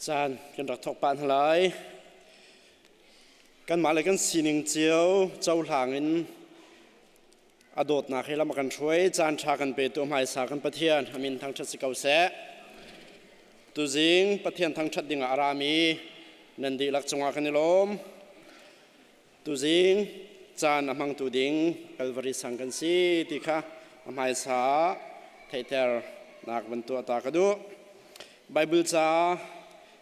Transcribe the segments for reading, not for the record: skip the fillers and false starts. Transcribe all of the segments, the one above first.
Caan kan rak thawk pah hna lai. Kanmah le kan sining cio cohlang in a dawtnak he lam a kan hruai. Caan ṭha kan petu hmaisa kan Pathian a min thangṭhat si ko seh. Tuzing Pathian thangṭhat dingah a rami nan dihlak cungah kan i lawm. Tuzing caan a hmangtu ding Calvary sang kan si ti kha a hmaisa ah theihter nak van tuah ta ka duh. Bible ca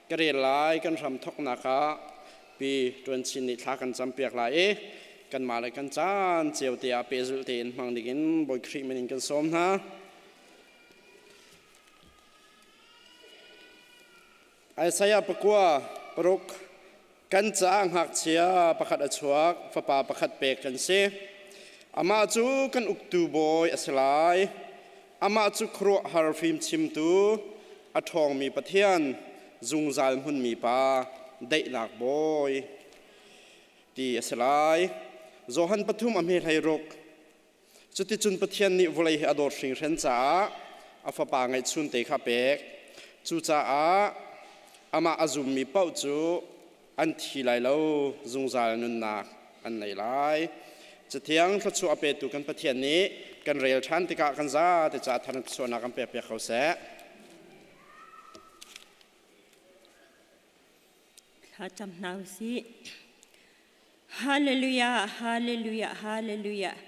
ka rel lai kan hram thoknak ah pi Tuan Chin nih thla kan campiak lai i kanmah le kan caan cio te ah pehzulh tein hmang dingin Bawi Khrih min in kan sawm hna. Isaiah pakua paruk kan caah ngakchia pakhat a chuak, fapa pakhat pek kan si. Amah cu kan uktu bawi a si lai. Amah cu khuaruahhar fimchimtu, a ṭhawngmi Pathian, zungzal hmunmi Pa, daihnak bawi ti a si lai. Johan pathum a hme hlei ruk. Cuticun Pathian nih vawlei hi a dawt hringhren caah a Fapa ngeihchunte kha a pek. Cucaah amah a zummi paoh cu an thi lai lo, zungzal nunnak an nei lai. Cathiang thluachuah a petu kan Pathian nih kan rel ṭhan tikah kan zate caah thar thluachuahnak kan pekpiak ko seh. Thla cam hna u sih. Hallelujah, hallelujah, hallelujah.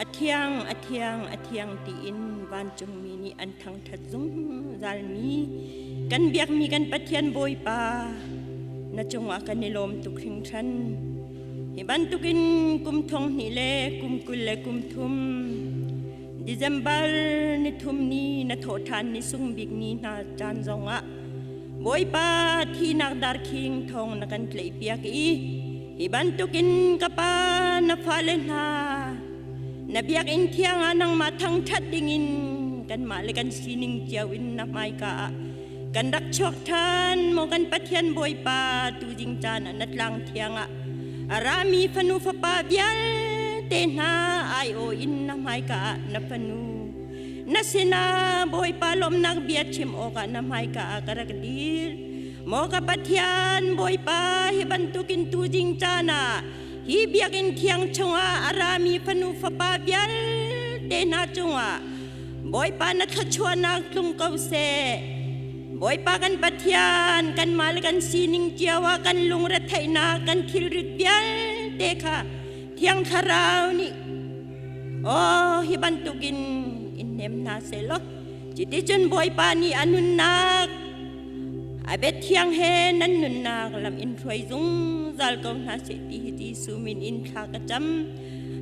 A thiang, a thiang, a thiang tiin vancungmi nih an thangṭhat zungzalmi kan biakmi kan Pathian Bawipa na cungah kan i lawm tuk hringhran. Hi bantukin kum thong hnih le kum 20 le kum thum December ni thum ni na thawhṭhan ni sung bik ni hna caan zongah Bawipa thihnak darkhing thawng na kan tlaihpiak i hi bantukin ka pa na fale hna na biakinn thiang ah nangmah thangṭhat dingin kanmah le kan sining cio in na hmaika ah kan rak chuak ṭhan maw kan Pathian Bawipa tuzing caan ah na tlang thiang ah a rami fanu fapa vialte hna aiawh in na hmaika ah na fanu Na sinah Bawipa lawmhnak bia chim awkah na hmaika ah ka rak dir. Maw ka Pathian, Bawipa, hi bantukin tuzing caan ah hi biakinn thiang chungah a rami fanu fapa vialte hna cungah Bawipa na thluachuahnak tlung ko seh. Bawipa kan Pathian, kanmah le kan sining cio ah kan lungretheihnak, kan thilrit vialte kha Thiang Thlarau nih Oh, hi bantukin in hnem hna sehlaw cuticun Bawipa nih a nunnak a bia thiang he nan nunnak lam in hruai zungzal ko hna seh ti hi Jesuh min in thla ka cam.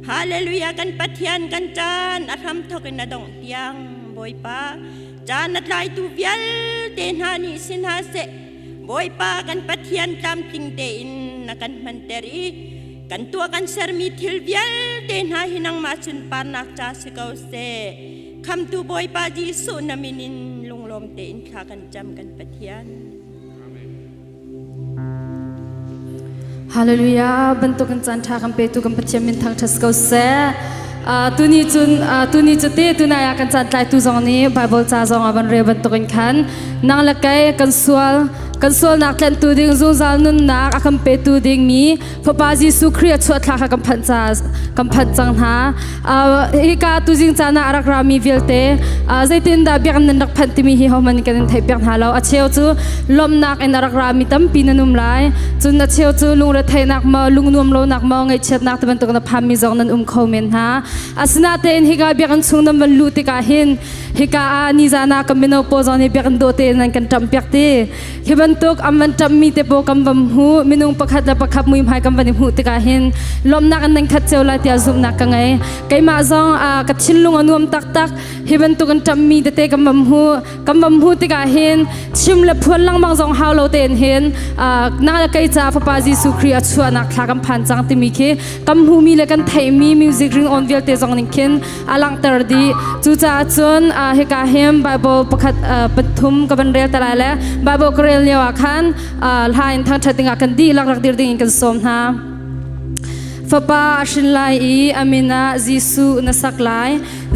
Hallelujah kan Pathian kan caan a hram thawk in a dongh tiang Bawipa caan a tlaitu vialte hna nih si hna seh Bawipa kan Pathian tlamtling tein na kan hmanter i kan tuah kan sermi thil vialte hna hi nangmah sunparnak ca si ko seh. Khamtu Bawipa Jesuh na min in lunglawm tein thla kan cam kan Pathian. Hallelujah bantukin caan ṭha kan petu kan Pathian min thangṭhat ko seh. Tuni cun tuni cu te tunai ah kan caan tlaitu zong nih Bible ca zong ah van rel bantukin khan nang le kei kan sual kan sualnak tlanhtu ding zungzal nunnak a kan petu ding mi Fapa Jesuh Khrih a chuah thla kha kan phanh ca kan phanh cang hna. Hika tuzing caan ah a rak rami vialte zeitindah biakinn nan rak phanh timi hi hohmanh kan in theihpiak hna lo. A cheu cu lawmhnak in a rak rami tampi nan um lai. Cun a cheu cu lungretheihnak maw, lungnuam lonak maw, ngaihchiatnak ti bantuk na phanmi zong nan um kho men hna. Asinain hika biakinn chung nan van luh tikah hin hika ah nizan ah kan mino pawl zong nih biakinn dawh tein nan kan ṭamhpiak ti. Hi bantuk an van ṭamhmi te pawl kan van hmuh minung pakhat le pakhat muihmai kan van i hmuh tikah hin lawmhnak in nan khat cio lai tiah zumhnak ka ngei. Keimah zong ka thinlung a nuam taktak. Hi bantuk in ṭamhmi tete kan van hmuh kan van hmuh tikah hin chim le phuan lengmang zong hau lo tein hin nang le kei ca Fapa Jesuh Khrih a chuahnak thla kan phan cang timi khi kan hmuhmi le kan theihmi music ring on vialte zong ning khin a langhter dih. Cucaah cun hika hin Bible pakhat pathum ka van rel ta lai le Bible ka rel lio ah khan hla in thangṭhat dingah kan dihlak rak dir dingin kan sawm hna. Fapa a hrin lai i a min ah Jesuh na sak lai.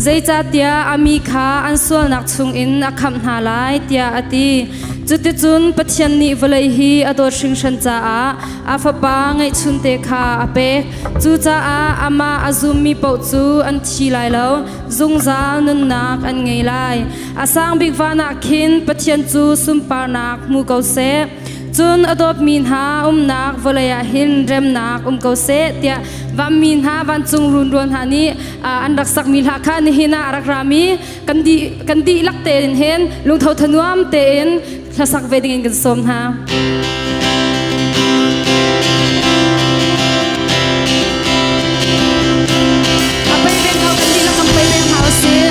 Zeicahtiah a mi kha an sualnak chungin a khamh hna lai tiah a ti. Cuticun Pathian nih vawlei hi a dawt hringhran caah a Fapa ngeihchunte kha a pek. Cucaah amah a zummi paoh cu an thi lai lo, zungzal nunnak an ngei lai. A sang bik van ah khin Pathian cu sunparnak hmu ko seh. Cun a dawtmi hna umnak vawlei ah hin remnak um ko seh tiah vanmi hna vancung runrual hna nih an rak sakmi hla kha nihin ah a rak rami kan dih kan dihlak tein hin lungtho thanuam tein hlasak ve dingin kan sawm hna. A pei veng hau kan dihlak kan pei veng hau sih.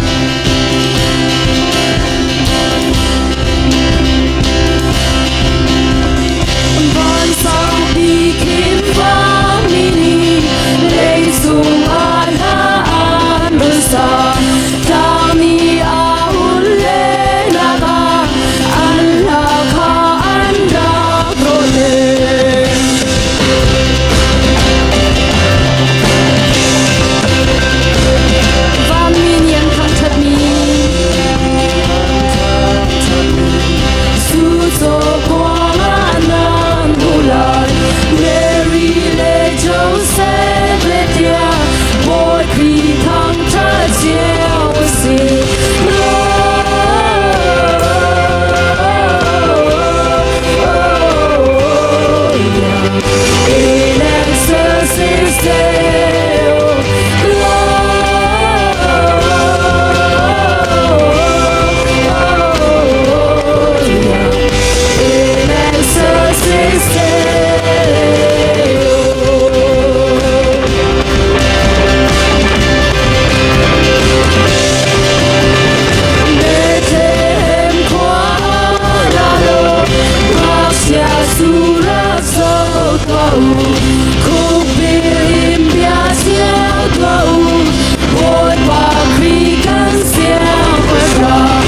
Van sangpi khin vangmi nih leicung ah hla an run sa. Tlang nih a hun lenak ah an hla kha an rak rawt Vanmi nih an thangṭhatmi Mary le Joseph le tiah Bawi Khrih thangṭhat cio a si. In excelsis Deo, Gloria. In excelsis Deo. Bethlehem khua ra lo, ngakchia surak zo tuah u, khukbil in bia cio tuah u, Bawipa Khrih kan siangpahrang.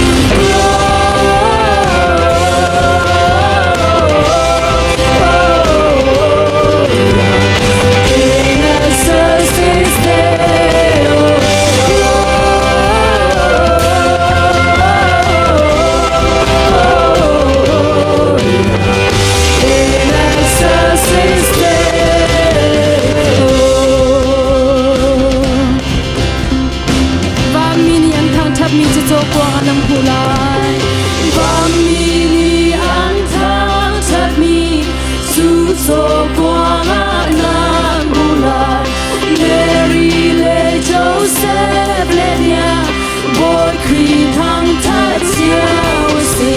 In excelsis Deo. In excelsis Deo. Vanmi nih an thangṭhatmi cu cawkuang ah nan hmuh lai. Vanmi nih an thangṭhatmi cu cawkuang ah nan hmuh lai. Mary le Joseph le Nia Bawi Khrih thangṭhat cio a si.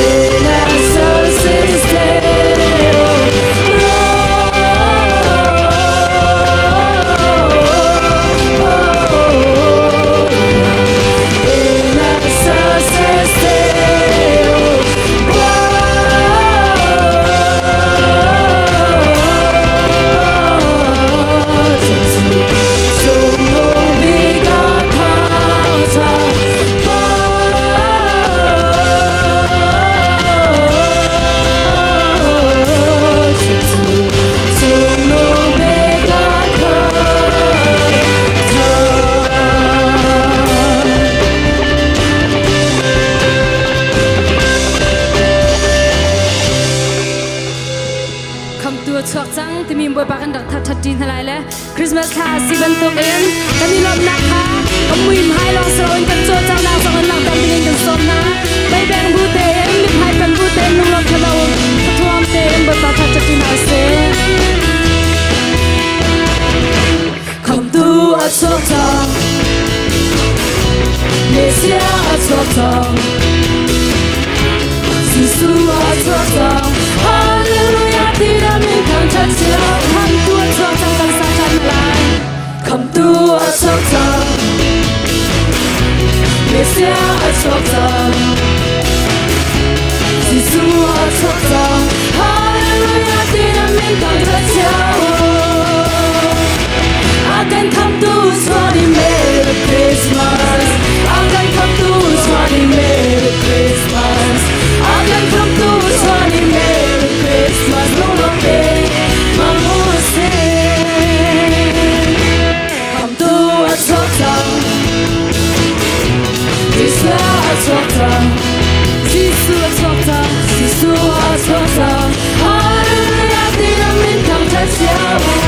In excelsis Deo. In excelsis Deo. Cungnung bik ah thangṭhat Cungnung bik ah thangṭhat. Khamtu a chuak cang timi Bawipa kan rak thangṭhat ṭi hna lai le Christmas thla a si bantuk in kan i lawmhnak kha kan mui hmai lawng si loin kan cawlcanghnak zong in langhter dingin kan sawm hna. Meibeng bu tein, mithmai pen bu tein lunglawm thalo thuam tein Bawipa thangṭhat ṭi hna usih. Khamtu a chuak cang, Messiah a chuak cang, Jesuh a chuak cang, Hallelujah ti ram in thangṭhat cio. Khamtu a chuak cang kan sa ṭhan lai. Khamtu a chuak cang, Messiah a chuak cang, Jesuh a chuak cang, Hallelujah ti ram in thangṭhat cio. A kan khamtu chuani Merry Christmas. A kan khamtu chuani Merry Christmas. A kan khamtu chuani Merry Christmas. Lunglawm te mamu. a chuak cang. Jesuh a chuak cang. Jesuh a chuak cang. Hallelujah ti na min thangṭhat cio.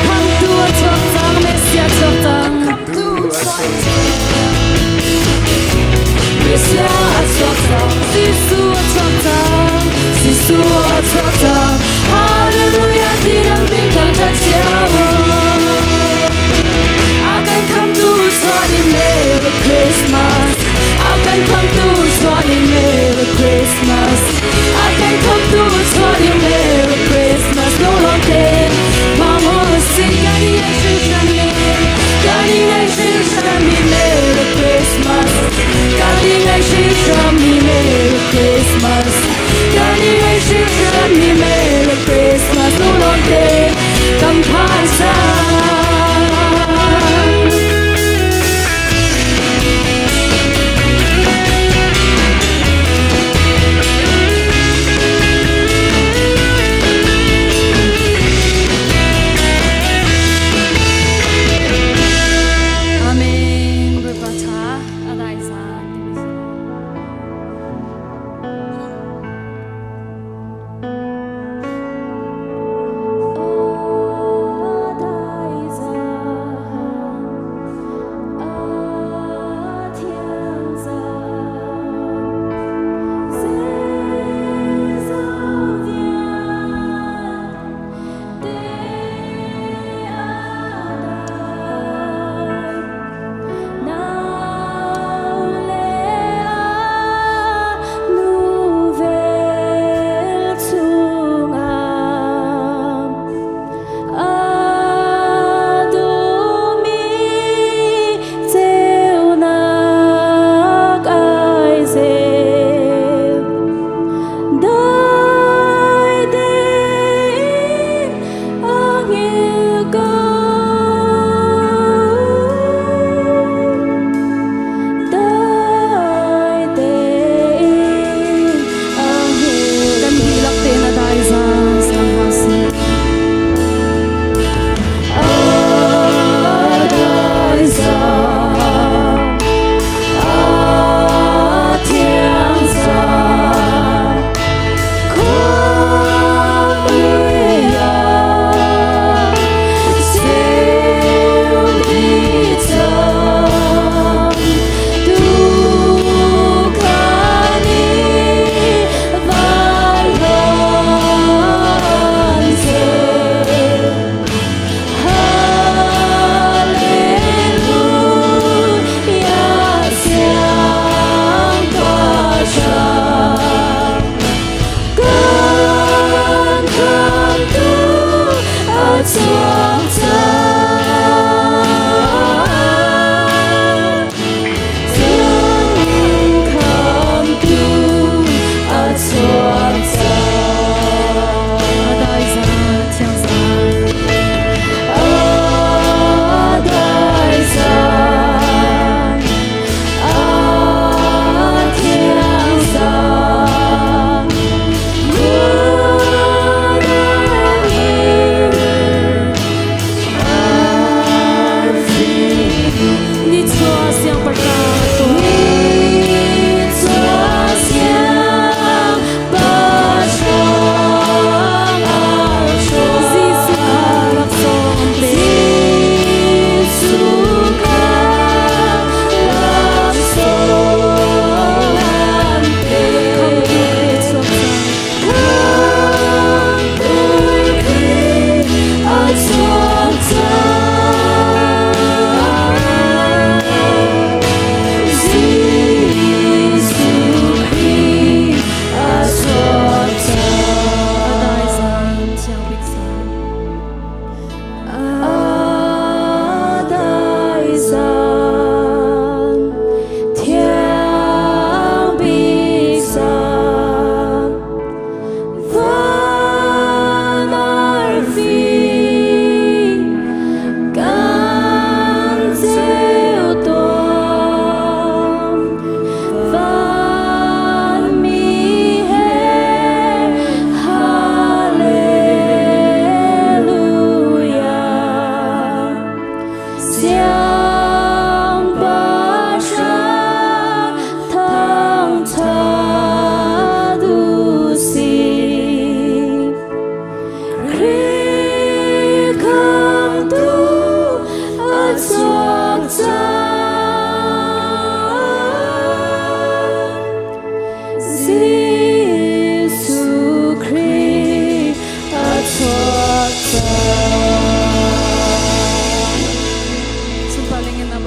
Khamhtu a chuak cang. Messiah chuak cang. Khamhtu a chuak cang. Messiah a chuak cang. Jesuh a chuak cang. Jesuh a chuak cang. Hallelujah ti na min thangṭhat cio. A kan khamtu chuah ni Merry Christmas. A kan khamtu chuah ni.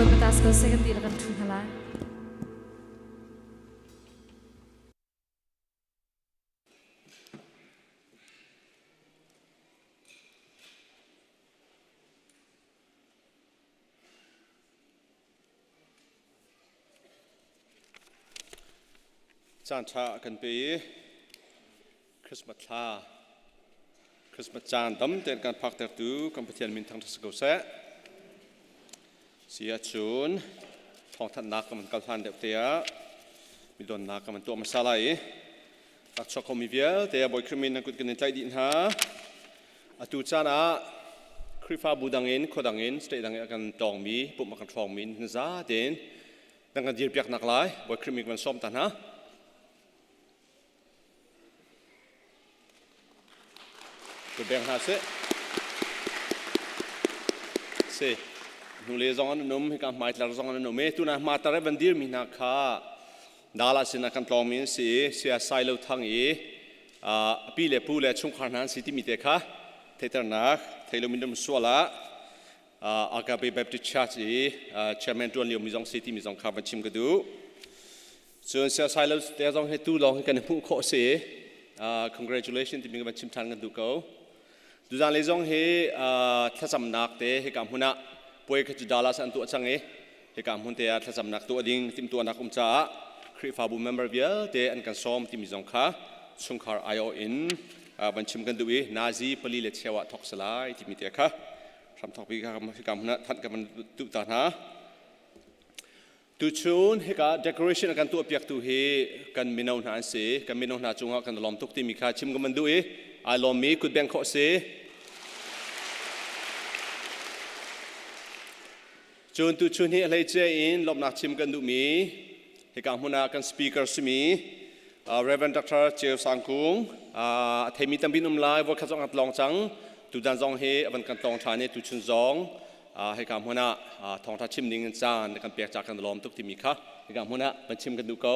Bawipa ta si ko seh kan dihlak kan ṭhu hna lai. Caan ṭha kan pe i Christmas thla Christmas caan dam tein kan phaktertu kan Pathian min thangṭhat si ko seh. Si ahcun thawngthanhnak kan van kal hlan deuh te ah midonnak kan van tuah hmasa lai i rak chuak khomi vialte Bawi Khrih min nan kut kan in tlaih dih hna. Atu caan ah Khrihfabu dang in khua dang in state dang in a kan tlawngmi pumh a kan hrawngmi na za tein nan kan dirpiaknak lai Bawi Khrih min kan sawm ta hna. Ku beng hna seh. Si. Hnule zong an um, hika hmaitlar zong an um i tuna hmatar i van dirmi hna kha dala sinah kan tlawngmi an si i sia sai lo thang i a pi le pu le chungkhar hna an si timi te kha theiternak theilo min um sual ah Agape Baptist Church i chairman tuan lio mi zong si timi zong kha van chim ka duh. Cun siasai lo te zong hi tu lawng hi kan i hmuh khawh si. Congratulations timi kan chim ṭhan kan duh ko. Tuzan le zong hi thlacamnak te hika hmun ah puai kha cu Dallas an tuah cang i hika hmun te ah thlacamnak tuah ding timhtuahnak um caah Khrihfabu member vialte an kan sawm timi zong kha chungkhar aiawh in van chim kan duh i nazi pali le cheu ah thok salai timi te kha hramthok bi hika hmun ah thanh kan van duh ta hna. Tuchun hika decoration a kan tuahpiaktu hi kan mino hna an si. Kan mino hna cungah kan lawm tuk timi kha chim ka man duh i ai lawmmi kutbeng khawh si. Cun tuchun hi a hleice in lawmhnak chim kan duhmi hika hmun ah kan speaker simi Reverend Dr. Cheu Sang Kung a theimi tampi um lai voikhat zong an tlawng cang tutan zong hi a van kan tlawng ṭhan i tuchun zong hika hmun ah thawngṭha chim ding in caan kan pek ca kan lawm tuk timi kha hika hmun ah van chim kan duh ko.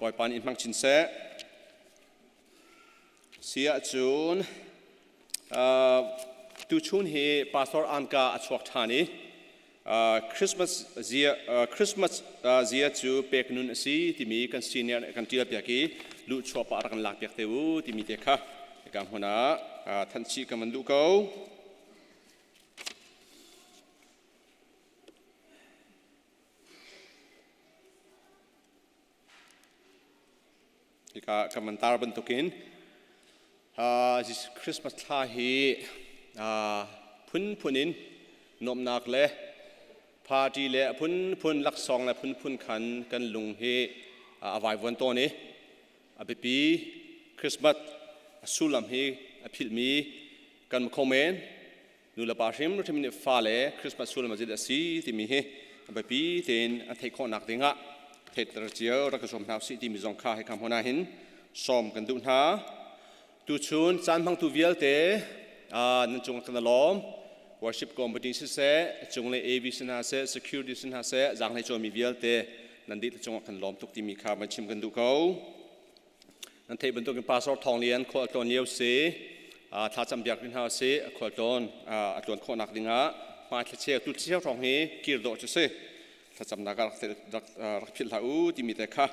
Bawipa nih in hmang chin seh. Si ahcun tuchun hi Pastor Anka a chuak ṭhan i Christmas zia Christmas zia cu pek nun a si timi kan senior nih kan ṭial piak i luhchuah pah rak kan lak piak te u timi te kha hika hmun ah thanh chih kan van duh ko. Hika kan van tar bantukin Christmas thla hi phunphun in nuamhnak le party le phunphun laksawng le phunphun khan kan lung hi a vaivuan tawn i a biapi Christmas a sullam hi a philhmi kan kho men. Nulepa hrimhrim nih fale Christmas sullam a zeidah a si timi hi a biapi tein an theih khawhnak dingah theihter cio rak ka zuam hna usih timi zong kha hika hmun ah hin sawm kan duh hna. Tuchun caan hmangtu vialte nan cungah kan i lawm. Worship company siseh, cunglei AV si hna seh, security si hna seh, zaanghlei cawimi vialte nan dihlak cungah kan lawm tuk timi kha van chim kan duh ko. Nan theih bantukin Pastor Thawng Lian khual tlawn lio si, thlacam biak rih hna si, khual tlawn a tluan khawhnak dingah hmai thlacheu tu thlacheu hrawng hi kir dawh cu si. Thlacamnak ah rak philh hlah u timi te kha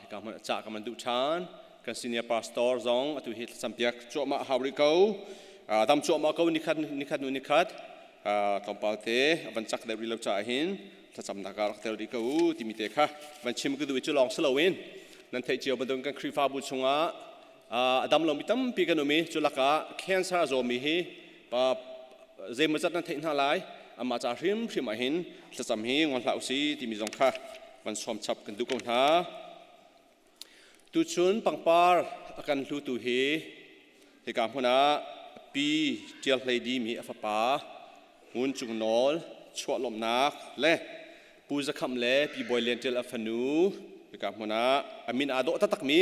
hika hmun ca ka man duh ṭhan. Kan senior pastor zong atu hi thlacam piak cuahmah hau rih ko. Dam cuahmah ko nikhat nikhat nu nikhat tlawmpal te a van cak deuh rih lo caah hin thlacamnak ah rak tel rih ko u timi te kha van chim ka duh i cu lawng si loin nan theih cio bantukin kan Khrihfabu chungah a dam lomi tampi kan um i cu lakah cancer a zawmi hi pa zeimawzat nan theih hna lai. Amah ca hrimhrim ah hin thlacam hi ngol hlah usih timi zong kha van sawm chap kan duh ko hna. Tuchun pangpar a kan hlutu hi hika hmun ah Pi Ṭial Hlei Dim hi a fapa Ngun Cung Nawl chuah lawmhnak le Pu Za Khamh le Pi Bawi Lian Ṭial a fanu hika hmun ah a min aa dawh taktakmi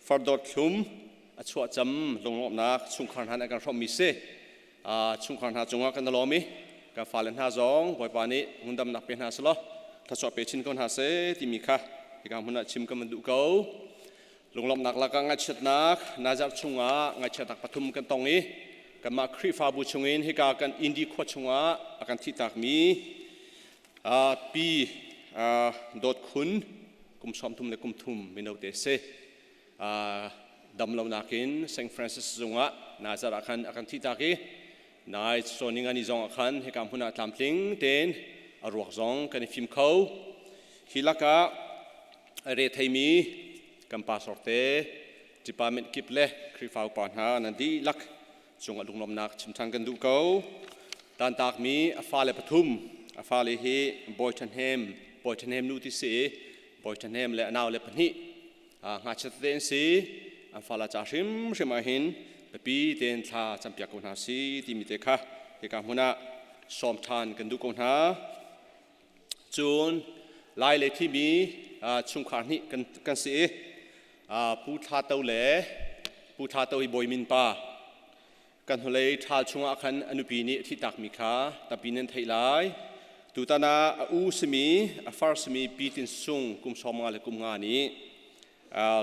Fardawt Thlum a chuahcam lunglawmhnak chungkhar hna nih an kan hrawmhmi si. Chungkhar hna cungah kan i lawm i kan fale hna zong Bawipa nih ngundamnak pe hna selaw thluachuah pe chin ko hna seh timi kha hika hmun ah chim kan van duh ko. Lunglawmhnak lakah ngaihchiatnak nazar chungah ngaihchiatnak pathum kan tong i kanmah Khrihfabu chungin hika kan Indi khua chungah a kan thihtakmi. Pi Dawt Khun kum 30 le kum thum mino te si. Dam lo nakin St. Francis zungah Nazar ah khan a kan thih tak i nai cawn ani zong ah khan hika hmun ah tlamtling tein a ruak zong kan i fim kho. Hi lakah re theimi kan pastor te department kip le Khrihfa upa hna nan dihlak cungah lunglawmhnak chim ṭhan kan duh ko. Tantakmi a fale pathum, a fale hi Bawi Ṭhahnem, Bawi Ṭhahnem nu ti si i Bawi Ṭhahnem le a naule pahnih ngakchia tete an si. An fale ca hrimhrim ah hin biapi tein thla campiak ko hna si timi te kha hika hmun ah sawm ṭhan kan duh ko hna. Cun Lai le thimi chungkhar hnih kan si i Pu Thla To le Pu Thla To hi Bawi Min pa kan hnulei ṭhal chungah khan a nupi nih a thihtakmi kha tampi nan theih lai. Tutan ah a u simi a far simi Pi Tin Sung kum 50 le kum nga nih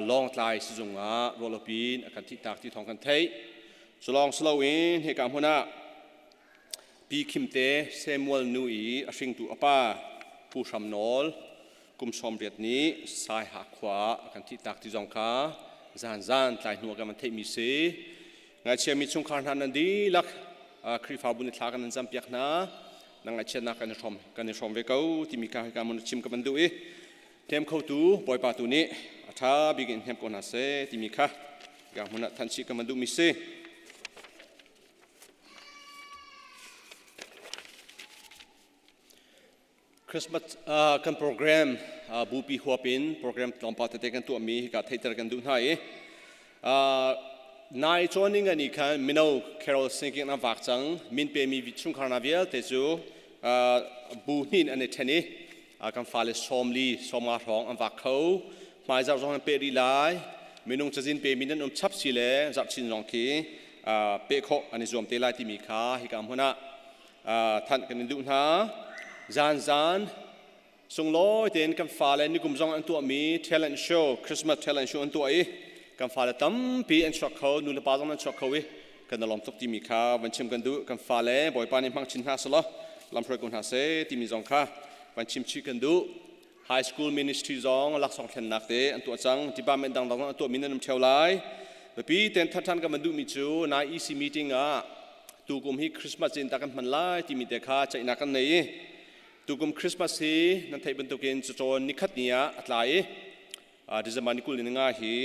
Lawngtlai sizung ah rualopin a kan thihtak ti thawng kan theih. Cu lawng si loin hika hmun ah Pi Khim Te Samuel nu i a hringtu a pa Pu Hram Nawl kum 80 nih Saiha khua ah a kan thihtak ti zong kha zanzan tlai hnu ah kan van theihmi si. Ngaichiami chungkhar hna nan dihlak Khrihfabu ni thla kan nan campiak hna. Na ngaihchiatnak kan i hrawm kan i hrawm ve ko timi kha hika mun chim ka van duh i hnem khotu Bawipa tu nih a ṭha bik in hnem ko hna seh timi kha hika hmun ah thanchih ka van duhmi si. Christmas kan program bupi huap in program tlawmpal tete kan tuahmi hika theihter kan duh hna i nai cawn ani khan mino carol singing an vak cang. Min pemi chungkhar hna vialte cu bu hnin an i ṭhen i kan fale 40 50 hrawng an vak kho. Hmaizarh zong an peh rih lai. Minung cazin pemi nan um chap si le zarhchin zong khi peh khawh an i zuam te lai timi kha hika hmun ah thanh kan in duh hna. Zan sunglawi tein kan fale nikum zong an tuahmi talent show, Christmas talent show an tuah i kan fale tampi an chuak kho, nu le pa zong an chuak kho i kan i lawm tuk timi kha van chim kan duh. Kan fale Bawipa nih hmang chin hna selaw lamhruai ko hna seh timi zong kha van chim chih kan duh. High school ministry zong laksawng thlennak te an tuah cang. Department dangdang zong an tuahmi nan um theo lai. Biapi ten thathan kan van duhmi cu nai EC meeting ah tukum hi Christmas in ta kan hman lai timi te kha ceihnak kan nei i tukum Christmas hi nan theih bantukin cacawn nikhat ni ah a tla i December ni 25 hi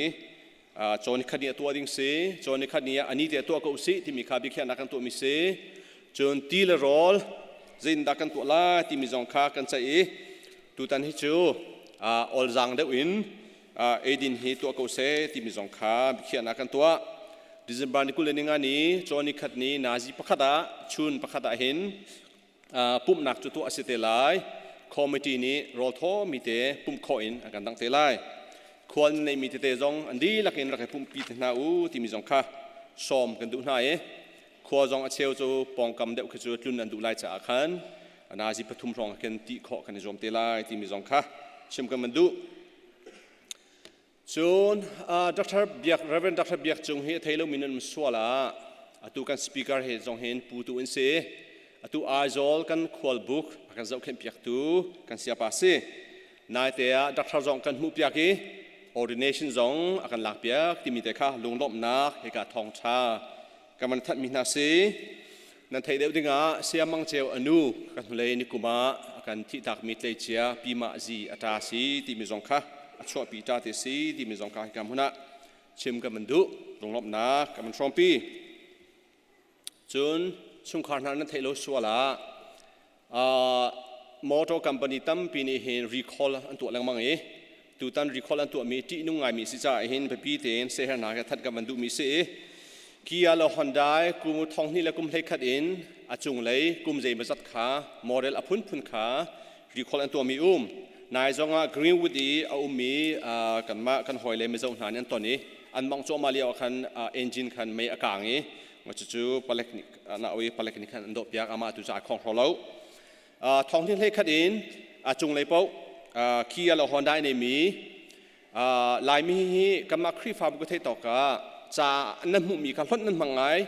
cawn nikhat ni a tuah ding si. Cawn nikhat ni ah ani te a tuah ko usih timi kha biakhiahnak kan tuahmi si. Cun ti le rawl zeitindah kan tuah lai timi zong kha kan ceih i tutan hi cu olzaang deuh in eidin hi tuah ko seh timi zong kha biakhiahnak kan tuah. December ni 25 ni cawn nikhat ni nazi pakhat ah chun pakhat ah hin pumhnak cu tuah a si te lai. Committee nih rawl thawmi te pumh khawh in an kan dangh te lai. Khual nan neihmi tete zong an dihlak in rak i pumhpi te hna u timi zong kha sawm kan duh hna i khua zong a cheu cu pawngkam deuh khi cu tlun an duh lai caah khan nazi pathum hrawng khin ti khawh kan i zuam te lai timi zong kha chim kan van duh. Cun Dr. Biak Reverend Dr. Biak Cung hi a thei lomi nan um sual ah atu kan speaker he zong hin putu in si. Atu Aizawl kan khualbuk a kan zohkhenh piaktu kan siapa si. Naite ah doctor zong kan hmuh piak i ordination zong a kan lak piak timi te kha lunglawmhnak hika thawngṭha kan van thanhmi hna si. Nan theih deuh dingah Siamang Ceu anu kan hnulei nikum ah a kan thihtakmi tleicia Pi Mah Zi a ṭa si timi zong kha a chuahpi ṭa te si timi zong kha hika hmun ah chim kan van duh. Lunglawmhnak kan van hrawmpi. Cun chungkhar hna nan theih lo sual ah motor company tampi nih hin recall an tuah lengmang i tutan recall an tuahmi ṭihnung ngaimi si caah hin biapi tein sehernak he that kan van duhmi si i Kia le Honda kum 2000 le kum 11 in a cunglei kum zeimawzat kha model a phunphun kha recall an tuahmi um. Nai zong ah Greenwood i a ummi kanmah kan hawile Mizo hna nih an ton i an mawngh cuahmah lio ah khan engine khan mei a kaang i cucu palek nih na oi palek nih khan an dawhpiak. Amah tu cu ai khong hraw lo. Thong hlei khat in a cunglei paoh Kia le Honda neimi Laimi hi kanmah Khrihfabu ka theih tawk ah ca nan hmuhmi kha hlonh nan hmang ngai.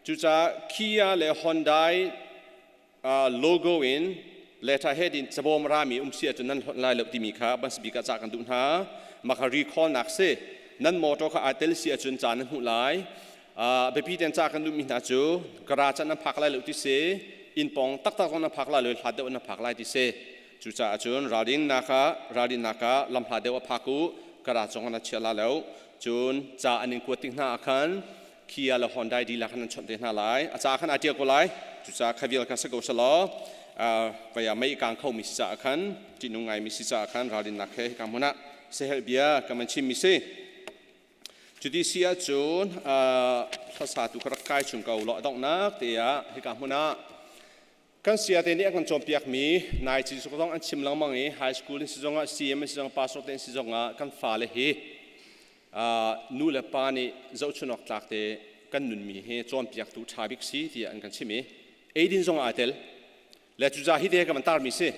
Cucaah Kia le Honda logo in. Letter head in cabawm rami um si ahcun nan hlonh lai lo timi kha ban bik ah ca kan duh hna. Mah kha recall nak si. Nan motor kha aa tel si ahcun ca nan hmuh lai. Biapi ten ca kan duhmi hna cu garage ah nan phak lai lo ti si, inn pawng taktak zong nan phak lai lo, hlat deuh nan phak lai ti si. Cucaah cun ralrinnak ah ralrinnak ah lamhla deuh a phak u, garage zong ah nan chia la lo. Cun ca an in kuat tik hna ah khan Kia le Hyundai dihlak khan an chawnh te hna lai. A ca khan aa ṭial ko lai. Cucaah kha vial kha si ko selaw vei ah mei kang khomi si caah khan ṭihnung ngaimi si caah khan ralrinnak he hika hmun ah siaherh bia kan van chimmi si. Cuti si ahcun hlasatu ka rak kai chung ko law a donghnak te ah hika hmun ah kan siate nih a kan cawnpiakmi nai ci zong an chim lengmang i high school in si zongah CM in si zongah pastor te in si zongah kan fale hi nu le pa nih zohchun awk tlak te kan nunmi hi cawnpiaktu ṭha bik si tiah an kan chim i eidin zong aa tel le cuca hi te ka van tarmi si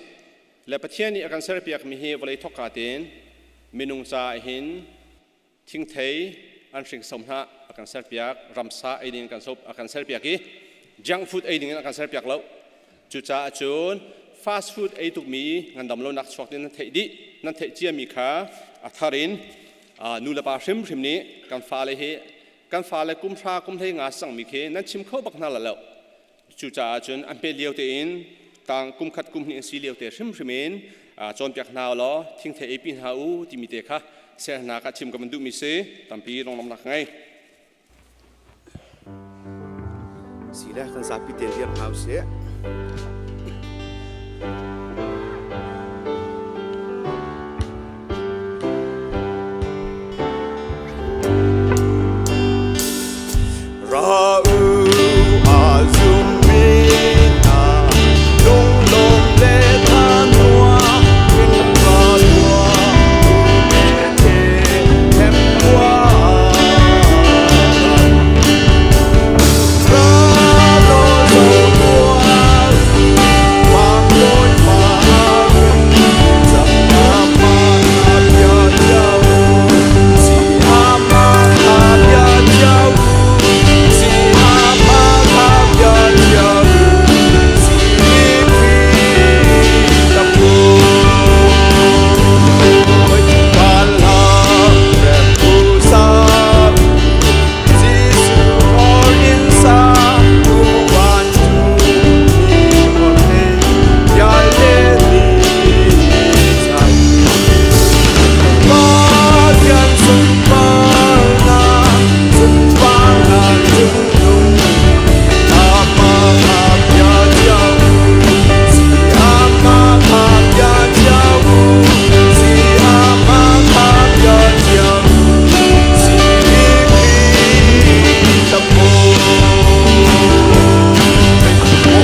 le Pathian nih a kan serpiakmi hi vawlei thawkka tein minung caah hin thingthei an hringso hna a kan serpiak ramsa ei ding kan a kan serpiak i junk food ei ding in a kan serpiak lo cucaah cun fast food ei tukmi ngandam lonak chuak din nan theih dih nan theih ciami kha a thar in nu le pa hrimhrim nih kan fale hi kan fale kum hra kum hlei nga sangmi khi nan chim kho bak hna la lo Cucaah cun an pet lio tein tang kum khat kum hnih an si lio te hrimhrim in cawnpiak hna law thingthei eipi hna u timi te kha sernak ah chim ka van duhmi si tampi lunglawmhnak ngei. Si le kan zapi te riam hau sih. Ra u a zummi hna lunglawm le thanuam in ra tuah u Bethlehem khua. Ra law zo tuah u,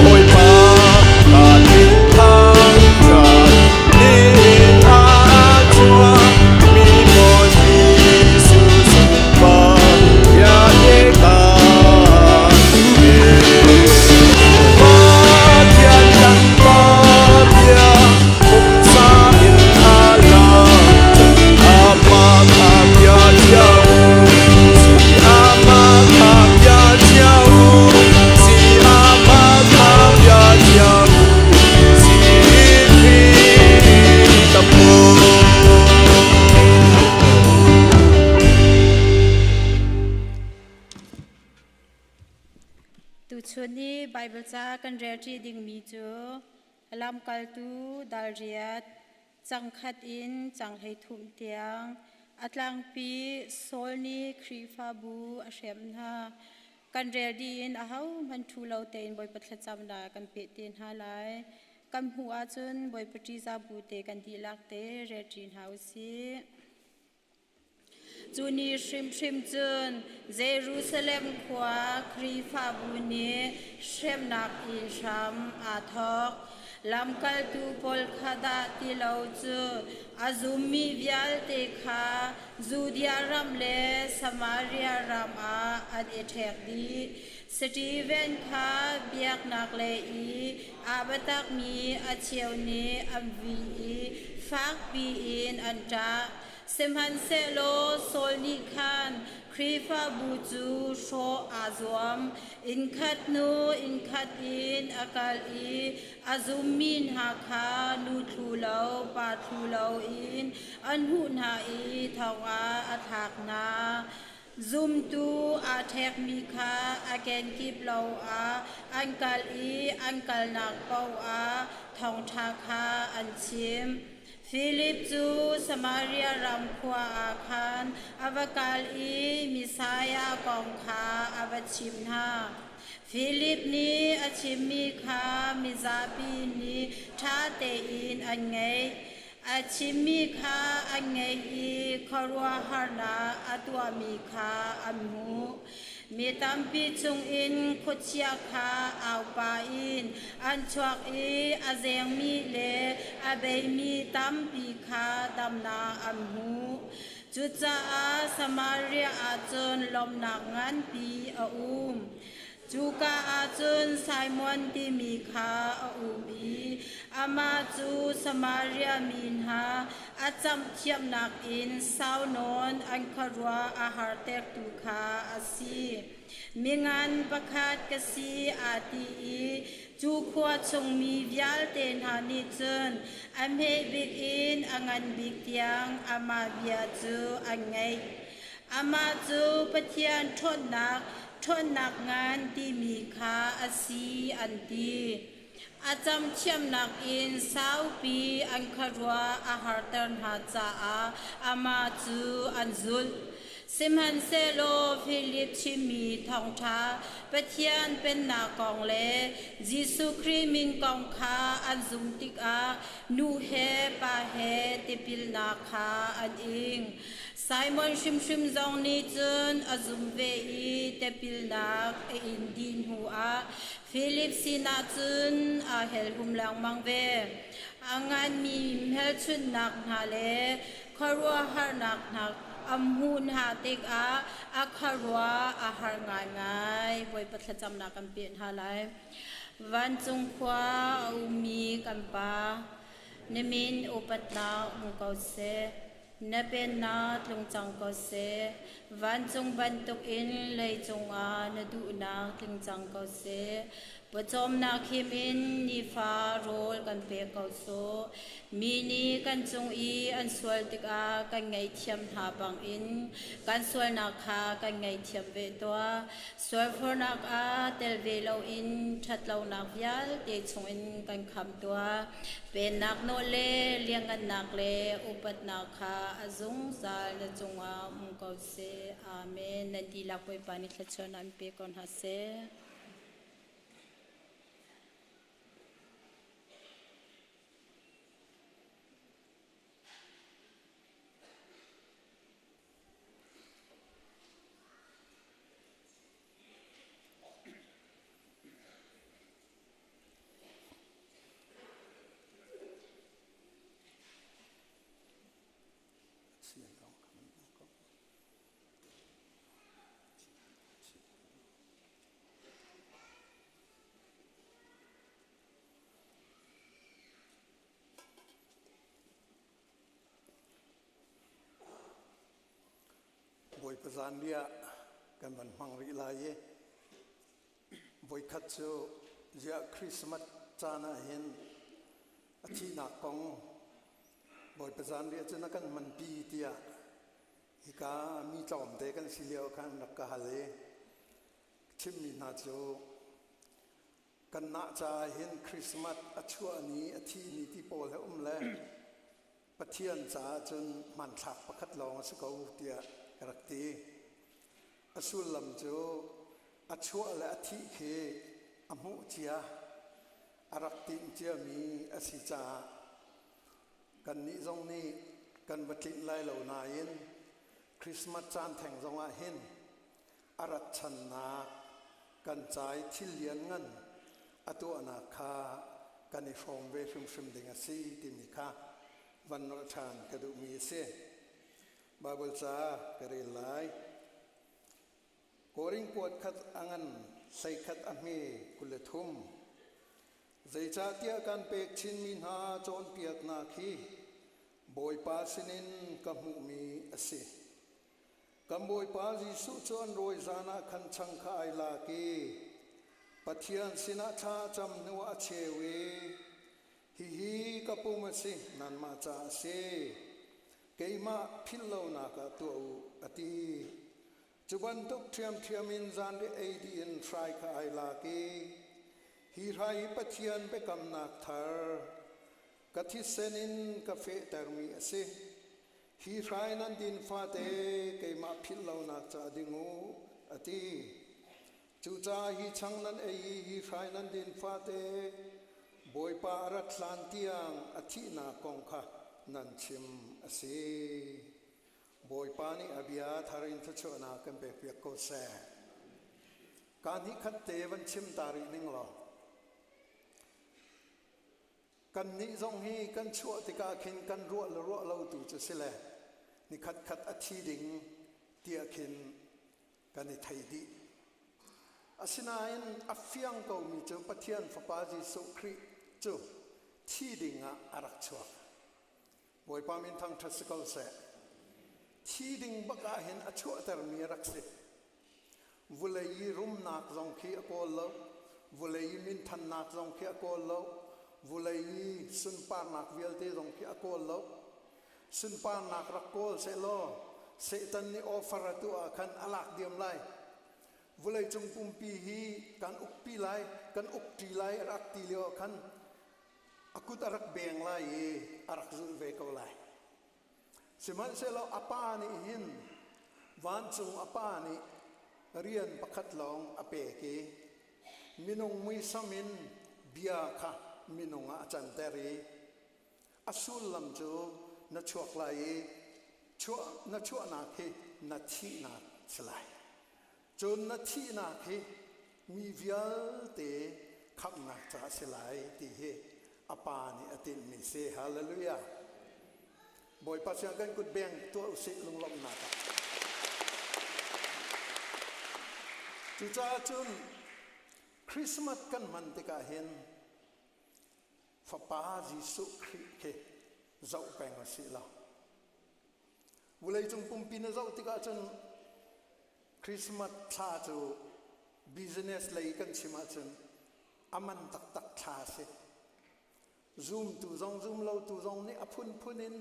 Bawipa Tuchun i Baibal ca kan relṭi dingmi cu Lamkaltu dal riat cangkhat in canghlei thum tiang a tlangpi Saul nih Khrihfabu a hrem hna. Kan rel dih in ahohmanh ṭhu lo tein Bawipa thlacamnak kan peh te hna lai. Kan hmuh ahcun Bawipa ṭihzah bu te kan dihlak te relṭi hna u sih. Cu ni hrimhrim cun Jerusalem khua Khrihfabu nih hremnak in hram aa thawk. Lamkaltu pawl kha dah ti lo cu a zummi vialte kha Judea ram le Samaria ram ah an i ṭhek dih. Steven kha biaknak lei i aa biatakmi a cheu nih an vui i fakpi in an ṭah. Sihmanhsehlaw Saul nih khan Khrihfabu cu hrawh aa zuam. Innkhat hnu innkhat in a kal i a zummi hna kha nu thlu lo, pa thlu loin an huh hna i thong ah a thlak hna. Zumtu aa ṭhekmi kha a kenkip lo ah an kal i an kalnak paoh ah thawngṭha kha an chim. Filip cu Samaria ram khua ah khan a va kal i Messiah kong kha a va chimh hna. Filip nih a chimmi kha mizapi nih ṭha tein an ngaih. A chimmi kha an ngaih i khuaruahharnak a tuahmi kha an hmuh. Mi tampi chungin khuachia kha aupa in an chuak i a zengmi le a beimi tampi kha damnak an hmu. Cucaah Samaria ah cun lawmhnak nganpi a um. Cuka ah cun Simon timi kha a um i amah cu Samaria mi hna a camh thiamnak in sau nawn an khuaruah a hartertu kha a si. Mingan pakhat ka si aa ti i cu khua chungmi vialte hna nih cun a hme bik in a ngan bik tiang amah bia cu an ngaih. Amah cu Pathian ṭhawnnak ṭhawnnak ngan timi kha a si an ti. A camthiamnak in saupi an khuaruah a harter hna caah amah cu an zulh. Sihmanhsehlaw Filip chimmi thawngṭha Pathian Pennak kong le Jesuh Khrih min kong kha an zumh tikah nu he pa he tipilnak kha an ing. Simon hrimhrim zong nih cun a zumh ve i tipilnak a in dih hnuah Filip sinah cun aa helhum lengmang ve. A nganmi hmelchunhnak hna le khuaruahharnak hna a hmuh hna tikah a khuaruah a har ngaingai. Bawipa thlacamnak kan peh hna lai. Vancung khua a ummi kan Pa, na min upatnak um ko seh. Na pennak tlung cang ko seh. Vancung bantukin leicung ah na duhnak tling cang ko seh. Pawcawmnak him in nifa rawl kan pe ko sawh. Mi nih kan cung i an sual tikah kan ngaihthiam hna bangin kan sualnak kha kan ngaihthiam ve tuah. Sualfornak ah tel ve loin ṭhatlonak vialte chungin kan khamh tuah. Pennak nawl le lianhngannak le upatnak kha a zungzal na cungah um ko seh. Amen. Nan dihlak Bawipa nih thluachuahnak in pe ko hna seh. Bawipa zanriah kan van hmang rih lai i voikhat cu ziah Christmas caan ah hin a thihnak kong Bawipa zanriah cu na kan hmanpi tiah hika mi tlawmte kan si lio khan rak ka hal i chimmi hna cu kanmah caah hin Christmas a chuah ni a thih ni ti pawl he um le Pathian caah cun hmanthlak pakhat lawng a si ko tiah ka rak ti. A sullam cu a chuah le a thih khi a hmuh cia, a rak timh ciami a si caah kannih zong nih kan va tlinh lai lo nain Christmas caan theng zongah hin a rat channak kan ca i thil lianngan a tuahnak kha kan i hrawm ve hrimhrim ding a si timi kha van nolh ṭhan ka duhmi a si. Baibal ca ka rel lai. Korin kuat khat a ngan 11 a hme 23. Zeicahtiah kan pek chinmi hna cawnpiaknak hi Bawipa sinin ka hmuhmi a si. Kan Bawipa Jesuh cu an rawi zan ah khan chang kha ai lak i Pathian sinah thla a cam hnuah a cheu i, Hihi ka pum a si, nanmah ca a si. Keimah philh lonak ah tuah u, a ti. Cu bantuk ṭhiamṭhiam in zanriah ei dih in hrai kha ai lak i, Hi hrai hi Pathian biakamnak thar, ka thisen in ka fehtermi a si. Hi hrai nan din fate keimah philh lonak ca ding u, a ti. Cucaah hi chang nan ei i hi hrai nan din fate Bawipa a rat hlan tiang a thihnak kong kha nan chim a si. Bawipa nih a bia thar in thluachuahnak kan pekpiak ko seh. Kaa hnih khat te van chim ta rih ning law. Kannih zong hi kan chuah tikah khin kan ruah le ruah lo tu cu si le nikhat khat a thi ding tiah khin kan i thei dih. Asinain a fiang komi cu Pathian Fapa Jesuh Khrih cu thi ding ah a rak chuak. Bawipa min thangṭhat si ko seh. Thi ding bak ah hin a chuahtermi a rak si. Vulei i rumnak zong khi a kawl lo. Vulei i minthannak zong khi a kawl lo. Vulei i sunparnak vialte zong khi a kawl lo. Sunparnak rak kawl sehlaw Satan nih offer a tuah ah khan a lak diam lai. Vuleicung pumpi hi kan ukpi lai, kan ukṭi lai a rak ti lio ah khan a kut a rak beng lai i a rak zulh ve ko lai. Sihmanhsehlaw a pa nih hin vancung a pa nih rian pakhat lawng a pek i minung muisam in bia kha minung ah a canter i a sullam cu na chuak lai i chuah na chuahnak hi na thihnak si lai. Cun na thihnak hi mi vialte khamhnak ca a si lai ti hi a pa nih a tinhmi si. Hallelujah. Bawipa siang kan kut beng tuah usih lunglawmhnak ah. Cucaah cun Christmas kan hman tikah hin Fapa Jesuh Khrih khi zoh peng a si lo. Vawleicung pumpi na zoh tikah cun Christmas thla cu business lei kan chim ahcun a man taktak thla a si. Zumtu zong zumlotu zong nih a phunphun in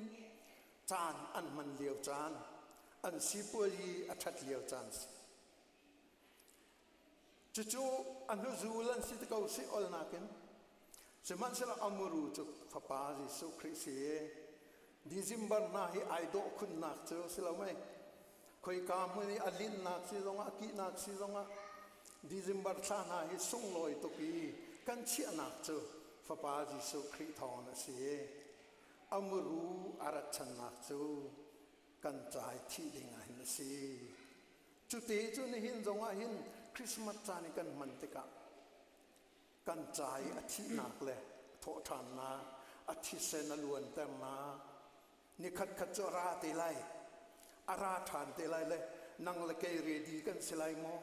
caan an hman lio caan, an sipuazi a ṭhat lio caan si. Cucu a hnuzul an si ti ko si olnak in. Sihmanhsehlaw a muru cu Fapa Jesuh Khrih si i December hna hi ai dawh khunnak cu si lo mei. Khoika hmun i a linhnak si zongah a kihnak si zongah December thla hna hi sunglawi tuk i kan chiahnak cu Fapa Jesuh Khrih thawngin a si i a muru a rat channak cu kan cai thih ding ah hin a si. Cute cu nihin zongah hin Christmas caan i kan hman tikah kan ca i a thihnak le thawhṭhannak, a thisen a luanternak, nikhat khat cu a ra te lai, a ra ṭhan te lai le nang le kei ready kan si lai maw?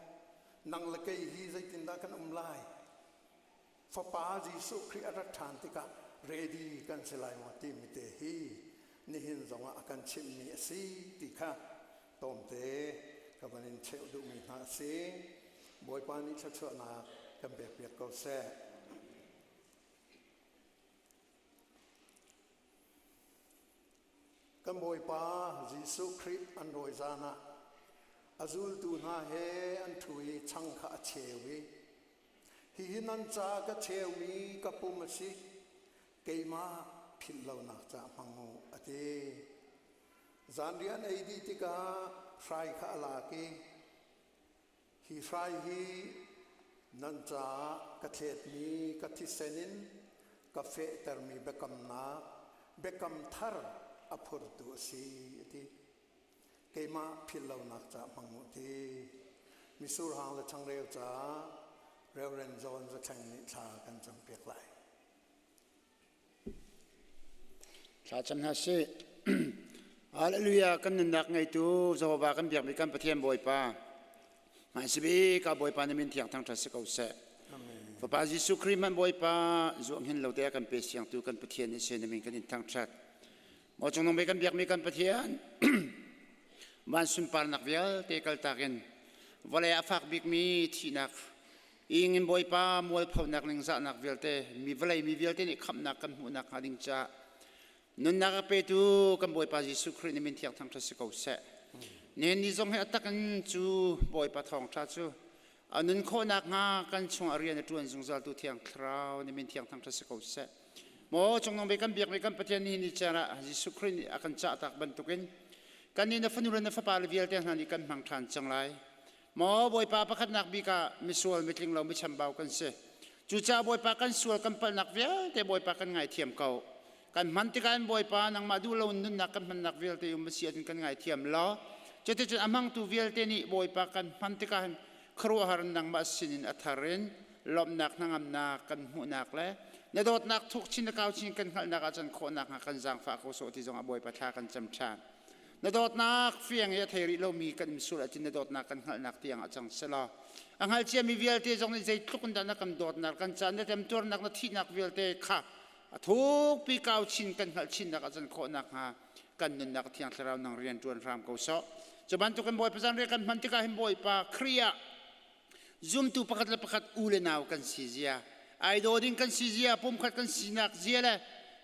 Nang le kei hi zeitindah kan um lai? Fapa Jesuh Khrih a rat ṭhan tikah ready kan si lai maw timi te hi nihin zongah a kan chimhmi a si ti kha tlawmte ka van in cheuh duhmi hna a si. Bawipa nih thluachuahnak kan pekpiak ko seh. Kan Bawipa Jesuh Khrih an rawi zan ah a zultu hna he an ṭhu i chang kha a cheu i hihi nan ca ka cheumi ka pum a si keimah philh lonak ca hmang u a ti. Zanriah an ei dih tikah hrai kha a lak i hi hrai hi nan caah ka thletmi ka thisen in ka fehtermi biakamnak biakam thar a phurtu a si a ti. Keimah philh lonak ca hmang u ti. Misur hang le changreu caah Reverend John Zathleng nih thla kan campiak lai. Thla cam hna sih. Hallelujah kan nunnak ngeitu Jehovah kan biakmi kan Pathian Bawipa. Hmaisabik ka Bawipa na min thiang thangṭhat si ko seh. Fapa Jesuh Khrih man Bawipa zuam hin lo te kan pe siangtu kan Pathian ni se na min kan in thangṭhat. Maw cungnung bik kan biakmi kan Pathian, van sunparnak vialte kaltak in vawlei a fak bikmi thihnak ingin Bawipa mualphonak ningzahnak vialte mi vawlei mi vialte nih khamhnak kan hmuhnak hnga ding caah nunnak a petu kan Bawipa Jesuh Khrih nih min thiang thangṭhat si ko seh. Nihin ni zong hi a tak in cu Bawipa thawngṭha cu a nun khawhnak hnga kan chungah rian a ṭuan zungzaltu Thiang Thlarau nih min thiang thangṭhat si ko seh. Maw cungnung bik kan biakmi kan Pathian nihin ni caan ah Jesuh Khrih nih a kan cahtak bantukin kannih na fanu le na fapa le vialte hna nih kan hmang ṭhan cang lai. Maw Bawipa pakhatnak bik ah misual mitling lo michambau kan si. Cucaah Bawipa kan sual kan palhnak vialte Bawipa kan ngaithiam ko. Kan hman tikah in Bawipa nangmah duh lo in nunnak kan hmannak vialte um a si ahcun kan ngaithiam law cuticun a hmangtu vialte nih Bawipa kan hman tikah hin khuaruahhar in nangmah sinin a thar in lawmhnak hnangamnak kan hmuhnak le na dawtnak thuk chin le kau chin kan hngalhnak ah can khawhnak hnga kan zaangfah ko sawh ti zong ah Bawipa thla kan cam ṭhan. Na dawtnak fiang i a thei rih lomi kan um sual ahcun na dawtnak kan hngalhnak tiang ah cang selaw a hngal ciami vialte zong nih zeitluk in dah na kan dawtnak kan caan na temtuarnak na thihnak vialte kha a thukpi kau chin kan hngalh chinnak ah can khawhnak hnga kan nunnak thiang thlarau nang rian ṭuan hram ko sawh. Cu bantukin Bawipa zan rian kan hman tikah hin Bawipa Khrih ah Zumtu pakhat le pakhat u le nau kan si zia, ai daw ding kan si zia, pumkhat kan sinak zia le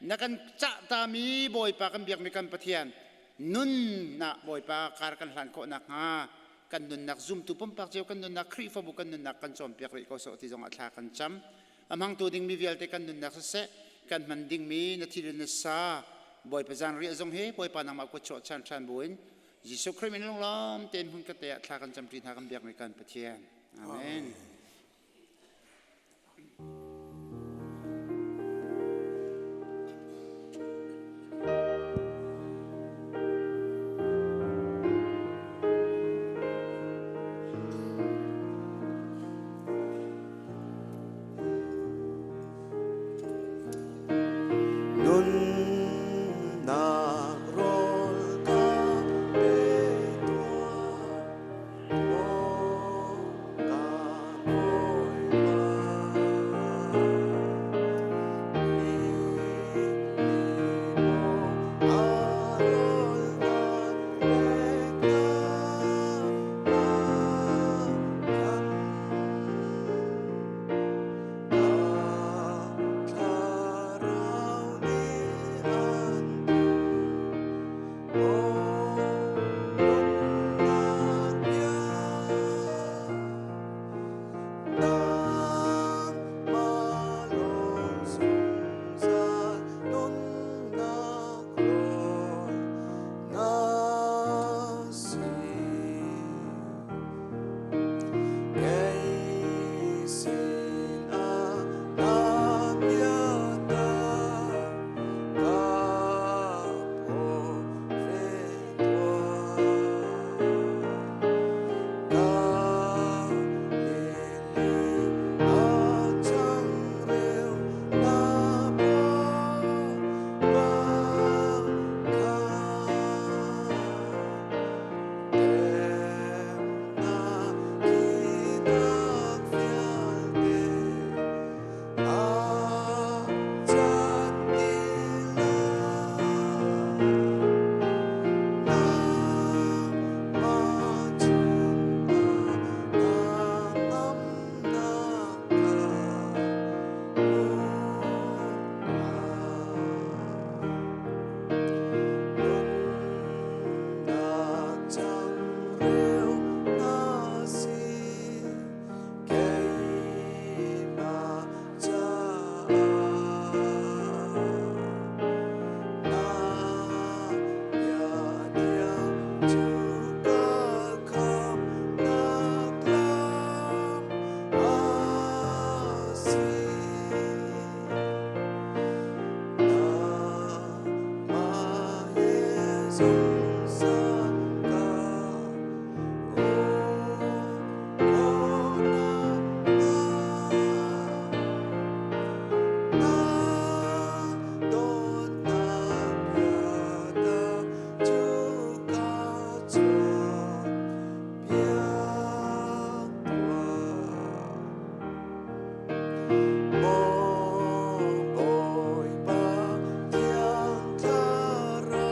na kan cahtami Bawipa kan biakmi kan Pathian nunnak Bawipa kar kan hlan khawh nakhnga kan nunnak zumtu pumpak cio kan nunnak Khrihfabu kan nunnak kan cawnpiak rih ko sawh ti zong ah thla kan cam. A hmangtu dingmi vialte kan nunnak siseh, kan hman dingmi na thil na sa Bawipa zanriah zong hi Bawipa nangmah kut chuah chan ṭhan buin Jesuh Khrih min lunglawm tein hmun ka te ah thla kan camṭi hna kan biakmi kan Pathian. Amen. Nunnak rawl ka pe tuah, maw ka Bawipa. Ni maw a rawl na pek na kan. Thlarau nih an duh, nunnak bia. Nangmah lawng zungzal nunnak rawl na si. Kei sinah na biata ka phaw ve tuah. Ka lili a changreu na paw kha. Changreu na si keimah caah na bia thiang cu ka khamhnak lam a si. Nangmah he zungzal ka um khawhnak Na dawtnak biatak cu ka cawnpiak tuah. Maw Bawipa Thiang Thlarau,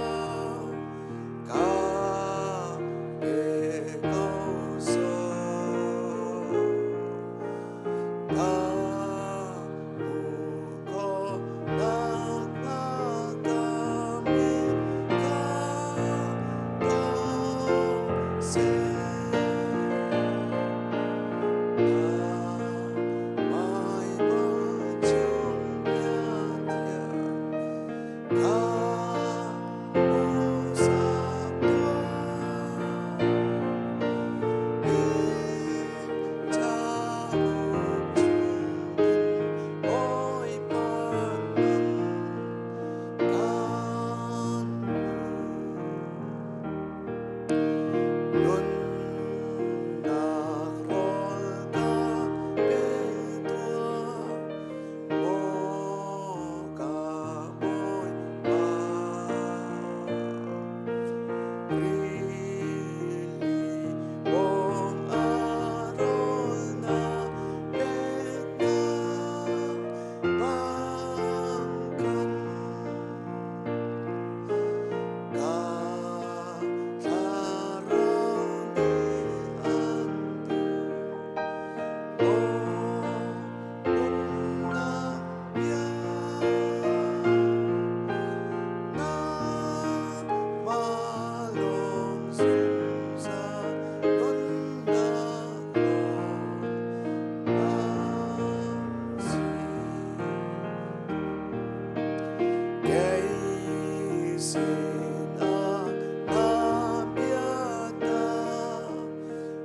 Sinah na biata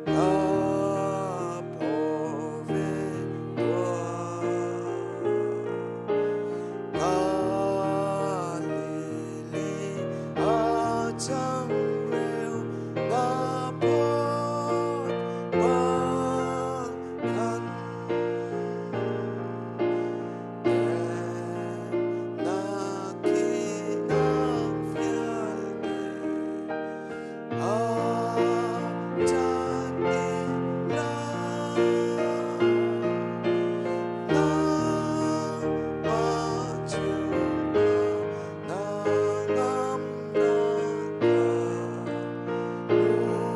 ka phaw ve tuah. Galilee a changreu na phawt bang khan. Nak vialte a chan dih lai. Nangmah cungah na ngamnak ka hmuh lai.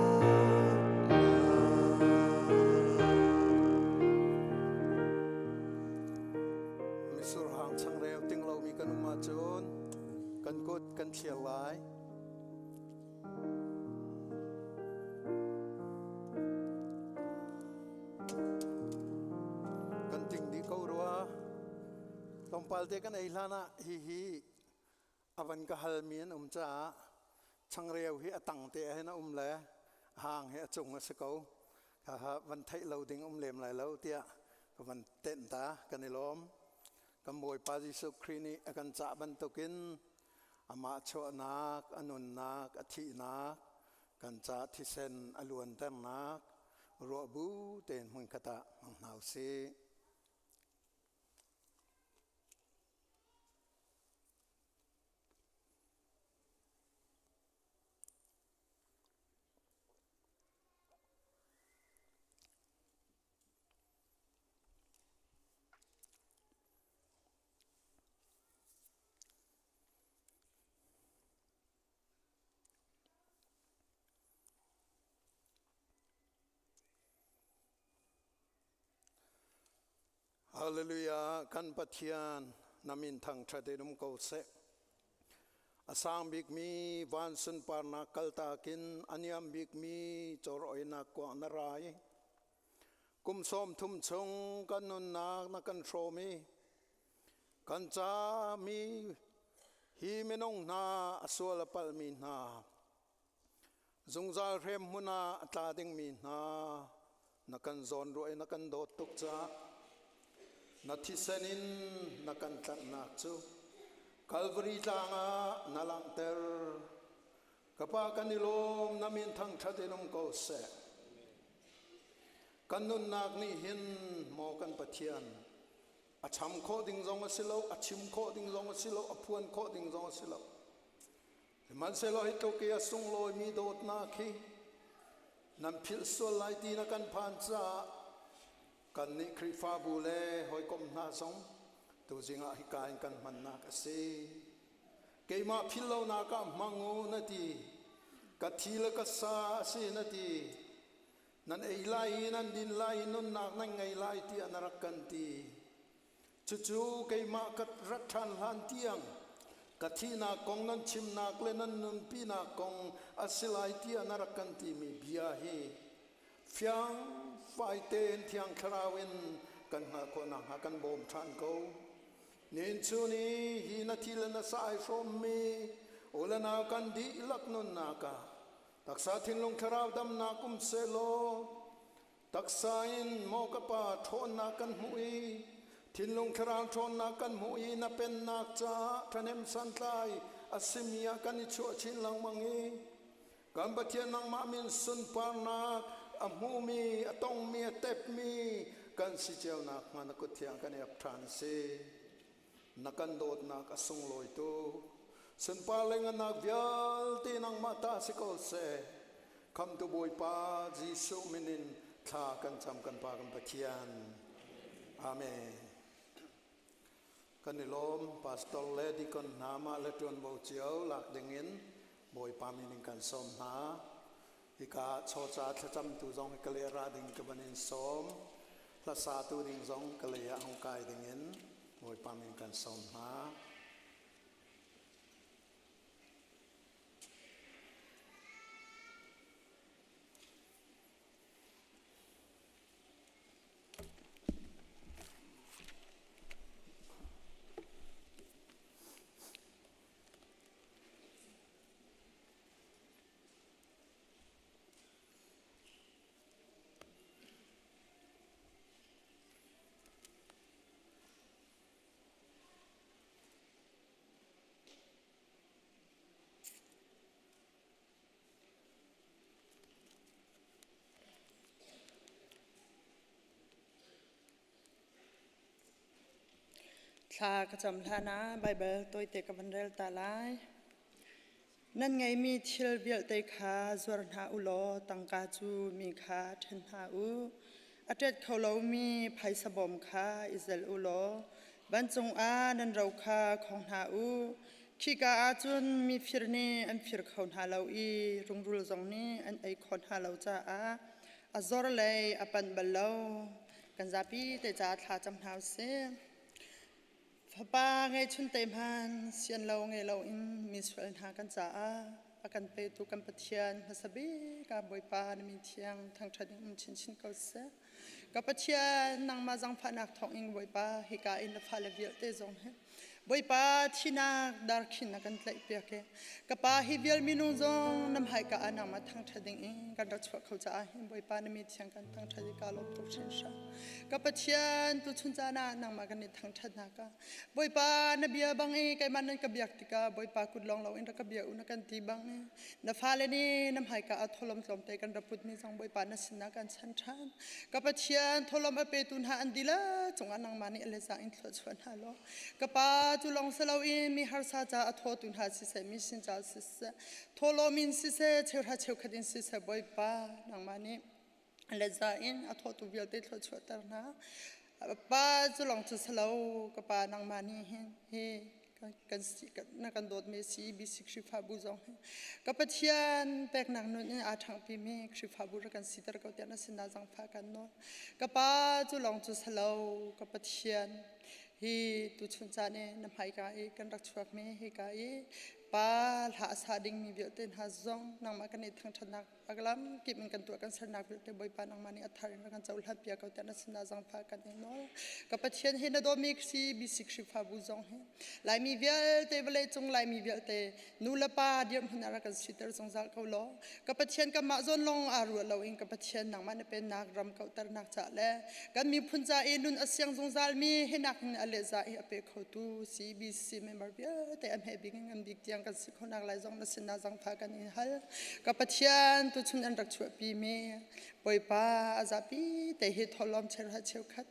Mitsur hang changreu ting lomi kan um ahcun kan kut kan thlir lai. Kan ting dih ko rua. Tlawmpal te kan ei hlan ah hihi a van ka halmi an um caah changreu hi a tang te hin a um le hang hi a cung a si ko. Kha van theih lo ding um lem lai lo tiah ka van tenh ta kan i lawm. Kan Bawipa Jesuh Khrih nih a kan cah bantukin amah chuahnak, a nunnak, a thihnak, kan ca thisen a luanternak ruah bu tein hmunkhat ah hmang hna usih. Hallelujah kan Pathian na min thangṭhat in um ko seh. A sang bikmi van sunparnak kaltak in a niam bikmi cawrawinak kuang na ra i kum 30 chung kan nunnak na kan hrawm i kan ca mi hi minung hna a sual a palmi hna zungzal hrem hmun ah a tla dingmi hna na kan zawnruah i na kan dawt tuk caah na thisen in na kan tlanhnak cu Calvary tlang ah na langhter. Ka pa kan i lawm na min thangṭhat in um ko seh. Kan nunnak nih hin maw kan Pathian a cham khawh ding zong a si lo, a chim khawh ding zong a si lo, a phuan khawh ding zong a si lo. Sihmanhsehlaw hi tluk i a sunglawimi dawtnak hi nan philh sual lai ti na kan phan caah kannih Khrihfabu le hawikom hna zong tuzing ah hika in kan hmannak a si. Keimah philh lonak ah hmang u na ti, ka thi le ka sa a si na ti, nan ei lai i nan din lai i nunnak nan ngei lai tiah na rak kan ti. Cucu keimah ka rat ṭhan hlan tiang ka thihnak kong nan chimnak le nan nunpinak kong a si lai tiah na rak kan timi bia hi fiang fai tein Thiang Thlarau in kan hngalh khawh nakhnga kan bawm ṭhan ko. Nihin chun i hi na thi le na sa ai hrawmmi u le nau kan dihlak nunnak ah taksa thinlung thlarau damnak um sehlaw Taksa in maw ka pa ṭhawnnak kan hmuh i thinlung thlarau ṭhawnnak kan hmuh i na pennak caah ṭhahnem santlai a simi ah kan i chuah chin lengmang i kan Pathian nangmah min sunparnak a hmumi a tongmi a tepmi kan si cio nakhnga na kut thiang kan i ap ṭhan a si. Na kan dawtnak a sunglawi tuk. Sunpar le ngannak vialte nangmah ta si ko seh. Khamtu Bawipa Jesuh min in thla kan cam kan Pa kan Pathian. Amen. Kan i lawm pastor le deacon hna mah le ṭuanvo cio lak dingin Bawipa min in kan sawm hna. Hika chawca thlacamtu zong ka le ra ding ka van in sawm. Hlasatu ding zong ka lei ah hung kai dingin Bawipa min kan sawm hna. Thla ka cam hlan ah Baibal tawite ka van rel ta lai. Nan ngeihmi thil vialte kha zuar hna u law tangka cu mi kha ṭhen hna u. A ṭet kho lomi phaisa bawm kha i zel u law vancung ah nan ro kha khong hna u. Khika ah cun mi fir nih an fir kho hna lo i rungrul zong nih an ei khawh hna lo caah a zor lei a panh bal lo. Kan zapi te caah thla cam hna usih. Fapa ngeihchun te hman sian lo ngei lo in mi sual hna kan caah a kan petu kan Pathian hmasa bik ah Bawipa na min thiang thangṭhat in um chinchin ko seh. Ka Pathian nangmah zaangfahnak thawngin Bawipa hika in na fale vialte zong hi Bawipa thinak darkhin na kan tlaih piak i ka pa hi vial minung zong na hmaika ah nangmah thangṭhat ding in kan rak chuah kho caah hin Bawipa na mi thiang kan thangṭhat i ka lawm tuk hringhran. Ka Pathian tuchun caan ah nangmah kan i thangṭhatnak ah Bawipa na bia bang i keimah nan ka biak tikah Bawipa kut lawng loin rak ka bia u na kan ti bang i na fale nih na hmaika ah tholom tlawmte kan rak putmi zong Bawipa na sinah kan chan ṭhan. Ka Pathian tholom a petu hna an dihlak cungah nangmah nih a lezang in thluachuah hna law ka pa cu lawng si loin mi harsa ca a thawtu hna siseh mi sin ca siseh thawhlawm in siseh cheuhra cheukhat in siseh Bawipa nangmah nih leza in a thawtu vialte thluachuahter hna. Pa cu lawng cu si lo ka pa nangmah nih hin hi kan si na kan dawtmi CEBC Khrihfabu zong hi ka Pathian peknak nun in aa ṭhangpi mi Khrihfabu rak kan siter ko tiah na sinah zangfah kan nawl. Ka pa cu lawng cu si lo ka Pathian hi tuchun caan i na hmaika i kan rak chuakmi hika i pa hla a sa dingmi vialte hna zong nangmah kan i thangṭhatnak Aglam kip in kan tuah kan sernak vialte Bawipa nangmah nih a thar in kan cohlan piak ko tiah na sinah zangfah kan in nawl. Ka Pathian hi na dawmi CBC Khrihfabu zong hi Laimi vialte vawlei cung Laimi vialte nu le pa dirhmun ah rak kan siter zungzal ko law. Ka Pathian kanmah zawn lawng aa ruah loin ka Pathian nangmah na pennak ram kauhternak ca le kan miphun ca i nun a siang zungzal mi hinak in a lehza i a pe khotu CBC member vialte a hme bik in ngan bik tiang kan si khonak lai zong na sinah zangfah kan in hal. Ka Pathian tuchun an rak chuahpi mi Bawipa a zapi te hi tholom cherha cheukhat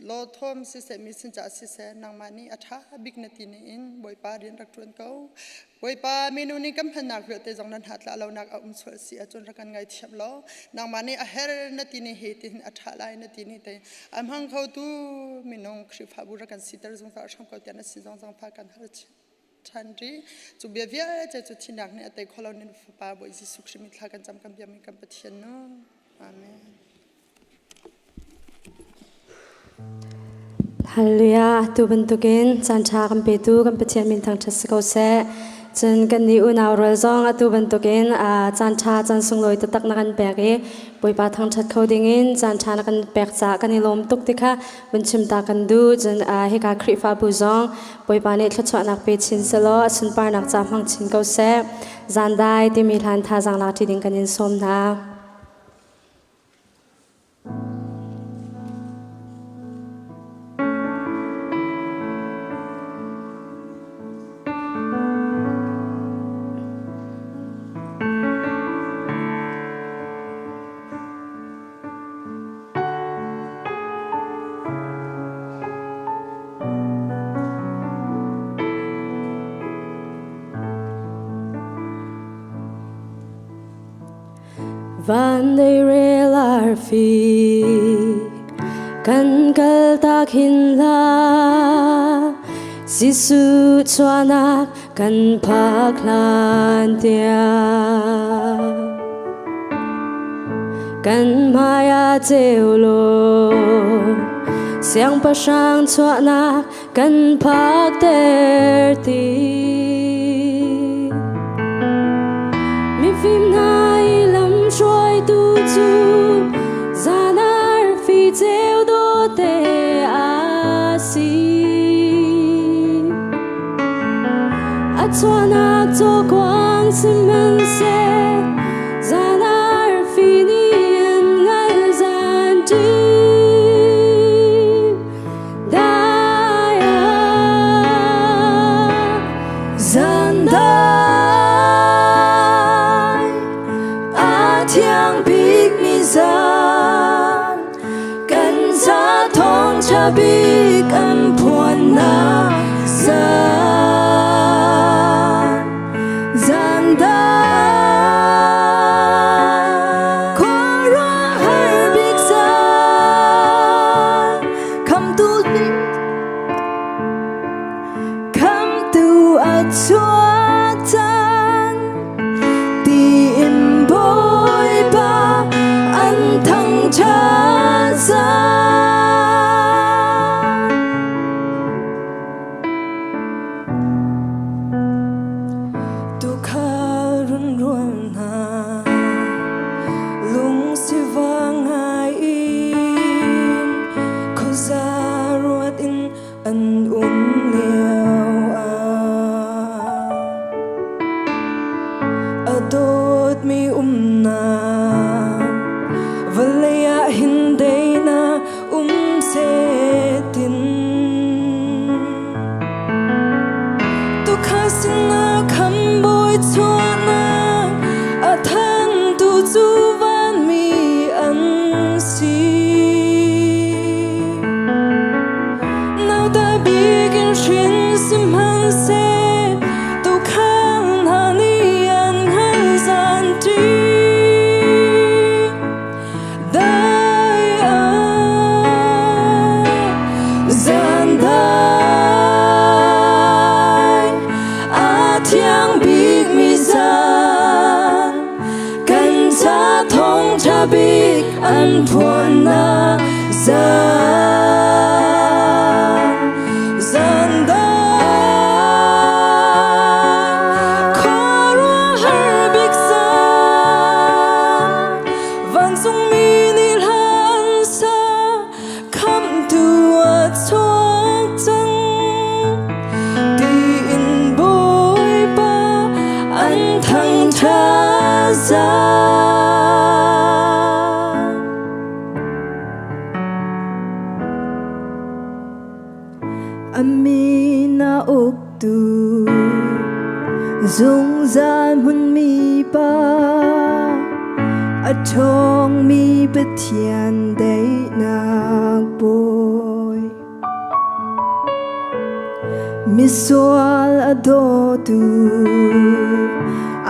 lawthawm siseh mi sinca siseh nangmah nih a ṭha bik na ti ni in Bawipa rian rak ṭuan ko. Bawipa minu nih kan hmannak vialte zong nan hatlah lonak a um sual si ahcun rak kan ngaithiam law nangmah nih a her na ti ni hi tihin a ṭha lai na ti ni te a hmang khotu minung Khrihfabu rak kan siter zungzal hram ko tiah na sin zong zangfah kan hal chin. ṭhan ri cu bia vialte cu thinak nih a tei kho lo nin fapa Bawi Jesuh Khrih min thla kan cam kan biakmi kan Pathian nu amen. Hallelujah tu bantukin caan ṭha kan petu kan Pathian min thangṭhat si ko seh. Cun kan nih unau rual zong atu bantukin caan ṭha caan sunglawi taktak na kan pek i Bawipa thangṭhat kho dingin caan ṭha na kan pek caah kan i lawm tuk ti kha vun chim ta kan duh. Cun hika Khrihfabu zong Bawipa nih thluachuahnak pe chin selaw a sunparnak ca hmang chin ko seh. Zandai timi hlan thazaang lak ṭi ding kan in sawm hna. Van dei rel arfi kan kal tak hin la Jesuh chuanak kan phak hlan tiang kan hmai ah ceu law siangpahrang chuahnak kan phak ter ti mifim hna i lam hruaitu cu zan arfi ceu dawte a si A chuahnak cawkuang sihmanhseh zan arfi nih an ngal zan ṭim dai ah zan dai a thiang bikmi zan kan ca thawngṭha bik an phuannak. dawtmi umnak vawlei ah hin daihnak um seh tin. Tuukhal sinah khambawi chuahnak a thantu cu vanmi an si. Nauta bik in hrin sihmanhseh tuukhal hna nih an hngalh zanṭi. Dai ah zan dai a thiang bikmi zan kan ca thawngṭha bik an phuannak zan zan dai khuaruahhar bik zan Vancungmi nih hla an sa, khamhtu a chuak cang. Tiin Bawipa an thangṭhat zan. A min a uktu zungzal hmunmi pa a ṭhawngmi Pathian daihnak bawi misual a dawtu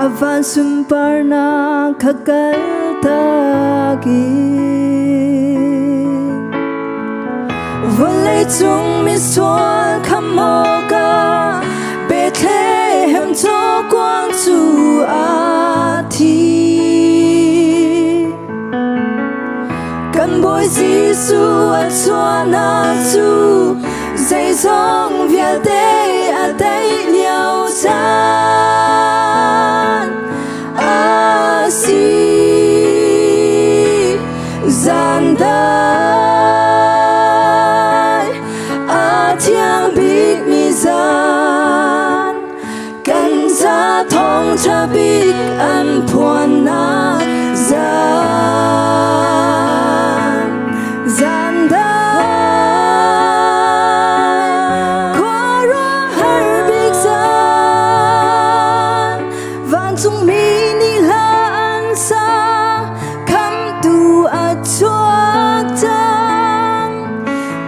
a van sunparnak kha kaltak in Vawleicung misual khamh awkah Bethlehem cawkuang cu a thi. Kan Bawi Jesuh a chuahnak cu zeizong vialte a tei lio caan a si. Zan dai a thiang bikmi zan kan ca thawngṭha bik an phuannak zan zan dai khuaruahhar bik zan vancungmi nih hla an sa khamtu a chuak cang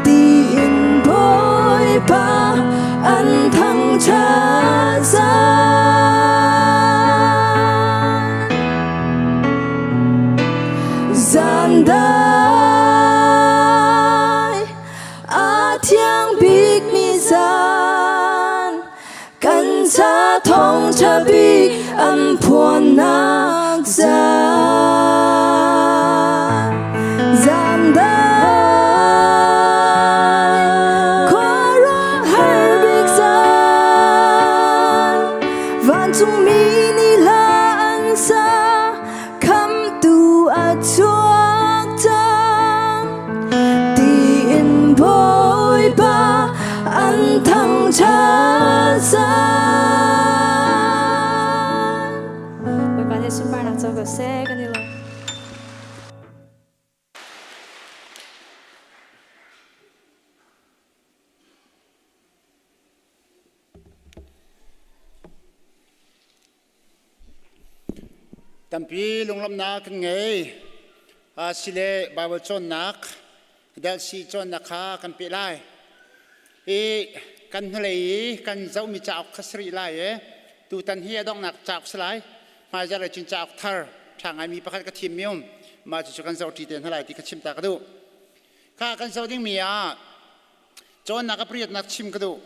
tiin Bawipa an thangṭhat zan dai a thiang bikmi zan kan ca thawngṭha bik an phuannak zan zan dai khuaruahhar bik zan vancungmi nih hla an sa khamtu a chuak cang tiin Bawipa an thangṭhat cang. Bawipa nih sunparnak co ko seh kan i lawm. Tampi lunglawmhnak kan ngei. Sile Baibal cawnnak, Delsi cawnnak kha kan peh lai. I kan hnulei i kan zohmi cauk kha si rih lai i tutan hi a donghnak cauk si lai. Hmaizarh le cun cauk thar ṭha ngaimi pakhat ka thimmi um. Mah cucu kan zoh ṭi te hna lai ti ka chim ta ka duh. Kha kan zoh dingmi ah cawnnak a pariatnak chim ka duh.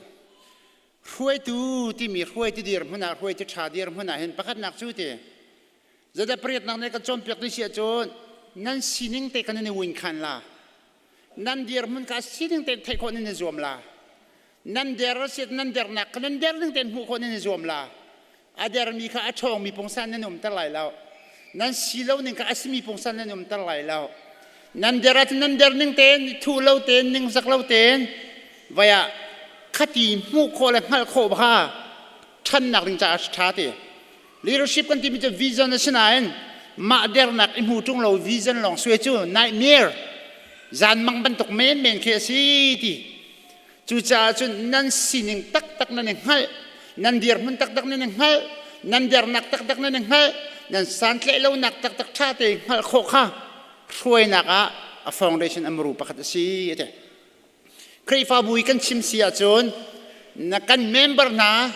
Hruaitu timi hruaitu dirhmun ah hruaitu ṭha dirhmun ah hin pakhatnak cu ti zeidah pariatnak nih kan cawnpiak ti si ahcun nan sining te kan in i win khan la nan dirhmun kha sining tein theih khawh nan i zuam la nan der a si nan dernak kha nan der ning tein hmuh khawh nan i zuam la a dermi kha a ṭhawngmi pungsan nan umter lai lo nan si lo ning kha a simi pungsan nan umter lai lo nan der ahcun nan der ning tein thu lo tein ningzak lo tein vai ah khati hmuh khawh le hngalh khawh kha ṭhannak ding caah ṭha ti. Leadership kan timi cu vision a si nain mah dernak i hmu ṭung lo vision lawng suai cu nightmare zanmang bantuk menmen khi a si ti. Cucaah cun nan sining taktak nan i hngalh, nan dirhmun taktak nan i hngalh, nan dernak taktak nan i hngalh, nan santlaih lonak taktak ṭha tein hngalh khawh kha hruainak ah a foundation a muru pakhat a si a ti. Khrihfabu i kan chim si ahcun na kan member hna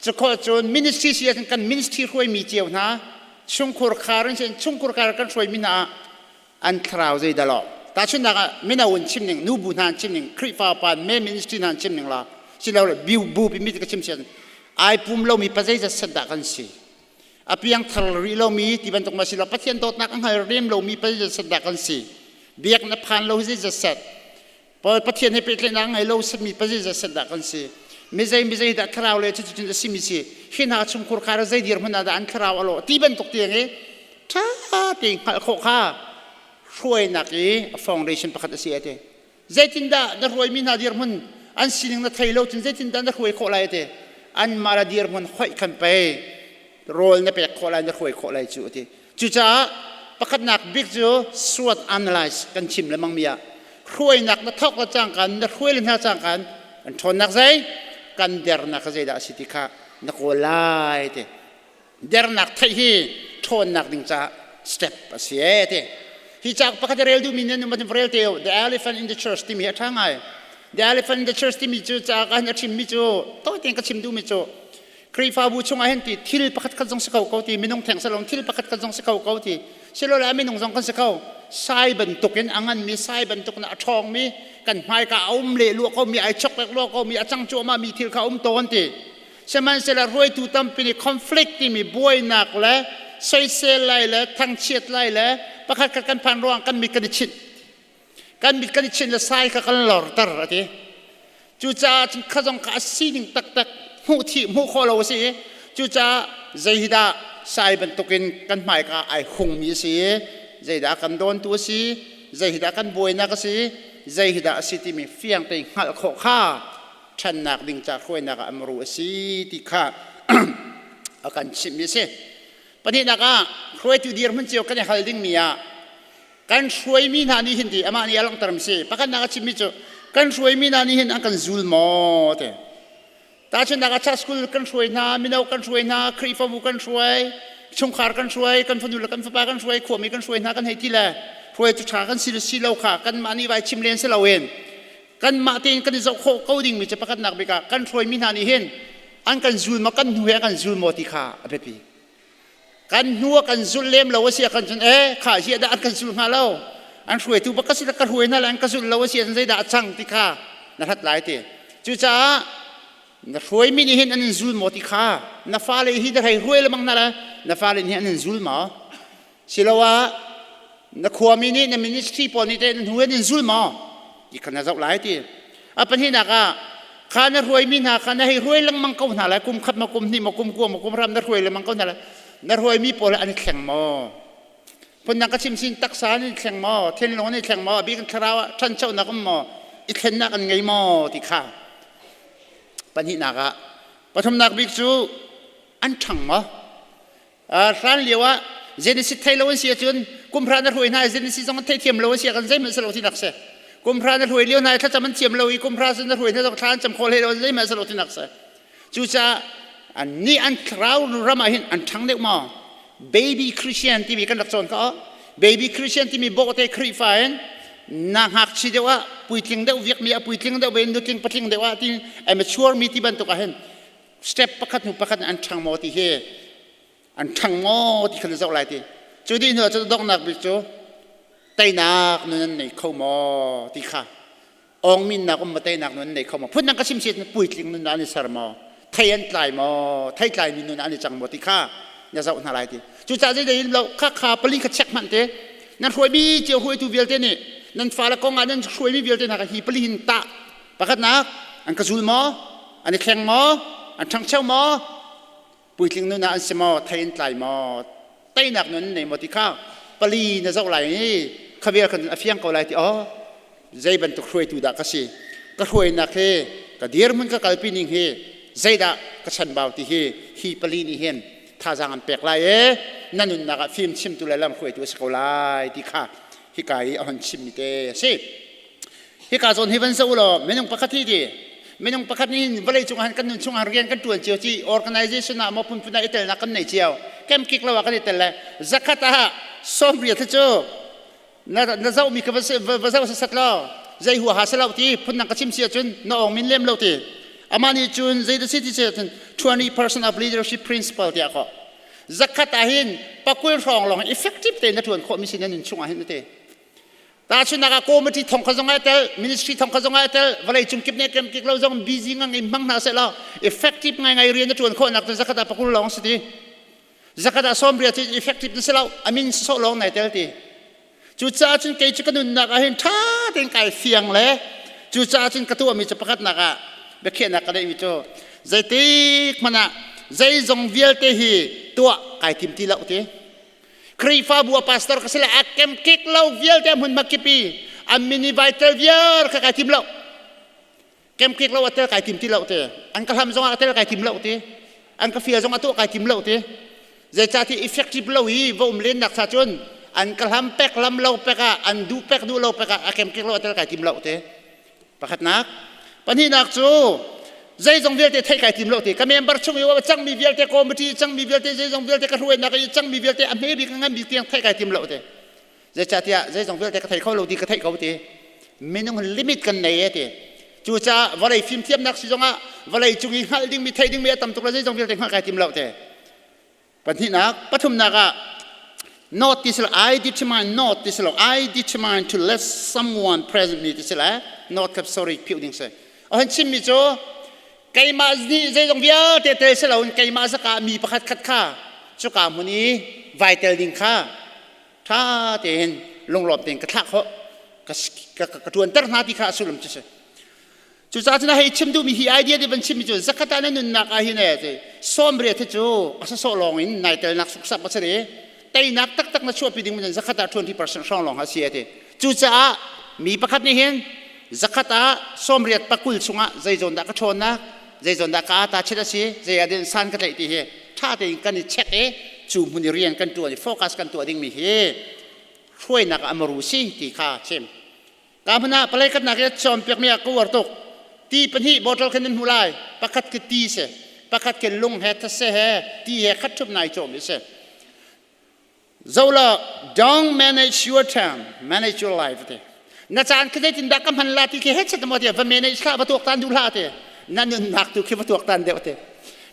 cukhawh cun ministry si ahcun kan ministry hruaimi cio hna chungkhur khar in sin chungkhur khar kan hruaimi hna ah an thlarau zei dah lo tahchunhnak ah mino in chim ning nubu hna an chim ning Khrihfa pa me ministry hna an chim ning la silole bu pi mi ka chim si ahcun ai pum lomi pa zeizat set dah kan si a piangthar rih lomi ti bantuk ma si lo Pathian dawtnak a hngal rem lomi pa zeizat set dah kan si biak na phan lo zeizat set Pathian he pehtlaihnak ngei lo simi pa zeizat set dah kan si mizei mizei dah thlarau le cuticun a simi si hi hna chungkhur khar zei dirhmun ah dah an thlarau a lawh ti bantuk tiang i ṭha tein hngalh khawh kha hruainak i a foundation pakhat a si a ti Zeitindah na hruaimi hna dirhmun an sining na thei lo cun zeitindah na hruai khawh lai ti anmah la dirhmun hoih khan pei rawl na pek khawh lai na hruai khawh lai cu a ti. Cucaah pakhatnak bik cu SWOT analyze kan chim lengmang mi ah hruainak na thawk le cangka na hruai le hna cangka kan ṭhawnnak zei kan dernak kha zeidah a si ti kha na kawl lai ti. Dernak theih hi ṭhawnnak ding caah step a si ee ti. Hi cauk pakhat i rel duhmi nan um ahcun rel te u. The Elephant in the Church timi hi a ṭha ngai. The Elephant in the Church timi cu cauk ah hin a chimmi cu tawi tein ka chim duhmi cu Khrihfabu chungah hin ti thil pakhat khat zong si kho ko ti minung theng si lo thil pakhat khat zong si kho ko ti silole a minung zong kan si kho sai bantukin a nganmi sai bantukin a ṭhawngmi kan hmaika a um le luah komi ai chok lek luah komi a cang cuahmah mi thil kha um tawn ti Sihmanhsehlaw hruaitu tampi nih conflict timi buainak le soisel lai le thangchiat lai le pakhat khat kan phan ruang kan mit kan i chinh. Kan mit kan i chinh le sai kha kan lorter a ti. Cucaah cun kha zong kha a sining taktak hmuh thih hmuh khawh lo a si i cucaah zei hi dah sai bantukin kan hmaika ai hungmi a si i zeidah kan dawntu a si zei hi dah kan buainak a si zei hi dah a si timi fiang tein hngalh khawh kha ṭhannak ding ca hruainak ah amru a si ti kha a kan chimhmi a si. Pahnihnak ah hruaitu dirhmun cio kan i hal dingmi ah kan hruaimi hna nih hin ti amah nih a langhter mi si. Pakhatnak a chimmi cu kan hruaimi hna nih hin an kan zul maw ti. Tahchunhnak ah church school kan hruai hna, mino kan hruai hna, Khrihfabu kan hruai, chungkhar kan hruai, kan fanu le kan fapa kan hruai, khuami kan hruai hna kan hei ti le hruaitu ṭha kan si le si lo kha kanmah nih vai chim len si loin kanmah tein kan i zoh khawh ko dingmi cu pakhatnak bik ah kan hruaimi hna nih hin an kan zul maw kan hnu he an kan zul maw ti kha a biapi kan hnu a kan zulh lem lo a si ah kan cun e kha hi dah an kan zul hnga lo an hruaitu bak ka si ka hruai hna le an ka zulh lo a si ahcun zeidah a cang ti kha na hlat lai ti cucaah na hruaimi nih hin an in zul maw ti kha na fale hi na hei hruai lengmang hna le na fale nih an in zul maw Siloah na khuami nih na ministry pawl nih teh na hnu in in zul maw ti kha na zoh lai ti. A pahnihnak ah kha na hruaimi hna kha na hei hruai lengmang ko hna lai kum khat maw kum hnih maw kum kua maw kum ram na hruai lengmang ko hna lai na hruaimi pawl an i thleng maw phundang ka chim sin taksa an i thleng maw thinlung an i thleng maw a bik in thlarau ah ṭhanchonak um maw i thlennak an ngei maw ti kha pahnihnak ah pathumnak bik cu an ṭhang maw Hlan lio ah Genesis thei lo an si ahcun kum hra na hruai hna i Genesis zong an theithiam lo a si ah kan zeihmanh si lo tinak si. Kum hra na hruai lio hna i thlacam an thiam lo i kum hra na hruai hna zong thla an cam khawh hlei lo zeihmanh si lo tinak si. Cucaah annih an thlarau ram ah hin an ṭhang deuh maw? Baby Christian timi kan rak cawn ko. Baby Christian timi bawhte Khrihfa in na ngakchi deuh ah puitling deuh viakmi a puitling deuh ve nutling patling deuh ah ti a mature mi ti bantuk ah hin step pakhat hnu pakhat an ṭhang maw ti hi an ṭhang maw ti khan zoh lai ti cu dih hnu ah cun donghnak bik cu teinak nun an nei kho maw ti kha awngminnak um ma teinak nun an nei kho maw phundang ka chim si puitling nun an i ser maw thei an tlai maw thei tlai mi nun an i cang maw ti kha na zoh hna lai ti cucaah zei lo kha kha pali kha check hmanh te nan hruaimi cio hruaitu vialte nih nan fale kong ah nan hruaimi vialte hna kha hi pali hin tah pakhatnak an ka zul maw An i thleng maw? An ṭhangcho maw? Puitling nun ah an si maw? Thei an tlai maw? Teinak nun an nei maw ti kha pali na zoh lai i khavel khan a fiang ko lai ti aw zei bantuk hruaitu dah ka si ka hruainak hi ka dirhmun ka kalpi ning hi zeidah ka chanbau ti hi hi pali nih hin Thazaang an pek lai i na nunnak ah fim chimtu le lamhruaitu a si ko lai ti kha hika i a hon chimmi te a si. Hika zawn hi van zoh law minung pakhat hi ti minung pakhat nih vawlei cung ah kan nun chung ah rian kan tuan cio ci organization ah maw phunphun ah i telnak kan nei cio kem kik lo ah kan i tel le zakhat ah sawmriat hi cu na na zoh mi ka va va zoh sasat lo zei huaha si lo ti phundang ka chim si ahcun na ong min lem lo ti amah nih cun zei da si ti si ahcun 20% of leadership principle tiah kho zakhat ah hin pakul hrawng lawng effective tein na tuan khawh mi si na nun chung ah hin na ti Tahchunhnak ah committee thong kha zong ai tel, ministry thong kha zong ai tel, vawlei cung kip ne kem kik lo zong busy ngang in hmang hna seh law effective ngai ngai rian na tuan khawh nak cu zakhat ah pakul lawng si ti. Zakhat ah sawm riat cu effective na si lo, amin sawh lawng nai tel ti. Cucaah cun kei cu ka nunnak ah hin tha tein kai fiang le cucaah cun ka tuahmi cu pakhatnak ah biakhiahnak ka neihmi cu zeitik hmanh ah zeizong vialte hi tuah kai tim ti lo ti. Khrihfabu a pastor ka si le a kemkik lo vialte hmunhma kip i an min i vai tel viar kha kai tim lo. Kemkik lo a tel kai tim ti lo te. An ka hlam zongah a tel kai tim lo te. An ka fial zongah tuah kai tim lo te. Zeicahti effective lo i va um len nak cha cun an ka hlam pek lam lo pek ah an duh pek duh lo pek ah a kemkik lo a tel kai tim lo te. Pakhatnak. Pahnihnak cu zeizong vialte theih kai tim lo ti ka member chung i cangmi vialte committee cangmi vialte zeizong vialte ka hruainak i cangmi vialte a hme bik a ngan bik tiang theih kai tim lo ti zeicahtiah zeizong vialte ka thei kho lo ti ka theih ko ti minung limit kan nei e ti cucaah vawlei fimthiamnak si zongah vawlei cung i hngalh dingmi theih dingmi a tam tuk le zeizong vialte hngalh kai tim lo ti Pahnihnak, pathumnak ah not ti silo I determine not ti silo I determine to let someone present me ti sila not kap sorry phiu ding se. Ohan chim mi cu keimah nih zeizong vialte tel silo in keimah zaka mi pakhat khat kha cuka hmun i vai tel ding kha tha tein lunglawm tein ka thlah khawh ka ka tuanter hna ti kha a sullam cu si. Cucaah cun a hei chim duhmi hi idea nih van chimmi cu zakhat ah na nunnak ah hin e sawmriat hi cu a sasawh lawng in nai telnak suksak a si i teinak taktak na chuahpi ding cun zakhat ah 20% hrawng lawng a si a ti. Cucaah mi pakhat nih hin zakhat ah sawmriat pakul chungah zei zawn dah ka ṭhawnnak zei zawn dah ka ata chet a si zei ah din san ka tlaih ti hi ṭha tein kan i check i cu hmun i rian kan ṭuan i focus kan tuah dingmi hi hruainak ah a maru si ti kha chim. Ka hmun ah palei katnak i cawnpiakmi ah ka uar tuk. Ti pahnih bottle khin nan hmuh lai. Pakhat khi ti si. Pakhat khi lung he thase he ti he khat ṭhup nai cawm si. Zola don't manage your time, manage your life te. Na caan khi zeitin dah ka hman la ti khi he chet mo ti va manage hlah va tuak tan duh hlah te. Na nunnak tu khi va tuak tan deuh te.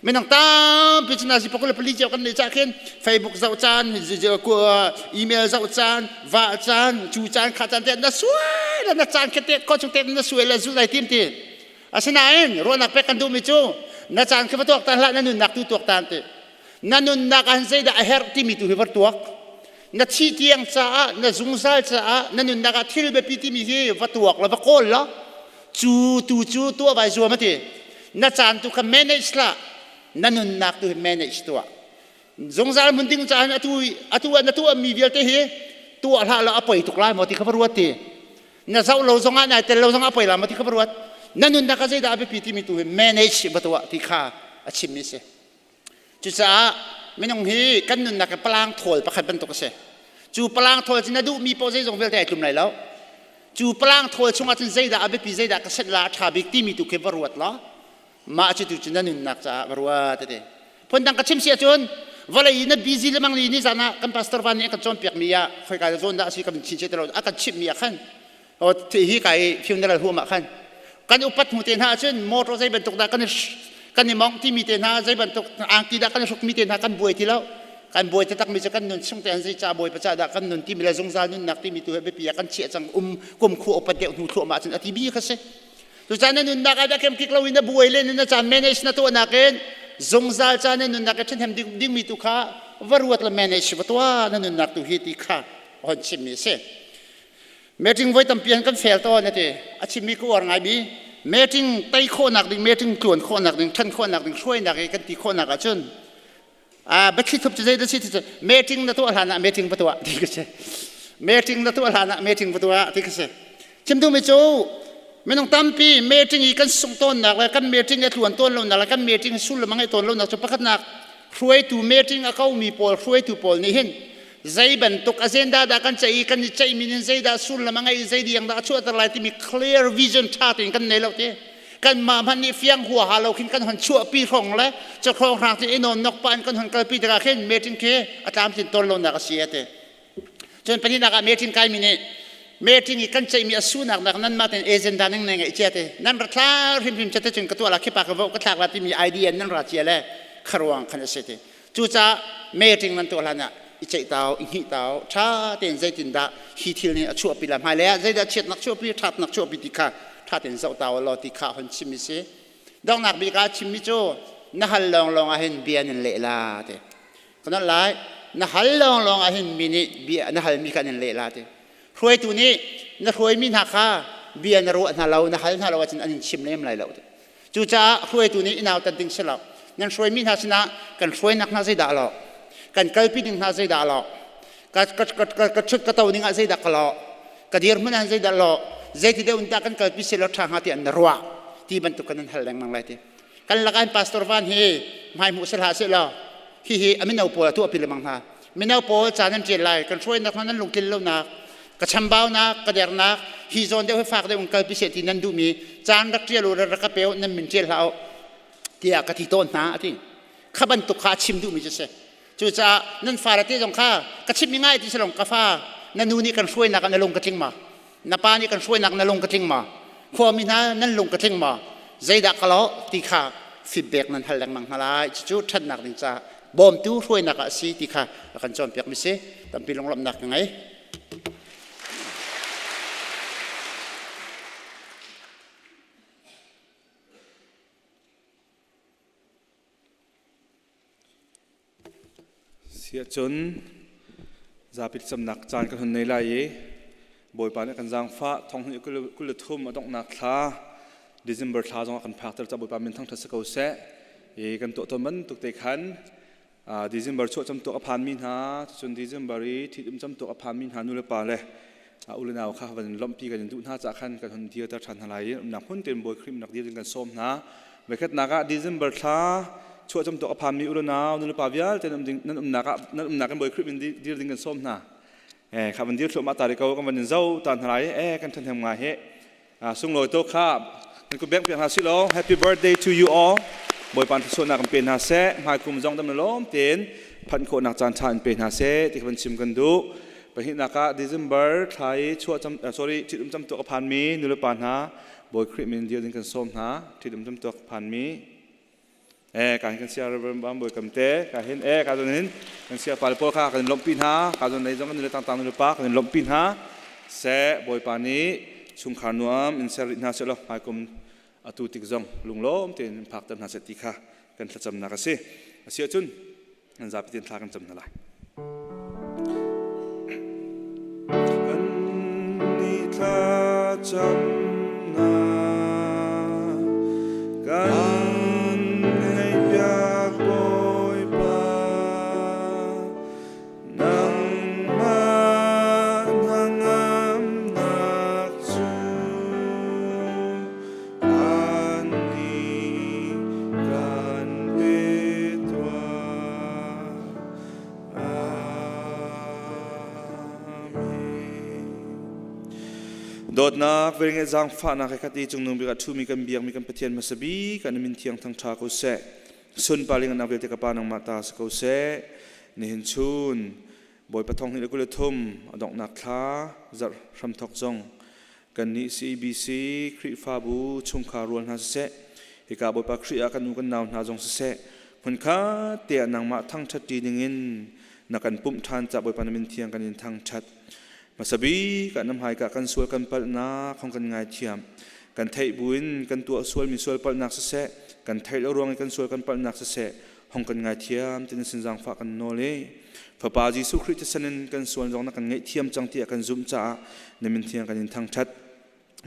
Minung tampi cu nazi pakul pali cio kan nei cah khin Facebook zoh caan email zoh caan va caan cu caan kha caan te na suai la na caan khe te ko chung te na suai la zu lai tim ti asinain ruahnak pek kan duhmi cu na caan khi va tuak tan hlah na nunnak tu tuak tan ti na nunnak ah zeidah a herh timi tu hi va tuak na thi tiang caah na zungzal caah na nunnak ah thil biapi timi hi va tuak la va kawl la cu tu cu tuah vai zuam ati na caan tu kha manage la na nunnak tu hi manage tuah zungzal mun ding caan atu atu na tuah mi vialte hi tuah hlah la a poi tuk lai maw ti kha va ruat ti na zoh lo zongah nai tel lo zongah a poi la maw ti kha va ruat na nunnak ah zeidah a biapi timi tu hi manage va tuah ti kha a chimmi si Cucaah minung hi kan nunnak hi palang thawl pakhat bantuk a si. Cu palang thawl cu na duhmi paoh zeizong vialte ai tlum lai lo. Cu palang thawl chungah cun zeidah a biapi zeidah ka set la a ṭha bik timi tu khi va ruat law mah cu tu cu na nunnak caah va ruat ti. Phundang ka chim si ahcun vawlei i na busy lemang ni ni zan ah kan pastor van nih a kan cawnpiakmi ah khoika zawn dah a si kan chin te lo a kan chimhmi ah khan hi kai funeral huam ah khan kan upat hnu te hna ahcun motor zei bantuk dah kan kan i mong timi te hna zei bantuk angki dah kan i hrukmi te hna kan buai ti lo kan buai taktak mi cu kan nun chung te an zei ca bawi paca dah kan nun timi le zungzal nunnak timi tu he biapi ah kan chiah cang um kum khu upat deuh hnu thluahmah cun a ti bi kha si tucaan na nunnak ah kem kik lo in na buai len na caan manage na tuahnak in zungzal caan na nunnak i ṭhahnem dingmi tu kha va ruat le manage va tuah na nunnak tu hi ti kha hon chimmi a si Meeting voi tampi an kan fail tawn a ti. A chimmi ka uar ngaimi meeting tei khawhnak ding, meeting tluan khawhnak ding, ṭhan khawhnak ding, hruainak i kan ti khawhnak ahcun a biathli thup cu zeidah si ti cu meeting na tuah hlan ah meeting va tuah ti ka si. Meeting na tuah hlan ah meeting va tuah ti ka si. Chim duhmi cu minung tampi meeting i kan sungh tawnnak le kan meeting i a tluan tawn lonak le kan meeting sullam a ngeih tawn lonak cu pakhatnak. Hruaitu meeting a komi pawl hruaitu pawl nih hin zei bantuk agenda dah kan ceih i kan i ceihmi nih zeidah sullam a ngei zei diang dah a chuahter lai timi clear vision ṭha tein kan nei lo ti. Kanmah hmanh nih fiang huaha lo khin kan hon chuahpi hrawng le cu hrawnghrang ti i nawnnok pah in kan hon kalpi tikah khin meeting khi a tlamtlin tawn lonak a si a ti. Cun pahnihnak ah meeting kaimi nih meeting i kan ceihmi a sunak nak nanmah tein agenda ning nei ngeih cia te nan ra thla hrimhrim ca te cun ka tuah la khipa ka voh ka thlak la timi idea nan ra cia le kharuang khan a si ti. Cucaah meeting nan tuah hlan ah i ceih tau i hngih tau ṭha tein zeitin dah hi thil nih a chuahpi la hmailei ah zeidah chiatnak chuahpi ṭhatnak chuahpi ti kha ṭha tein zoh tau law ti kha hon chim i si. Donghnak bik ah chimmi cu na hal lawnglawng ah hin bia nan leh la ti. Ka nolh lai. Na hal lawnglawng ah hin mi nih bia na halmi kha an in leh la ti. Hruaitu nih na hruaimi hna kha bia na ruah hna lo, na hal hna lo ahcun an in chim lem lai lo ti. Cucaah hruaitu nih i nautat ding si lo. Nan hruaimi hna sinah kan hruainak hna zeidah lo? Kan kalpi ding hna zeidah lo? Ka ka ka ka ka chut ka to ning ah zeidah ka lo? Ka dirhmun ah zeidah lo? Zeiti deuh in dah kan kalpi seh law ṭha hnga ti an na ruah ti bantuk kan an hal lengmang lai ti. Kan lakah hin Pastor Van hi hmai hmuh seh hlah seh law hihi a mino pawl a tuahpi lengmang hna. Mino pawl ca nan ṭial lai, kan hruainak hna nan lungtlin lonak, ka chambaunak, ka dernak, hi zawn deuh hi fak deuh in kalpi seh ti nan duhmi caan rak ṭial u, rak ka pe u, nan min ṭial hlah u tiah ka ti tawn hna a ti. Kha bantuk kha a chim duhmi cu si. Cucaah nan fale te zong kha ka chimmi ngai ti si long ka fa na nu nih kan hruainak ah na lung ka tling ma? Na pa nih kan hruainak na lung ka tling ma? Khuami hna nan lung ka tling ma? Zeidah ka lawh ti kha feedback nan hal lengmang hna lai. Cucu ṭhatnak ding caah bawmtu hruainak ah a si ti kha a kan cawnpiak mi si. Tampi lunglawmhnak ka ngei. Siahcun zapi thlacamnak caan kan hun nei lai i Bawipa nih kan zaangfah thong 23 a donghnak thla December thla zongah kan phakter ca Bawipa min thangṭhat si ko seh. I kan tuah tawn bantuk te khan December chuah camtuak a phanmi hna cun December i ṭhitum camtuak a phanmi hna nu le pa le u le nau kha van lawmhpi kan in duh hna caah khan kan hun dirter ṭhan hna lai i umnak hmun tein Bawi Khrih nak dir in kan sawm hna. Voikhatnak ah December thla chuah camtuak a phanmi u le nau nu le pa vialte nan um ding nan umnak ah nan umnak in Bawi Khrih min dir ding kan sawm hna. Eh kha van dir thluahmah ta ko kan van in zo ta hna lai eh kan ṭhahnem ngai he. Sunglawi to kha nan ku beng piak hna si law happy birthday to you all. Bawipa thluachuahnak kan pe hna seh. Hmaikum zong dam lawm tein phanh khawhnak caan ṭha in pe hna seh ti kha van chim kan duh. Pahnihnak ah December thla i chuah cam sorry ṭhitum camtuak a phanmi nulepa hna Bawi Khrih min dir ding kan sawm hna. Ṭhitum camtuak phanmi eh ka hin kan sia Reverend Bam Bawi Kam te ka hin eh ka zon hin kan sia pale pawl kha kan lawmhpi hna ka zon lei zong kan nule tangtang nulepa kan lawmhpi hna seh Bawipa nih chungkhar nuam in ser rih hna seh law hmaikum atu tik zong lunglawm tein in phakter hna seh ti kha kan thlacamnak a si. A si ahcun nan zapi tein thla kan cam hna lai. Kan ni thlacamnak kan ngaihpiak Bawipa nangmah hnangamnak cu Annih kan pe tuah. Amen. Dawtnak velngeih zaangfahnak he khat i cungnung bik ah ṭhumi kan biakmi kan Pathian hmasa bik kan min thiang thangṭha ko seh. Sunparling anak vialte ka Pa nangmah ta si ko seh. Nihin chun Bawipa thong hnih le 23 a donghnak thla zarh hramthok zong Kannih CBC Khrihfabu chungkhar rual hna siseh, hika Bawipa Khrih ah kan u kan nau hna zong siseh, hmunkhat te ah nangmah thangṭhat ṭi dingin na kan pumh ṭhan cah Bawipa na min thiang kan in thangṭhat. Hmasa bik ah na hmaika kan sual kan palhnak hong kan ngaithiam. Kan theih buin kan tuah sualmi sual palhnak siseh, kan theih lo ruang i kan sual kan palhnak siseh, hong kan ngaithiam ti na sin zaangfah kan nawl i Fapa Jesuh Khrih thisen in kan sual zong na kan ngaihthiam cang tiah kan zumh caah na min thiang kan in thangṭhat.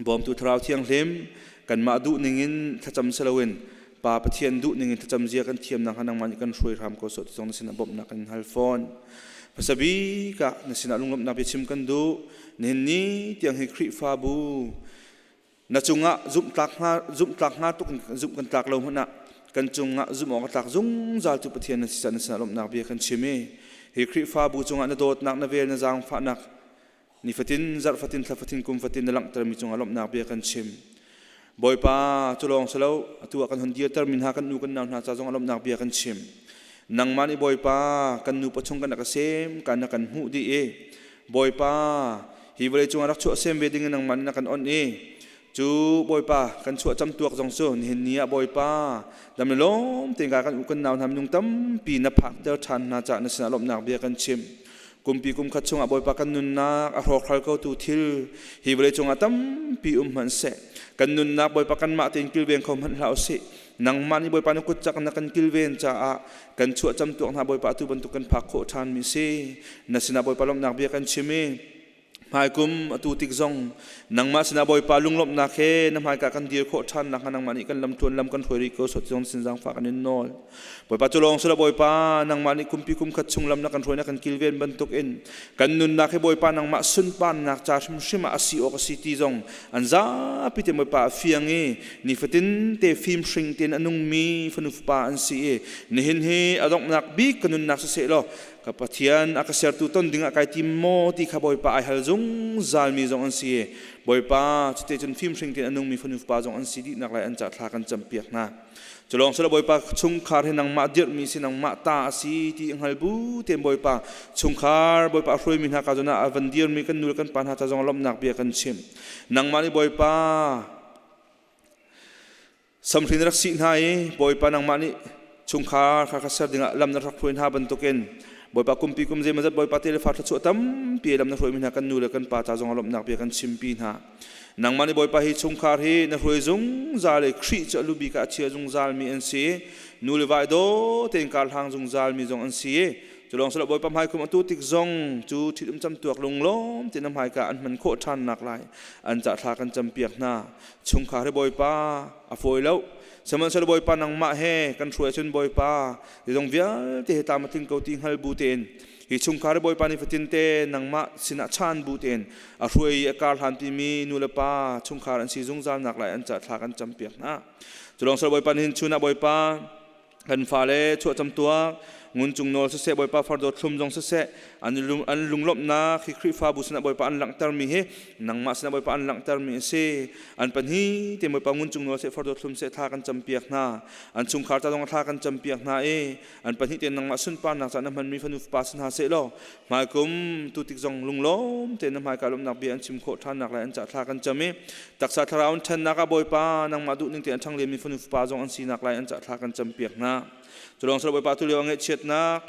Bawmtu Thlarau Thianghlim kanmah duh ningin thlacam si loin Pa Pathian duh ningin thlacam zia kan thiam nakhnga nangmah nih kan hruai hram ko sawh ti zong na sinah bawmhnak kan hal fawn. Hmasa bik ah na sinah lunglawmhnak biachim kan duh. Nihin ni tiang hi Khrihfabu na cungah zumhtlak hnga tuk zumh kan tlak lo hmanh ah Kan cungah zumh awk a tlak zungzal tu Pathian na si caah na sinah lawmhnak bia kan chim i hi Khrihfabu cungah na dawtnak, na vel, na zaangfahnak nifatin, zarh fatin, thla fatin, kum fatin na langhtermi cungah lawmhnak bia kan chim. Bawipa, cu lawng si lo, atu ah kan hun dirtermi hna kan nu kan nau hna ca zongah lawmhnak bia kan chim. Nangmah nih Bawipa, kan nupa chung kan rak i sem, kan na kan hmuh dih i Bawipa, hi vawlei cungah rak chuah sem ve ding in nangmah nih na kan onh i cu Bawipa kan chuah cam tuak zong cu nihin ni ah Bawipa dam le lawm tein ka kan u kan nau hna minung tampi na phakter ṭhan hna caah na sinah lawmhnak bia kan chim. Kumpi kum khat chungah Bawipa kan nunnak a hrawkhral kotu thil hi vawlei cungah tampi um hmanhseh kan nunnak Bawipa kanmah tein kilveng kho hmanh hlah usih. Nangmah nih Bawipa na kut cak na kan kilven caah kan chuah camtuak hna Bawipa atu bantuk kan phak khawh ṭhan mi si. Na sinah Bawipa lawmhnak bia kan chim i Hmaikum atu tik zong nangmah sinah Bawipa lunglawmhnak he na hmaika kan dir khawh ṭhan nakhnga nangmah nih kan lamtluan lam kan hruai rih ko sawt zong sin zaangfah kan in nawl. Bawipa cu lawng sila Bawipa nangmah nih kumpi kum khat chung lam na kan hruai na kan kilven bantuk in kan nunnak hi Bawipa nangmah sunparnak ca hrimhrim ah a si awk a si ti zong an zapi te Bawipa a fiang i nifatin te fimhring tein a nungmi fanu fapa an si i nihin hi a donghnak bik ka nunnak siseh law Ka Pathian a ka sertu ton dingah kai tim maw ti kha Bawipa ai hal zungzal mi zong an si. Bawipa cute cun fimhring tein a nungmi fanu fapa zong an si dihnak lai an ca thla kan campiak hna. Culawng sila Bawipa chungkhar hi nangmah dirhmi si nangmah ta a si ti hngal bu tein Bawipa chungkhar Bawipa a hruaimi hna ka zawn ah a van dirmi kan nu le kan pa hna ca zong lawmhnak bia kan chim. Nangmah nih Bawipa Samhri na rak sih hna i Bawipa nangmah nih chungkhar kha kha ser dingah lam na rak hruai hna bantukin Bawipa kumpi kum zeimawzat Bawipa te le fa thluachuah tampi lam na hruaimi hna kan nu le kan pa ca zong ah lawmhnak bia kan chimpi hna. Nangmah nih Bawipa hi chungkhar hi na hruai zungzal i Khrih cu a lu bik ah a chia zungzalmi an si. Nu le va i daw tein kar hlang zungzalmi zong an si. Cu lawng silo Bawipa hmaikhum atu tik zong cu ṭhitum camtuak lunglawm tein na hmaika an hman khawh ṭhan nak lai an ca thla kan campiak hna. Chungkhar hi Bawipa a fawi lo. Sihmanhsehlaw Bawipa nangmah he kan hruai ahcun Bawipa zeizong vialte hi tlam a tling ko ti hngal bu tein hi chungkhar hi Bawipa nifatin te nangmah sinah chaan bu tein a hruai i a kar hlan timi nu le pa chungkhar an si zungzal nak lai an ca thla kan campiak hna. Cu lawng silo Bawipa nihin chun ah Bawipa kan fale chuahcam tuak ngun cung nawl siseh Bawipa fardawt thlum zong siseh an an lunglawmhnak hi Khrihfabu sinah Bawipa an langhtermi hi nangmah sinah Bawipa an langhtermi a si an pahnih te Bawipa ngun cung nawl seh fardawt thlum seh thla kan campiak hna an chungkhar ca zong thla kan campiak hna i an pahnih te nangmah sunparnak ca na hmanmi fanu fapa si hna seh law hmaikum tu tik zong lunglawm te na hmaika lawmhnak bia an chim khawh ṭhannak lai an ca thla kan cam i Taksa thlarau in ṭhannak ah Bawipa nangmah duhning tein a ṭhang liammi fanu fapa zong an sinak lai an cah thla kan campiak hna. Culawng sal Bawipa tu lio a ngaihchiatnak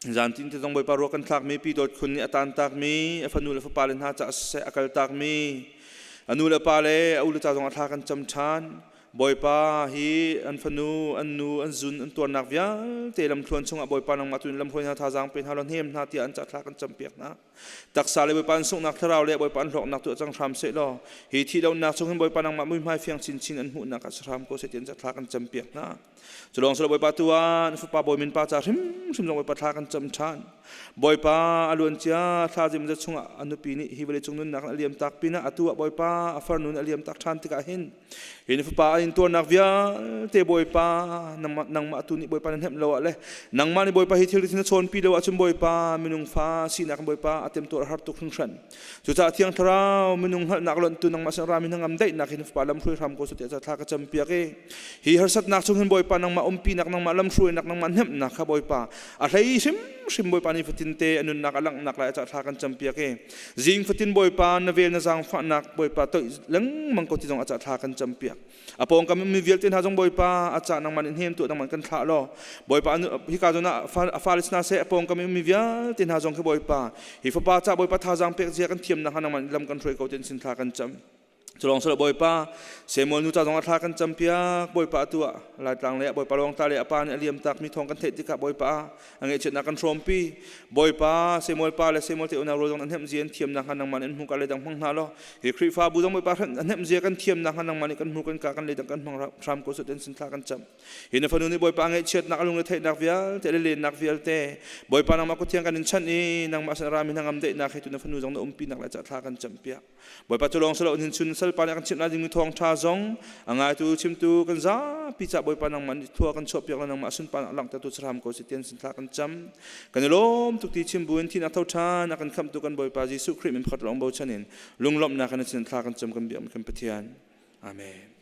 zantin te zong Bawipa ruak kan thlakmi pi dawt khun nih a tantakmi a fanu le fapa le hna caah siseh a kaltakmi a nu le pa le a u le ca zong a thla kan cam ṭhan. Bawipa hi an fanu, an nu, an zun, an tuarnak vialte lamthluan chungah Bawipa nangmah tu in lamhruai hna thazaang pe hna law hnem hna tiah an cah thla kan campiak hna. Taksa le Bawipa an sunghnak thlarau le Bawipa an hlawknak tu a cang hram seh law hi thih lonak chung hin Bawipa nangmah muihmai fiang chinchin an hmuhnak ah si hram ko seh ti an thla kan campiak hna. Cu lawng silo Bawipa tu ah na fapa Bawi min pa ca hrimhrim zong Bawipa thla kan cam ṭhan. Bawipa a luan cia thla zim za chungah a nupi nih hi vawlei cung nunnak in a liam tak pinah atu ah Bawipa a farnu nih a liam tak ṭhan tikah hin Hi na fapa a intuarnak vialte Bawipa nangmah tu nih Bawipa na hnemh lo ah le nangmah nih Bawipa hi thil na chawnpi lo ahcun Bawipa minung fa sinak in Bawipa a temtuar a har tuk hringhran. Cucaah Thiang Thlarau minung hngalhnak lonhtu nangmah sin rami hnangam daihnak hi na fapa lamhruai hram ko tiah thla ka campiak i hi harsatnak chung hin Bawipa nangmah umpinak nangmah lamhruainak nangmah hnemhnak kha Bawipa a hlei hrimhrim Bawipa ni fatin te a nunnak a langhnak lai ah thla kan campiak i Zing fatin Bawipa na vel na zaangfahnak Bawipa toih lengmang ko ti zong a cah thla kan campiak. A pawngkam mi vialte hna zong Bawipa a cah nangmah nih hnem tuah nangmah kan thlah law Bawipa hika zawn ah a fale hna seh a pawngkam mi vialte hna zong khi Bawipa hi fapa cah Bawipa thazaang pek zia kan thiam nakhnga nangmah nih lam kan hruai ko tin sin thla kan cam. Culawng silo Bawipa Samuel nu ca zong ah thla kan campiak Bawipa atu ah Laitlang le Bawipa Lawngtla le a pa nih a liam takmi thawng kan theih tikah Bawipa a ngaihchiatnak kan hrawmpi Bawipa Samuel pa le Samuel te unau rual zong an hnemh zia an thiamnak hnga nangmah nih an hmu ka le dang hmang hna law hi Khrihfabu zong Bawipa an hnemh zia kan thiamnak hnga nangmah nih kan hmu kan ka kan le dang kan hmang hram ko sut sin thla kan cam hi na fanu nih Bawipa ngaihchiatnak a lungre theihnak vialte le lennak vialte Bawipa nangmah kuthiang kan in chanh i nangmah sin rami hnangam daihnak he tu na fanu zong na umpi nak le ca thla kan cam piak Bawipa cu lawng si lo hin chun salpa nih a kan chimh lai dingmi thawngṭha zong a ngaitu chimtu kan zapi ca Bawipa nangmah nih thlua kan chuahpiak le nangmah sunparnak langhtertu si hram ko seh tian sin thla kan cam. Kan i lawm tuk ti chim buin thihnak tho ṭhan a kan khamhtu kan Bawipa Jesuh Khrih min pakhat lawng bochan in lunglawmhnak in a sin thla kan cam kan biakmi kan Pathian. Amen.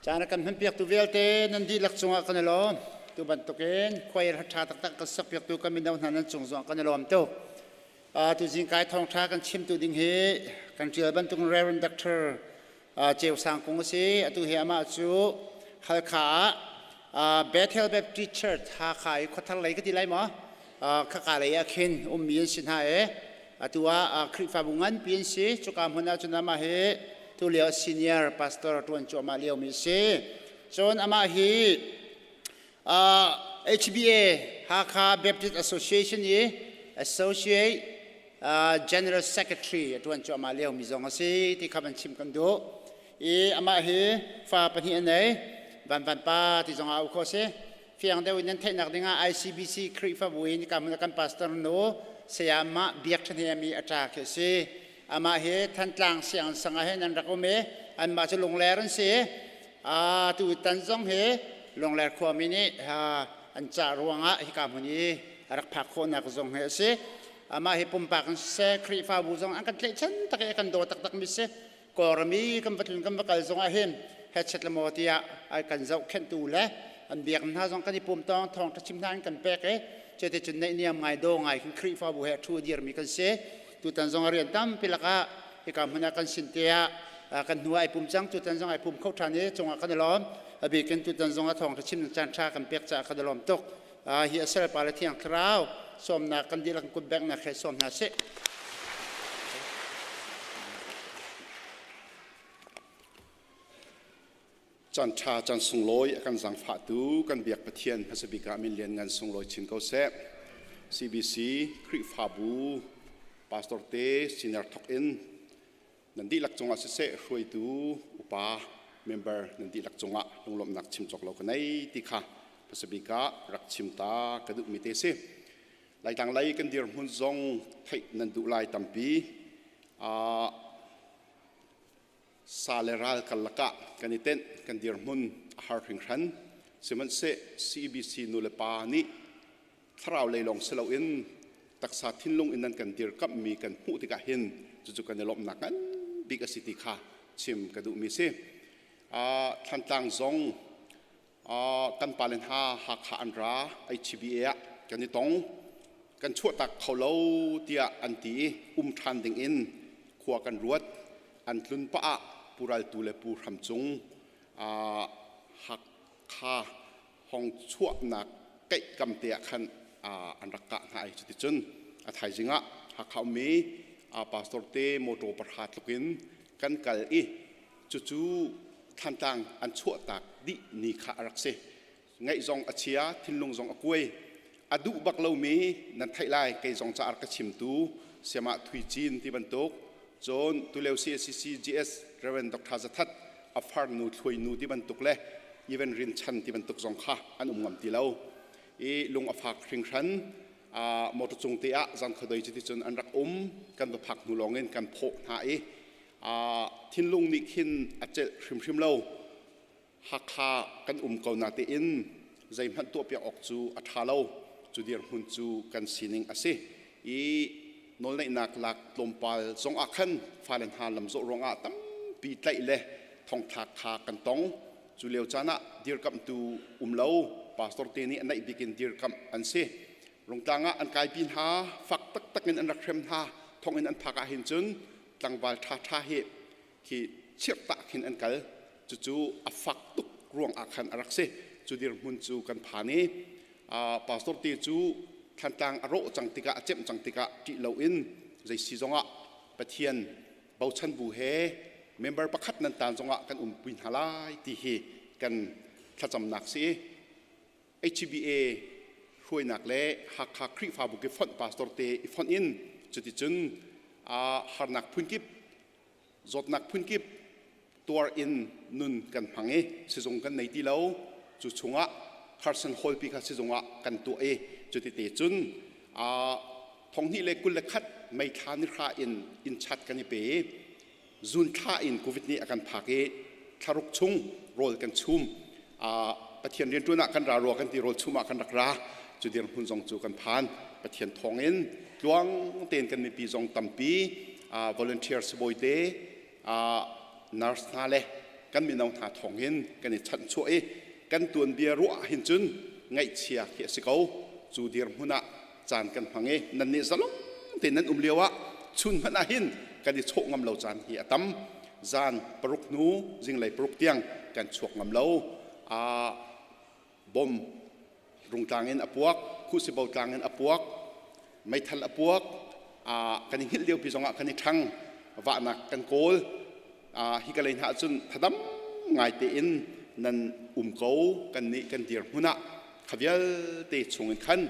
Caan a kan hmanpiaktu vialte nan dihlak cungah kan i lawm. Tu bantukin choir ṭha taktak kan sakpiaktu kan mino hna nan cung zongah kan i lawm tuk. Tuzing kai thawngṭha kan chimtu ding hi kan ṭial bantukin Reverend Dr. Ceu Sang Kung a si. Atu hi amah cu Halkha ah Bethel Baptist Church Hakha i khuathar lei ka ti lai maw? Khaka lei ah khin ummi an si hna i atu ah Khrihfabu nganpi an si. Cuka hmun ah cun amah hi tulio senior pastor ṭuan cuahmah liomi a si. Cun amah hi HBA Hakha Baptist Association i Associate General Secretary a ṭuan cuahmah liomi zong a si ti kha van chim kan duh. I amah hi fa pahnih a nei. Van Van Pa ti zong ah auh khawh a si. Fiang deuh in nan theihnak dingah ICBC Khrihfabu in ka hmun kan pastor nu Sayamah Biak Ṭha mi a ṭa khi a si. Amah hi Thantlang sianginn sang ah hin an rak um i anmah cu Lungler an si. Tu tan zong hi Lungler khuami nih an cah ruangah hika hmun i a rak phak khawhnak zong hi a si. Amah hi pumpak in siseh, Khrihfabu zong an kan tlaihchan tak i a kan daw taktak mi si. Kawlram i kan va tlun kan va kal zongah hin headset le maw tiah ai kan zohkhenhtu le an biak hna zong kan i pum tawng thawngṭha chim hna in kan pek i cuti cun naihniam ngai daw ngai khin Khrihfabu he ṭhu dirmi kan si. Tutan zong a rian tampi lakah hika hmun ah kan sin te ah kan hnu ah ai pum cang tutan zong ai pum kho ṭhan i cungah kan i lawm. A bikin tutan zong ah thawngṭha chim caan ṭha kan pek caah kan i lawm tuk. Hi a sel pa le thiang thlarau sawmnak kan dihlak kut benghnak he sawm hna sih. Caan ṭha caan sunglawi a kan zaangfahtu kan biak Pathian hmasa bik ah min lian ngan sunglawi chin ko seh. CBC Khrihfabu pastor te senior thok in nan dihlak cungah siseh hruaitu upa member nan dihlak cungah lunglawmhnak chim cawk lo ka nei ti kha hmasa bik ah rak chim ta ka duhmi te si. Laitlang lei kan dirhmun zong theih nan duh lai tampi. Sa le ral karlak ah kan i tenh kan dirhmun a har hringhran. Sihmanhseh CBC nu le pa nih thlarau lei lawng si loin taksa thinlung in nan kan dirkamhmi kan hmuh tikah hin cucu kan i lawmhnak ngan bik a si ti kha chim ka duhmi si. Thantlang zong kan pale hna Hakha an ra HBA ah kan i tong kan chuahtak kho lo tiah an ti i um ṭhan ding in khua kan ruat an tlun pah ah Pu Ral Tu le Pu Hram Cung Hakha hong chuahnak keih kam te ah khan an rak kah hna i cuticun a thaizing ah Hakha ummi pastor te motor pahra tluk in kan kal i cucu Thantlang an chuahtak dih ni kha a rak si. Ngaih zong a chia, thinlung zong a kuai. A duh bak lomi nan theih lai kei zong ca a rak ka chimtu Siamah Thui Cin ti bantuk cun tulio CACC GS Reverend Dr. Zathat a farnu thluainu ti bantuk le even Rinchan ti bantuk zong kha an um ngam ti lo. I lung a fak hringhran motor cung te ah zan khuadei cuti cun an rak um kan va phak hnu lawng in kan phawh hna i thinlung nih khin a celh hrimhrim lo. Hakha kan um ko na tein zeihmanh tuahpiak awk cu a ṭha lo. Cu dirhmun cu kan sining a si. I nawlneihnak lak tlawmpal zong ah khan fale hna lamzawh ruangah tampi tlaih le thongthlak kha kan tong. Cu lio caan ah dirkamhtu um lo pastor te nih a naih bik in dirkamh an si. Rungtlang ah an kaipi hna, fak taktak in an rak hrem hna. Thonginn an phak ah hin cun tlangval ṭhaṭha hi khi chirhtah khin an kal. Cucu a fak tuk ruang ah khan a rak si. Cu dirhmun cu kan phan i pastor te cu Thantlang a rawh cang tikah a cemh cang tikah ṭih loin zei si zongah Pathian bochan bu he member pakhat nan tan zongah kan umpi hna lai ti hi kan thlacamnak si. HBA hruainak le Hakha Khrihfabu ki fonh pastor te i fonh in cuticun harnak phunkip zawtnak phunkip tuar in nun kan hmang i sizung kan nei ti lo cu chungah Carson Hall pi kha sizung ah kan tuah i cutite cun thonghnih le 21 May thla ni hra in inn chat kan i pe i Zun thla in Covid nih a kan phak i thlaruk chung rawl kan chum. Pathian rianṭuan ah kan ra rua kan ti rawl chum ah kan rak ra. Cu dirhmun zong cu kan phan. Pathian thawngin tluang tein kan mipi zong tampi volunteer sibawi te nurse hna le kan mino hna thawng hin kan i chanhchuah i kan tuanbia ruah hin cun ngaihchia khi a si ko. Cu dirhmun ah caan kan hmang i nan nih zalong tein nan um lio ah chun hmanh ah hin kan i chawh ngam lo caan hi a tam. Zan paruk hnu zinglei paruk tiang kan chuak ngam lo. Bom rungtlang in a puak, khuhsibo tlang in a puak, meithal a puak, kan i hngilh liopi zongah kan i ṭhang, vahnak kan kawl. Hi ka lei hna ahcun thadam ngai tein nan um ko kan nih kan dirhmun ah kha vialte chungin khan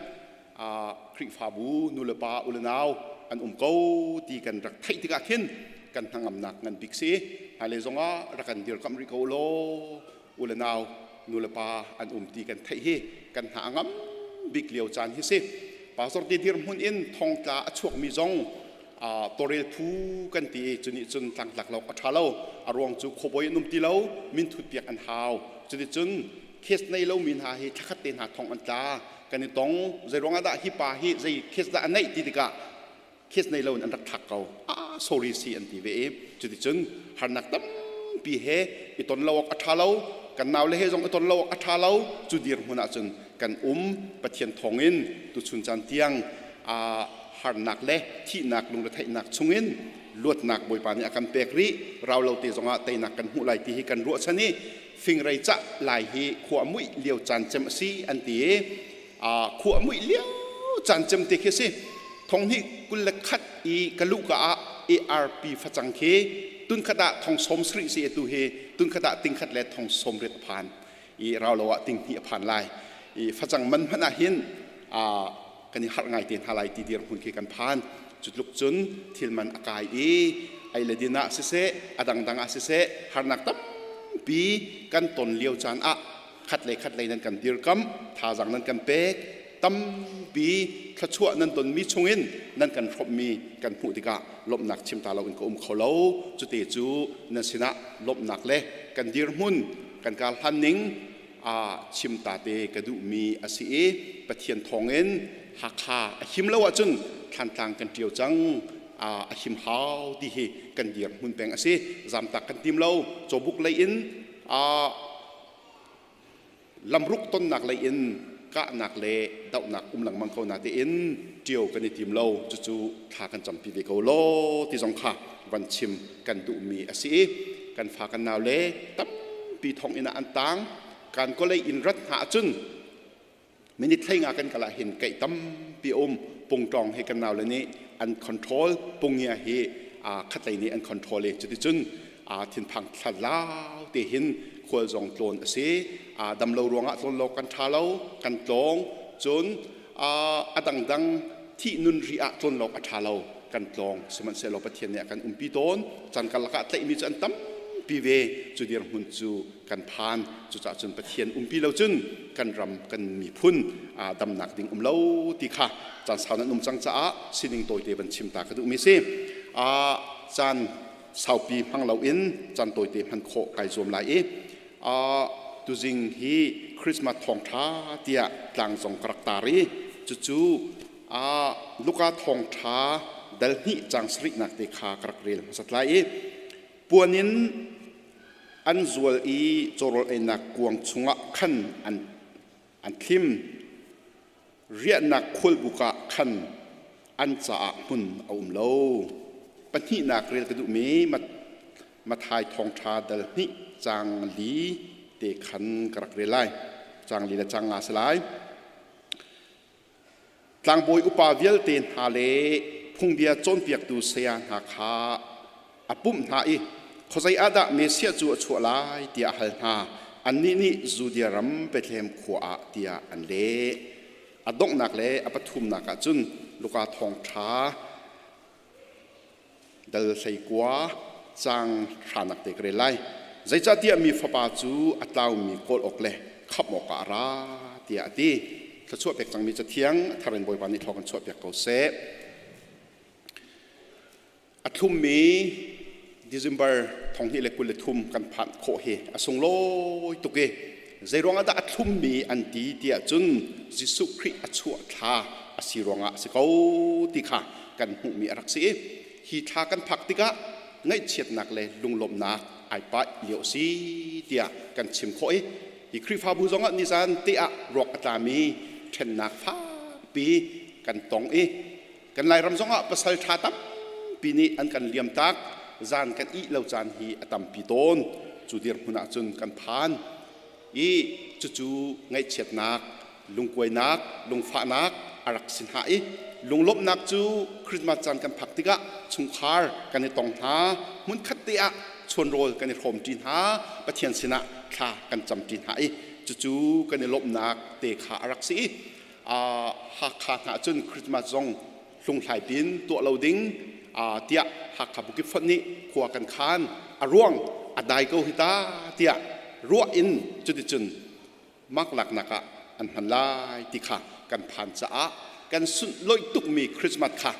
Khrihfabu nulepa ulenau an um ko ti kan rak theih tikah khin kan hnangamnak ngan bik si. Hmailei zongah rak kan dirkamh rih ko law u le nau nu le pa an um ti kan theih hi kan hna a ngam bik lio caan hi si. Pastor te dirhmun in thongtla a chuakmi zong tawrel phu kan ti i cunih cun tlangtlak lo a ṭha lo. A ruang cu khuabawi an um ti lo, minthut piak an hau. Cuticun case nei lomi hna hi thlakhat te hna thong an tla kan i tong. Zei ruangah dah hi pa hi zei case dah a neih ti tikah case nei loin an rak thlak ko. Ah, sorry si an ti ve i cuticun harnak tampi he i ton lo awk a ṭha lo. Kan nau le he zong i ton lo awk a ṭha lo. Cu dirhmun ahcun kan um. Pathian thawngin tuchun caan tiang harnak le thihnak lungretheihnak chungin luatnak Bawipa nih a kan pek rih. Rau lo te zongah teinak kan hmuh lai ti hi kan ruahchan i fingrei cah lai hi khua muih lio caan cem a si an ti i khua muih lio caan cem te khi a si. Thong hnih 21 i ka luhka ah ARP facang khi tunkhat ah thong sawm sarih si atu hi tunkhat ah tingkhat le thong sawm riat a phan i rau lo ah ting hnih a phan lai i facang man hmanh ah hin kan i harh ngai te hna lai ti dirhmun khi kan phan. Cu tluk cun thil man a kai i ei le din ah siseh a dangdang ah siseh harnak tampi kan ton lio caan ah khat le khat lei nan kan dirkamh, thazaang nan kan pek, tampi thluachuah nan tonmi chungin nan kan hrawmhmi kan hmuh tikah lawmhnak chim ta loin ka um kho lo. Cute cu nan sinah lawmhnak le kan dirhmun kan kar hlan ning a chim ta te ka duhmi a si i Pathian thawngin Hakha a him lo ahcun Thlantlang kan ṭio cang, a him hau ti hi kan dirhmun peng a si. Zamtak kan tim lo. Cawbuk lei in lamruk tonnak lei in kahnak le dohnak um lengmang ko na tein ṭio kan i tim lo. Cucu thla kan campi ve ko law ti zong kha van chim kan duhmi a si i kan fa kan nau le tampi thonginn ah an tang. Kan kawlei in rat hna ahcun minute hlei nga kan kal ah hin keih tampi a um. Pungtawng hi kan naule nih an control, pungia hi khatlei nih an control i cuticun thinphang thlarau te hin khual zong tlawn a si. Damlo ruangah tlawn lo kan ṭha lo, kan tlawng. Cun a dangdang thih nun ri ah tlawn lo a ṭha lo, kan tlawng. Sihmanhsehlaw Pathian nih a kan umpi tawn. Caan karlak ah tlaihmi cu an tampi ve. Cu dirhmun cu kan phan. Cucaah cun Pathian umpi lo cun kan ram kan miphun damnak ding um lo ti kha caan sau nan um cang caah sining tawite van chim ta ka duhmi si. Caan saupi hmang loin caan tawite hman khawh kai zuam lai i tuzing hi Christmas thawngṭha tiah tlang zong ka rak tar i cucu Luka thawngṭha dal hnih caang sarihnak te kha ka rak rel hmasat lai i puan in an zual i cawrawl einak kuang chungah khan an thlim. Riahnak khualbuk ah khan an caah hmun a um lo. Pahnihnak rel ka duhmi Matthai thawngṭha dal hnih caang li te khan ka rak rel lai. Caang li le caang nga si lai. Tlangbawi upa vialte hna le phungbia cawnpiaktu saya hna kha a pumh hna i khuazei ah dah Messiah cu a chuah lai tiah a hal hna. Annih nih Judea ram Bethlehem khua ah tiah an leh. A donghnak le a pathumnak ah cun Luka thawngṭha dal 19 caang hranak te ka rel lai. Zeicahtiah mi fapa cu a tlaumi kawl awk le khamh awkah a ra tiah a ti. Thluachuah pek cangmi Cathiang a thar in Bawipa nih thlawk in chuahpiak ko seh. A thlummi December 2023 kan phanh khawh hi a sunglawi tuk i zeiruang ah dah a thlummi an ti tiah cun Jesuh Khrih a chuah thla a si ruangah a si ko ti kha kan hmuhmi a rak si i hi thla kan phak tikah ngaihchiatnak le lunglawmhnak ai paih lio a si tiah kan chim khawh i hi Khrihfabu zongah nizan te ah ruak a tlami ṭhennak fakpi kan tong i kan Lairam zongah pasal ṭha tampi nih an kan liamtak zan kan ih lo caan hi a tampi tawn cu dirhmun ah cun kan phan i cucu ngaihchiatnak lungkuainak lungfahnak a rak si hna i lunglawmhnak cu Christmas caan kan phak tikah chungkhar kan i tong hna hmunkhat te ah chuanrawl kan i hrawmṭi hna Pathian sinah thla kan camṭi hna i cucu kan i lawmhnak te kha a rak si i Hakha hna cun Christmas zong hlunghlai pin tuah lo ding tiah Hakha Bukip Fonh nih khua kan khan a ruang a dai ko hi ta tiah ruah in cuticun mak laknak ah an hman lai ti kha kan phan caah kan sunhlawih tukmi Christmas kha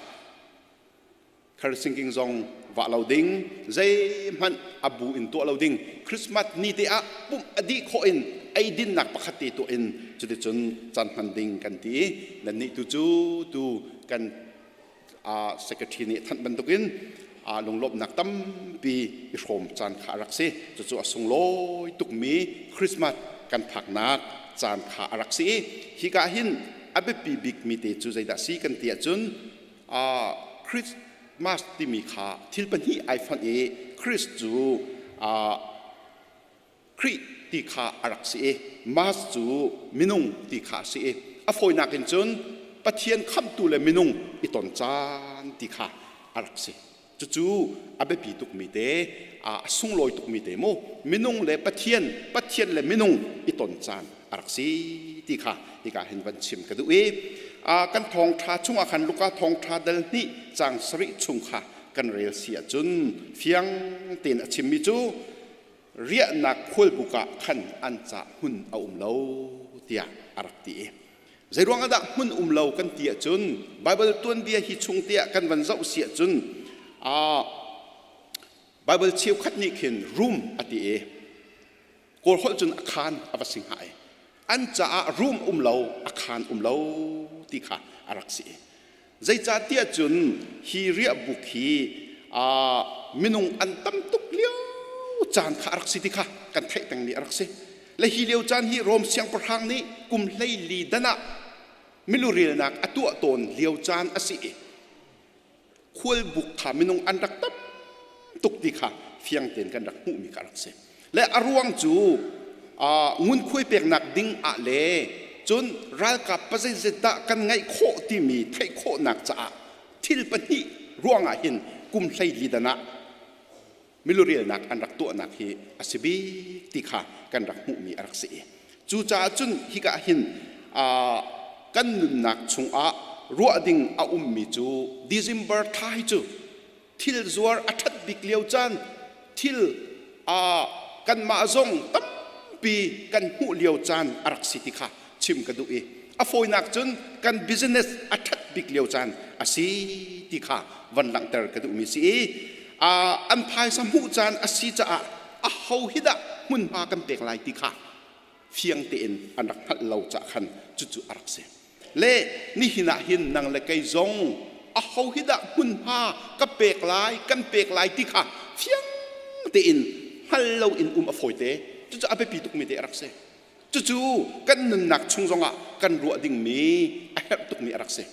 Carol singing zong vah lo ding zeihmanh a bu in tuah lo ding Christmas ni te ah pumh a dih khawh in eidinnak pakhat te tuah in cuticun caan hman ding kan ti i nannih tu cu tu kan secretary nih thanh bantukin lunglawmhnak tampi i hrawm caan kha a rak si cucu a sunglawi tukmi Christmas kan phaknak caan kha a rak si i hika hin a biapi bikmi te cu zeidah si kan ti ahcun Christmas timi kha thil pahnih ai fonh i Christ cu Khrih ti kha a rak si i Mass cu minung ti kha a si i a fawinak in cun Pathian khamhtu le minung i ton caan ti kha a rak si. Cucu a biapi tukmi te, a sunglawi tukmi te mu minung le Pathian, Pathian le minung i ton caan a rak si ti kha hika hin van chim ka duh i kan thawngṭha chungah khan Luka thawngṭha dal hnih caang sarih chung kha kan rel si ahcun fiang tein a chimmi cu riahnak khualbuk ah khan an ca hmun a um lo tiah a rak ti i zeiruang ah dah hmun um lo kan ti ahcun Baibal tuanbia hi chung te ah kan van zoh si ahcun Baibal cheukhat nih khin room a ti i Kawl holh cun a khaan a va si hnga i an caah room um lo a khaan um lo ti kha a rak si i Zeicahtiah cun hi riahbuk hi minung an tam tuk lio caan kha a rak si ti kha kan theih pengmi a rak si. Le hi lio caan hi Rom siangpahrang nih kum 14 dan ah milurelnak a tuah tawn lio caan a si i khualbuk kha minung an rak tam tuk ti kha fiang tein kan rak hmuhmi kha a rak si. Le a ruang cu ngunkhuai peknak ding ah le cun ralkap pazeizet dah kan ngeih khawh timi theih khawhnak caah thil pahnih ruangah hin kum 14 dan ah milurelnak an rak tuahnak hi a si bik ti kha kan rak hmuhmi a rak si i cucaah cun hika hin kan nunnak chungah ruah ding a ummi cu December thla hi cu thil zuar a ṭhat bik lio caan thil kanmah zong tampi kan hmuh lio caan a rak si ti kha chim ka duh i a fawinak cun kan business a ṭhat bik lio caan a si ti kha van langhter ka duhmi si i an phaisa hmuh caan a si caah a ho hi dah hmunhma kan pek lai ti kha fiang tein an rak hngalh lo caah khan cucu a rak si. Le nihin ah hin nang le kei zong aho hi dah hmunhma ka pek lai kan pek lai ti kha fiang tein hngal lo in um a fawite cucu a biapi tukmi te a rak si cucu kan nunnak chung zongah kan ruah dingmi a herh tukmi a rak si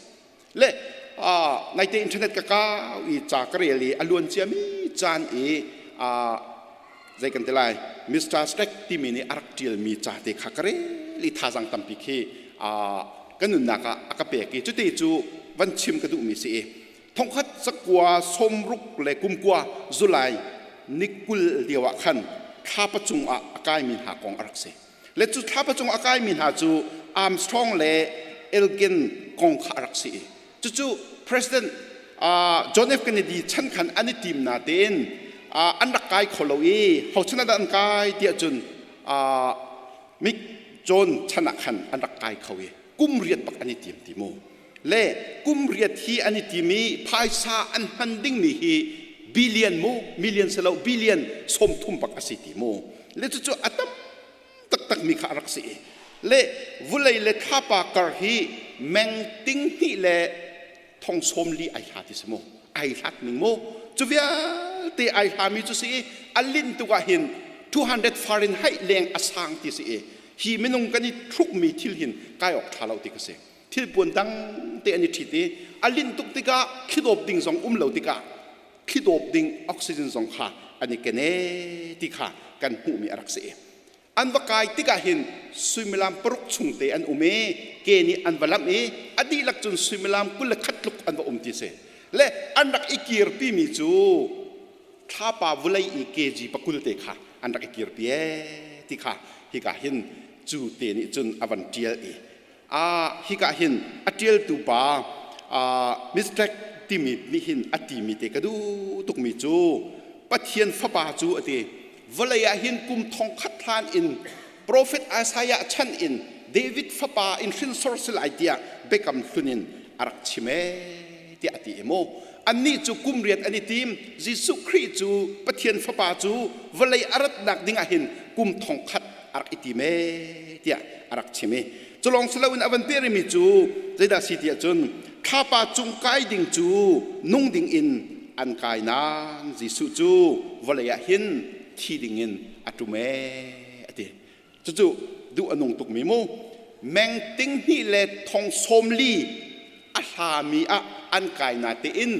le naite internet ka kau i ca ka rel i a luan ciami caan i zei kan ti lai Mr. Stack timi nih a rak ṭialmi ca te kha ka rel i thazaang tampi khi ka nunnak ah a ka pek i cuti cu van chim ka duhmi si i thongkhat zakua sawmruk le kumkua July ni 20 lio ah khan thlapa cung ah a kaimi hna kong a rak si le cu thlapa cung a kaimi hna cu Armstrong le Elgin kong kha a rak si i cucu President John F Kennedy chan khan an i tim natein an rak kai kho lo i ho chan ah dah an kai tiah cun Mick John chan ah khan an rak kai kho i kum riat bak an i tim ti mu le kum riat hi an i tim i phaisa an hman dingmi hi billion mu million si lo billion 30 bak a si ti mu le cucu a tam taktakmi kha a rak si i le vulei le thlapa kar hi meng ting hnih le thong sawm li ai hlat ti si mu ai hlat ning mu cu vialte. vialte ai hlami cu si i a linh tuk ah hin 200 Fahrenheit leng a sang ti si i hi minung kan i thlukmi thil hin kai awk ṭha lo ti ka si. Thilpuan dang te an i ṭhit i a linh tuk tikah thlidawp ding zong um lo tikah thlidawp ding oxygen zong kha an i kene ti kha kan hmuhmi a rak si i an va kai tikah hin suimilam paruk chung te an um i ke nih an va lamh i a dihlak cun suimilam 21 tluk an va um ti si le an rak i kirpi mi cu thlapa vulei i kg pakul te kha an rak i kirpi ee ti kha hika hin cu te nih cun a van ṭial i a hika hin a ṭialtu pa mistake timi nih hin a timi te ka duh tukmi cu Pathian fapa cu a ti vawlei ah hin kum thongkhat hlan in profet Isaiah chan in David fapa in hrinsor si lai tiah biakam hlun in a rak chim ee tiah a ti i mu annih cu kum riat an i tim Jesuh Khrih cu Pathian fapa cu vawlei a ratnak ding ah hin kum thongkhat a rak i tim ee tiah a rak chim i culawng si loin a van perimi cu zeidah si tiah cun thlapa cung kai ding cu nung ding in an kai nain Jesuh cu vawlei ah hin thi ding in a ṭum ee a ti cucu duh a nung tukmi mu meng ting hnih le thong sawm li a hlami ah an kai na tein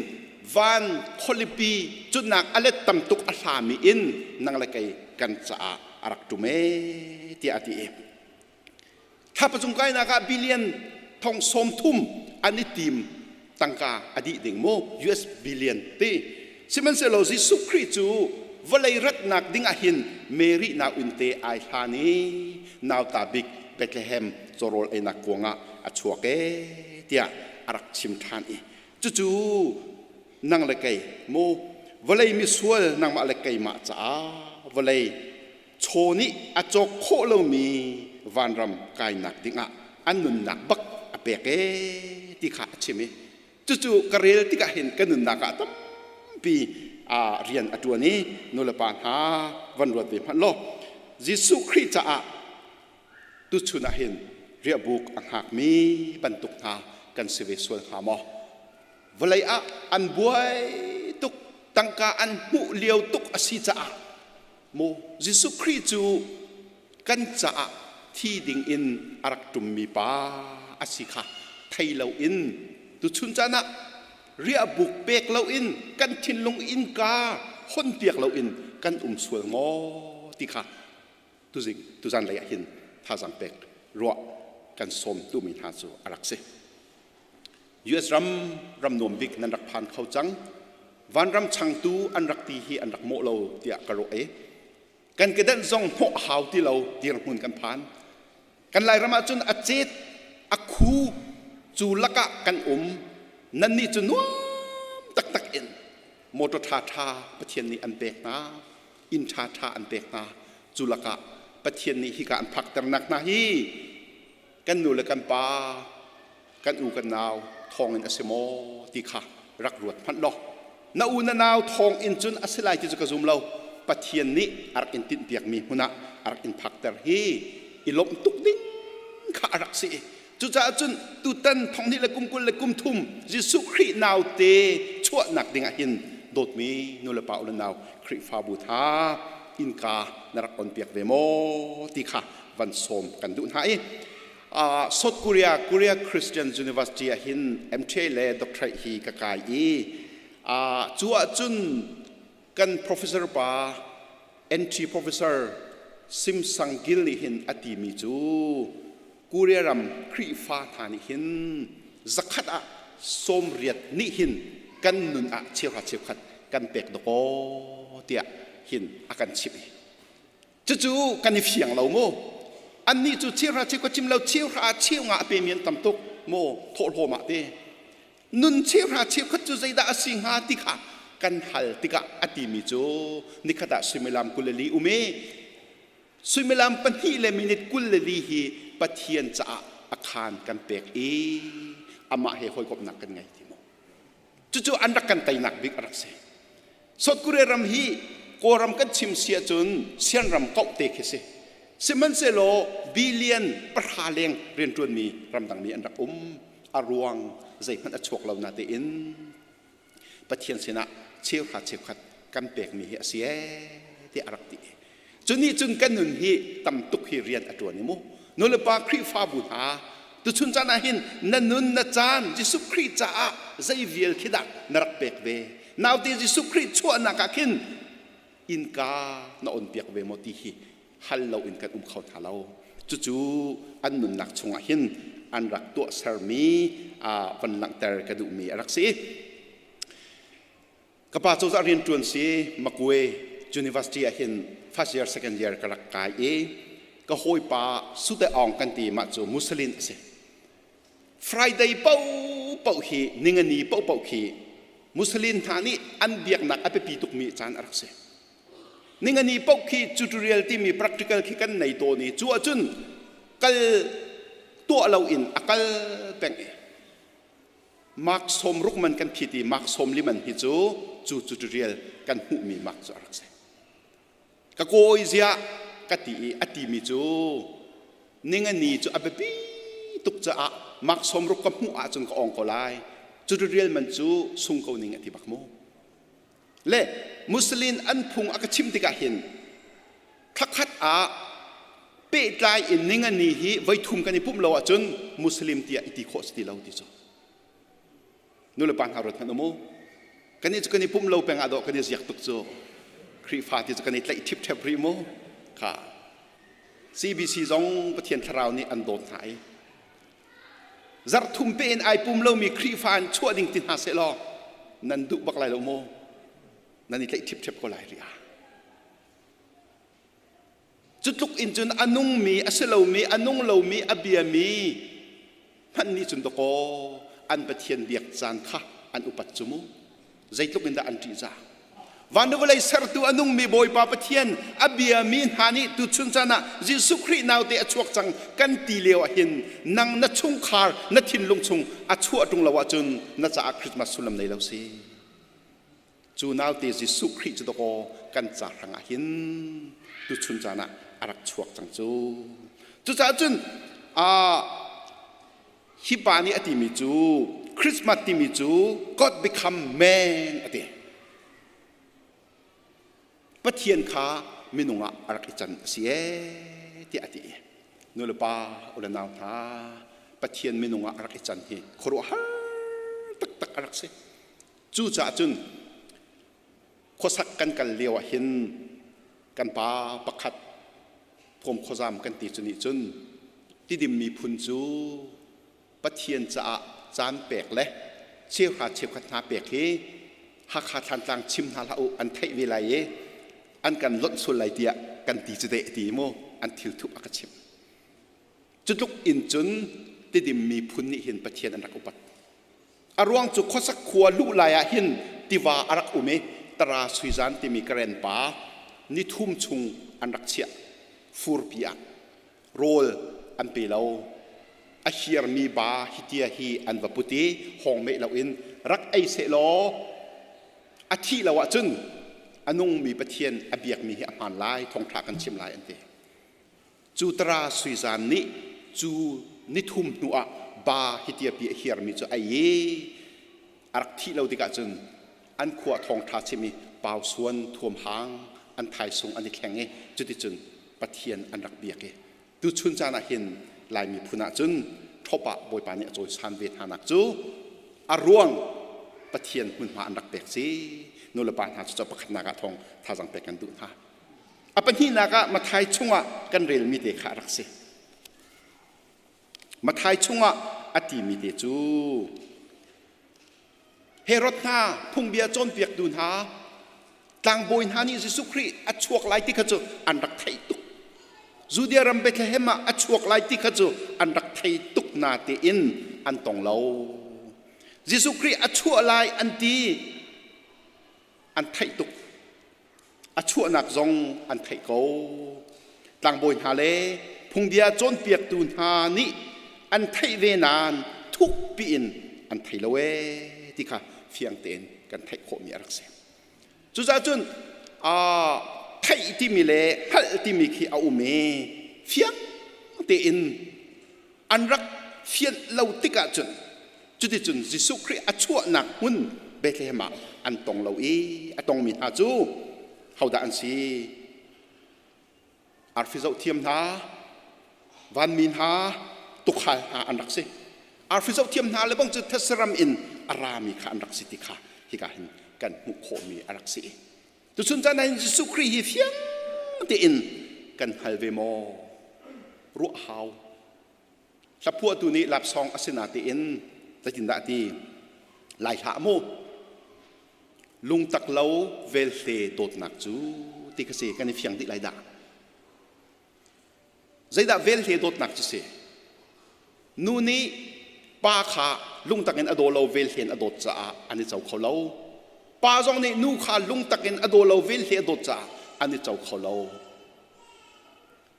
van khualipi cunak a let tam tuk a hlami in nang le kei kan caah a rak ṭum ee tiah a ti i thlapa cung kainak ah billion thong sawm thum an i tim tangka a dih ding mu US billion ti sihmanhsehlaw Jesuh Khrih cu vawlei ratnak ding ah hin Mary nau inn te ai hlan i nauta bik Bethlehem cawrawl einak kuang ah a chuak ee tiah a rak chim ṭhan i cucu nang le kei mu vawlei misual nangmah le keimah caah vawlei chaw nih a cawk khawh lomi vanram kainak dingah an nunnak bak a pek ee ti kha a chim i cucu ka rel tikah hin ka nunnak ah tampi rian a ṭuan i nulepa hna van ruat ve hmanh law Jesuh Khrih caah tuchun ah hin riahbuk a hngakmi bantuk hna kan si ve sual hnga maw? Vawlei ah an buai tuk, tangka an hmuh lio tuk a si caah mu Jesuh Khrih cu kan caah thi ding in a rak ṭummi pa a si kha thei loin tuchun caan ah riahbuk pek loin kan thinlung innka honpiak loin kan um sual maw ti kha tuzing tuzan lei ah hin thazaang pek ruah kan sawm tumi hna cu a rak si. US ram ram nuam bik nan rak phan kho cang. Vanram changtu an rak ti hi an rak mawh lo tiah ka ruah i kan kedenh zong hnawh hau ti lo dirhmun kan phan. Kan Lairam ahcun a cet a khu cu lakah kan um. Nannih cu nuam taktak in motor ṭhaṭha Pathian nih an pek hna. Inn ṭhaṭha an pek hna. Cu lakah Pathian nih hika an phakternak hna hi kan nu le kan pa kan u kan nau thawngin a si maw ti kha rak ruat hmanh law na u na nau thawng in cun a si lai ti cu ka zum lo Pathian nih a rak in tinhpiakmi hmun ah a rak in phakter hi i lawmh tuk ding kha a rak si cucaah cun tutan thonghnih le kum 20 le kum thum Jesuh Khrih naute chuahnak ding ah hin dawtmi nu le pa u le nau Khrihfabu tha innka na rak on piak ve maw ti kha van sawm kan duh hna i South Korea Korea Christian University ah hin MTA le doctorate hi ka kai i cu ahcun kan professor pa NT professor Sim Sang Gil nih hin a timi cu Korea ram Khrihfa hna nih hin zakhat ah 80 nih hin kan nun ah cheuhra cheukhat kan pek dakaw tiah hin a kan chimh i Cucu kan i fiang lo mu. Annih cu cheuhra cheu ka chim lo cheuhra cheu nga a pemi an tam tuk mu thawhlawm ah te. Nun cheuhra cheukhat cu zeidah a si hnga ti kha kan hal tikah a timi cu nikhat ah suimilam 24 um i suimilam pahnih le minute 24 hi Pathian caah a khaan kan pek i amah he hawikomhnak kan ngei ti mu. Cucu an rak kan teinak bik a rak si. South Korea ram hi Kawlram kan chim si ahcun sianram kauh te khi si. Sihmanhsehlaw billion pahra leng rianṭuanmi ramdangmi an rak um. A ruang zeihmanh a chuak lo natein Pathian sinah cheuhra cheukhat kan pekmi hi a si ee tiah a rak ti. Cu nih cun kan nun hi tam tuk hi rian a ṭuan i mu. Nulepa Khrihfabu hna, tuchun caan ah hin na nun na caan Jesuh Khrih caah zei vial khi dah na rak pek ve? Naute Jesuh Khrih chuahnak ah khin innka na on piak ve maw ti hi hal loin kan um kho hna lo. Cucu an nunnak chungah hin an rak tuahsermi van langhter ka duhmi a rak si. Ka pa cozah rianṭuan si Makwe University ah hin first year second year ka rak kai i ka hawipa Sute Aung kan ti mah cu Muslim a si. Friday paohpaoh hi ningani paohpaoh khi Muslim hna nih an biaknak a biapi tukmi caan a rak si. Ningani paoh khi tutorial timi practical khi kan nei tawn i cu ahcun kal tuah loin a kal peng i mark 60 man kan phit i mark 40 man hi cu cu tutorial kan hmuhmi mark cu a rak si. Ka kawi ziah ka ti i a timi cu ningani cu a biapi tuk caah mark 60 ka hmuh ahcun ka ong ko lai. Tutorial man cu sung ko ning a ti bak mu. Le Muslim an phung a ka chimh tikah hin thlakhat ah pehtlai in ningani hi voithum kan i pumh lo ahcun Muslim tiah i ti khawh si ti lo ti cu nulepa hna ruat hmanh um u kan i cu kan i pumh lo peng ah dawh kan i ziak tuk cu Khrihfa ti cu kan i tlaih ṭhipṭhep rih mu kha CBC zong Pathian thlarau nih an dawt hna i zarh thum pe in ai pum lomi Khrihfa in chuah ding ti hna seh law nan duh bak lai lo maw nan i tlaih ṭhipṭhep ko lai rih ah Cu tluk in cun a nungmi a si lomi a nung lomi a biami hmanh nih cun dakaw an Pathian biak caan kha an upat cu mu. Zeitluk in dah an ṭihzah. Van le vawlei sertu a nungmi Bawipa Pathian a biami hna nih tuchun caan ah Jesuh Khrih naute a chuak cang kan ti lio ah hin nang na chungkhar na thinlung chung a chuah ṭung lo ahcun na caah Christmas sullam nei lo si. Cu naute Jesuh Khrih cu dawkaw kan ca hrangah hin tuchun caan ah a rak chuak cang cu. Cucaah cun hi pa nih a timi cu Christmas timi cu God become man a ti. Pathian kha minung ah a rak i can a si ee tiah a ti. Nu le pa u le nau hna Pathian minung ah a rak i can hi khuaruahhar taktak a rak si. Cucaah cun khuasak kan kal lio ah hin kan pa pakhat Thawm Khuazam kan ti cu nih cun Tidim miphun cu Pathian caah caan pek le cheuhra cheukhat hna pek hi Hakha Thlantlang chim hna hlah u an theih ve lai i an kan lonh sual lai tiah kan ti cu deh ti mu an thilthup a ka chimh. Cutluk in cun Tidim miphun nih hin Pathian an rak upat. A ruang cu khuasak khua luh lai ah hin tiva a rak um i Tara Suizan timi Karen pa nithum chung an rak chiah. Furpi ah rawl an pe lo. A hiarmi ba hitia hi an va put i hawng meh loin rak ei sehlaw a thih lo ahcun a nungmi Pathian a biakmi hi a hmaan lai, thawngṭha kan chim lai an ti. Cu tara suizan nih cu nithum hnu ah ba hitiapi a hiarmi cu ai i a rak thih lo tikah cun an khua thawngṭha chim i pausuan thuamhang an thaisung an i thleng i cuticun Pathian an rak biak i tuchun caan ah hin Lai miphun ah cun ṭhop ah Bawipa nih a cawisan ve hna nak cu a ruang Pathian hmunhma an rak pek si nulepa hna cu pakhatnak ah thawng thazang pek kan duh hna. A pahnihnak ah Matthai chungah kan relmi te kha a rak si. Matthai chungah a timi te cu Herod hna phungbia cawnpiaktu hna tlangbawi hna nih Jesuh Khrih a chuak lai ti kha cu an rak theih tuk. Judea ram Bethlehem ah a chuak lai ti kha cu an rak thei tuk na tein an tong lo. Jesuh Khrih a chuah lai an ti an theih tuk. A chuahnak zong an theih ko. Tlangbawi hna le phungbia cawnpiaktu hna nih an theih ve nain thukpi in an thei lo ee ti kha fiang tein kan theih khawhmi a rak si. Cucaah cun theih timi le hngalh timi khi a um i fiang tein an rak fianh lo tikah cun cuticun Jesuh Khrih a chuahnak hmun. Bethlehem ah an tong lo i a tongmi hna cu hodah an si? Arfi zohthiam hna, vanmi hna, tukhal hna an rak si. Arfi zohthiam hna le bang cu thetse ram in a rami kha an rak si ti kha hika hin kan hmuh khawhmi a rak si. Tuchun caan ahhin Jesuh Khrih hi fiang tein kan hngal ve maw? Ruah hau. Hlaphuahtu nih lapsawng a si natein zeitindah a ti? Lai hlah mu. Lungtak lo velhle dawtnak cu ti kha si kan i fiang dih lai dah. Zeidah velhle dawtnak cu si? Nu nih pa kha lungtak in a daw lo velhle in a dawt caah an i co kho lo. Pa zong nih nu kha lungtak in a daw lo velhle a dawt caah an i co kho lo.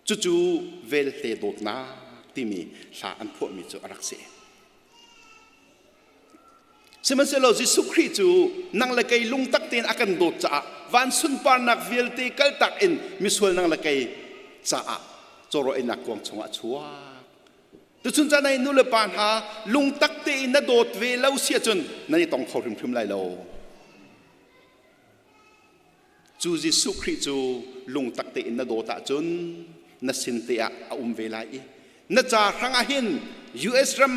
Cucu velhle dawtnak timi hla an phuahmi cu a rak si. Sihmanhsehlaw Jesuh Khrih cu nang le kei lungtak tein a kan dawt caah van sunparnak vialte kaltak in misual nang le kei caah cawraw einak kuang chungah a chuak. Tuchun caan ah nu le pa hna lungtak tein na dawt ve lo si ahcun nan i tong kho hrimhrim lai lo. Cu Jesuh Khrih cu lungtak tein na dawt ahcun na sin te ah a um ve lai i na ca hrang ah hin US ram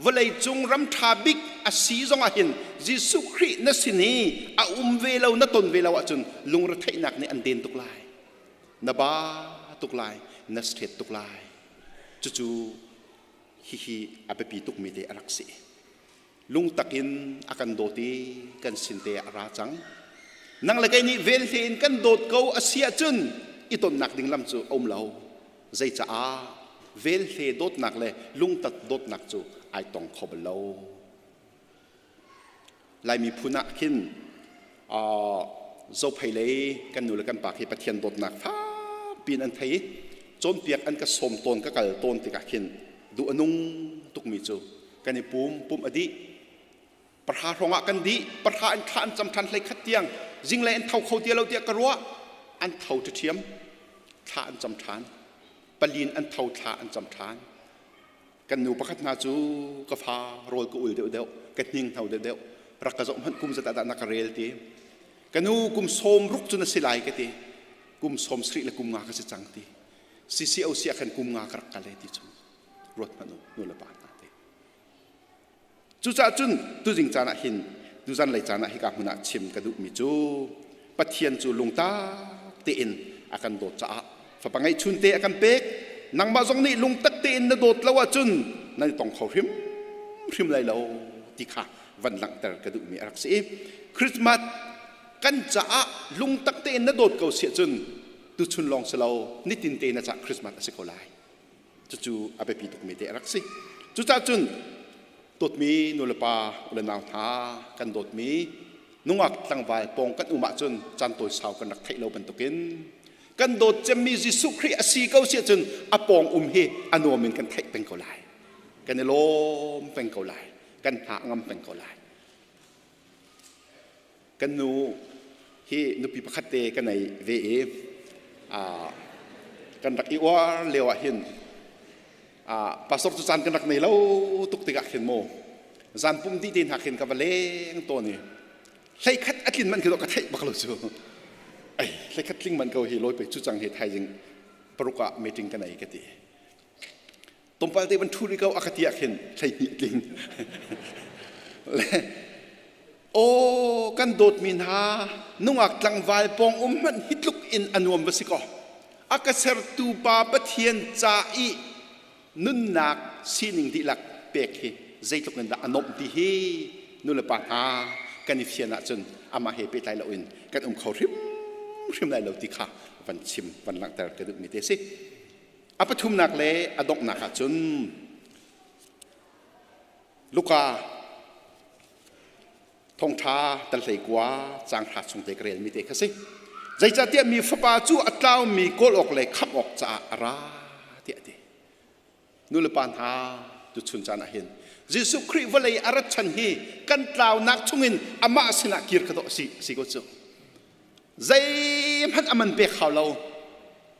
vawlei cung ram ṭha bik a si zong ah hin Jesuh Khrih na sin i a um ve lo na ton ve lo ahcun lungretheihnak nih an den tuk lai na ba tuk lai na stret tuk lai cucu hihi a biapi tukmi te a rak si lungtak in a kan dawt i kan sin te ah a ra cang nang le kei nih velhle in kan dawt ko a si ahcun i tonnak ding lam cu a um lo zeicaah velhle dawtnak le lungtak dawtnak cu ai tong kho bal lo Laimi phun ah khin zophei lei kan nu le kan pa khi Pathian dawtnak fakpi in an thei i cawnpiak an ka sawm tawn ka kal tawn tikah khin duh a nung tukmi cu kan i pum pum a dih pahra hrawng ah kan dih pahra in thla an cam ṭhan hlei khat tiang zinglei an tho kho ti lo tiah ka ruah an tho ṭhiam thla an cam ṭhan palin an tho thla an cam ṭhan kan nu pakhat hna cu ka fa rawl ka ul deuh deuh ka hning hno deuh deuh rak ka zoh hmanh kum zat ah dah na ka rel ti ka nu kum sawm ruk cu na si lai ka ti kum sawm sarih le kum nga ka si cang ti CCOC ah khan kum nga ka rak kal e ti cu ruat hmanh u nu le pa hna te Cucaah cun tuzing caan ah hin tuzan lei caan ah hika hmun ah chim ka duhmi cu Pathian cu lungtak tein a kan dawt caah fapa ngeihchun te a kan pek nangmah zong nih lungtak tein na dawt lo ahcun nan i tong kho hrimhrim lai lo ti kha van langhter ka duhmi a rak si i Christmas kan caah lungtak tein na dawt ko si ahcun tuchun lawng si lo nitin te na caah Christmas a si ko lai. Cucu a biapi tukmi te a rak si. Cucaah cun dawtmi nulepa le nau hna kan dawtmi nungak tlangval pawng kan um ahcun caan tawi sau kan rak theih lo bantukin kan dawt cemmi Jesuh Khrih a si ko si ahcun a pawng um hi a nuam in kan theih peng ko lai. Kan i lawm peng ko lai. Kan hna a ngam peng ko lai. Kan nu hi nupi pakhat te ka nei ve i kan rak i uar lio ah hin pastor cu caan kan rak nei lo tuk tikah khin mu zan pum dih te hna khin ka va leng tawn i hleikhat a tlin man khi ka theih bak lo cu ai hleikhat tling man ko hi lawi pe cu cang hi thaizing paruk ah meeting ka nei ka ti Tlawmpal te van ṭhu rih ko a ka ti ah khin 12 tling. Le aw kan dawtmi hna nungak tlangval pawng um hmanh hi tluk in a nuam va si kaw a ka sertu pa Pathian ca i nunnak sining dihlak pek hi zeitluk in dah a nuamh ti hi nulepa hna kan i fian ahcun amah he pehtlai loin kan um kho hrimhrim lai lo ti kha van chim van langhter ka duhmi te si. A pathumnak le a donghnak ah cun Luka thongṭha tal hlei kua caang hra chung te ka relmi te kha si. Zeicahtiah mi fapa cu a tlaumi kawl awk le khamh awk caah a ra tiah a ti. Nu le pa hna tuchun caan ah hin Jesuh Khrih vawlei a rat chan hi kan tlaunak chungin amah sinah kir kha dawh si si ko cu. Zeihmanh a man pek hau lo.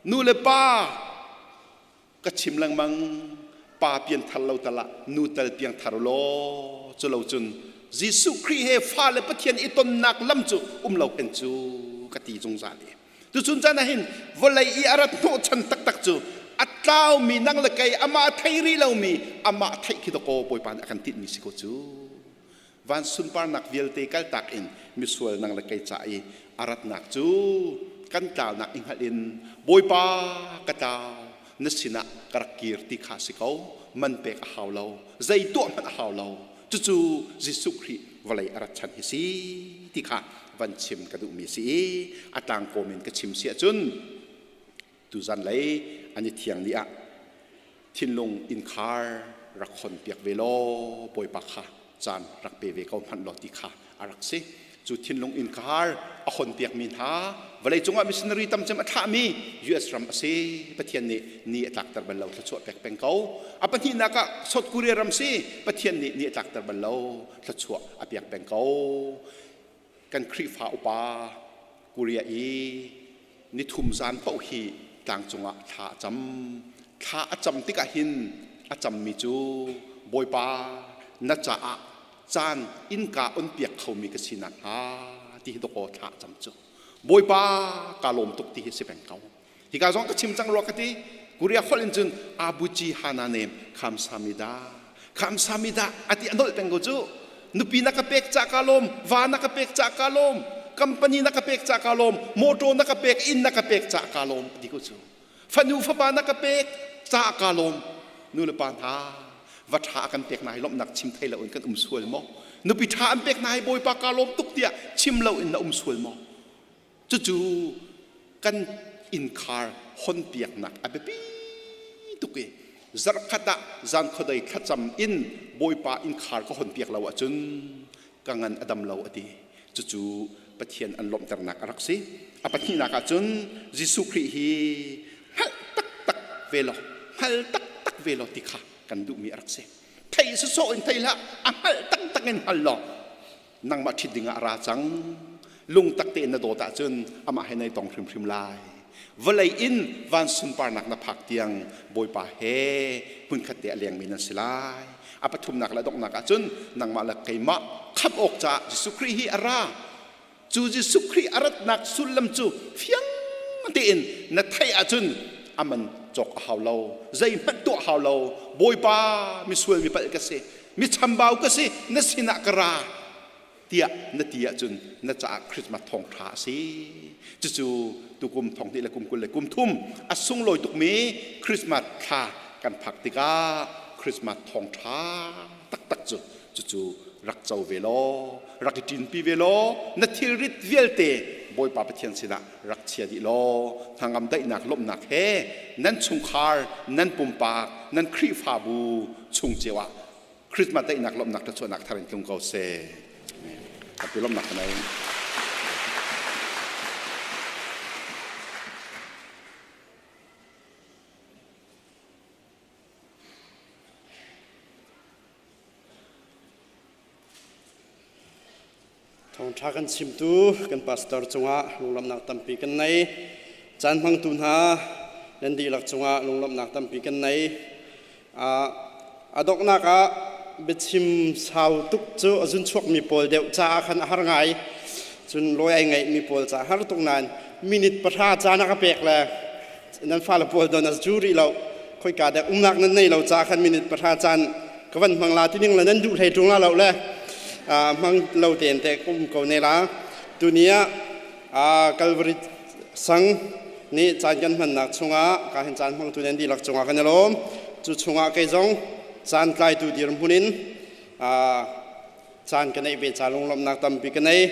Nu le pa ka chim lengmang pa pianthar lo tal ah nu tal piangthar law cu lo cun Jesuh Khrih he fale Pathian i tonnak lam cu um lo hen cu ka ti zungzal i tuchun caan ah hin vawlei i a rat hnawhchan taktak cu a tlaumi nang le kei amah thei rih lomi amah theih khi dakaw Bawipa nih a kan tinhmi si ko cu. Van sunparnak vialte kaltak in misual nang le kei ca i a ratnak cu kan tlaunak i hngalh in Bawipa ka tlau na sinah ka rak kir ti kha si ko. Man pek a hau lo, zei tuah hmanh a hau lo. Cucu Jesuh Khrih vawlei a rat chan hi si ti kha van chim ka duhmi si i a tlangkawm in ka chim si ahcun tuzan lei an i thiang ni ah thinlung innkhar rak hon piak ve law Bawipa kha caan rak pe ve ko hmanh law ti kha a rak si. Cu thinlung innkhar a hon piakmi hna vawlei cungah missionary tam cem a thlahmi US ram a si. Pathian nih ni a tlakter bal lo, thluachuah pek peng ko. A pahnihnak ah South Korea ram si. Pathian nih ni a tlakter bal lo, thluachuah a piak peng ko. Kan Khrihfa upa Korea i nithum zan paoh hi tlangcung ah thla a cam. Thla a cam tikah hin a cammi cu Bawipa na caah caan innka on piak khomi ka si nakhnga ti hi dawkaw thla a cam cu. Bawipa ka lawm tuk ti hi si peng ko. Hika zong ka chim cang rua ka ti. Korea holh in cun Abuji Hananem khamsamida khamsamida ati a nolh peng ko cu. Nupi na ka pek ca ka lawm, va na ka pek ca ka lawm, company na ka pek ca ka lawm, motor na ka pek, inn na ka pek ca ka lawm ti ko cu. Fanu fapa na ka pek ca ka lawm. Nu le pa hna va ṭha kan pek na hi lawmhnak chim thei lo in kan um sual maw? Nupi ṭha an pek na hi Bawipa ka lawm tuk tiah chim lo in na um sual maw? Cucu kan innkhar honpiaknak a biapi tuk i zarhkhat ah zan khuadei thlacam in Bawipa innkhar ka honpiak lo ahcun ka ngan a dam lo a ti. Cucu Pathian an lawmhternak a rak si. A pahnihnak ahcun Jesuh Khrih hi hngalh taktak ve law, hngal taktak ve law ti kha kan duhmi a rak si. Thei sawsawh in thei hlah, a hngalh taktak in hngal law nangmah ṭhit dingah a ra cang. Lungtak tein na dawt ahcun amah he nai tong hrimhrim lai. Vawlei in van sunparnak na phak tiang Bawipa he hmunkhat te a lengmi nan si lai. A pathumnak le donghnak ahcun nangmah le keimah khamh awk caah Jesuh Khrih hi a ra. Cu Jesuh Khrih a ratnak sullam cu fiang tein na theih ahcun a man cawk a hau lo, zeihmanh tuah hau lo. Bawipa misual mi palh ka si, mi chambau ka si, na sinah ka ra tiah na ti ahcun na caah Christmas thawngṭha a si. Cucu tukum thong hnih le kum 20 le kum thum a sunglawi tukmi Christmas thla kan phak tikah Christmas thawngṭha taktak cu cucu rak co ve law rak i ṭinpi ve law na thilrit vialte Bawipa Pathian sinah rak chia dih law hnangam daihnak lawmhnak he nan chungkhar nan pumpak nan Khrihfabu chung cio ah Christmas daihnak lawmhnak thluachuahnak thar in tlung ko seh. Happy lawmhnak ka nei. Thawngṭha kan chimtu kan pastor cungah lunglawmhnak tampi kan nei. Caan hmangtu hna nan dihlak cungah lunglawmhnak tampi kan nei. A donghnak ah biachim sau tuk cu a zun chuakmi pawl deuh caah khan a har ngai. Cun lawi ai ngeihmi pawl caah har tuk nain minute pahra caan a ka pek le nan fale pawl don a cu rih lo. Khoika dek umnak nan nei lo caah khan minute pahra caan ka van hmang la ti ning le nan duh hlei ṭung la lo le hmang lo tein te um ko ne la. Tuni ah Calvary sang nih caan kan hmannak chungah ka hin caan hmangtu nan dihlak cungah kan i lawm. Cu chungah kei zong caan tlaitu dirhmun in caan ka neih ve ca lunglawmhnak tampi ka nei.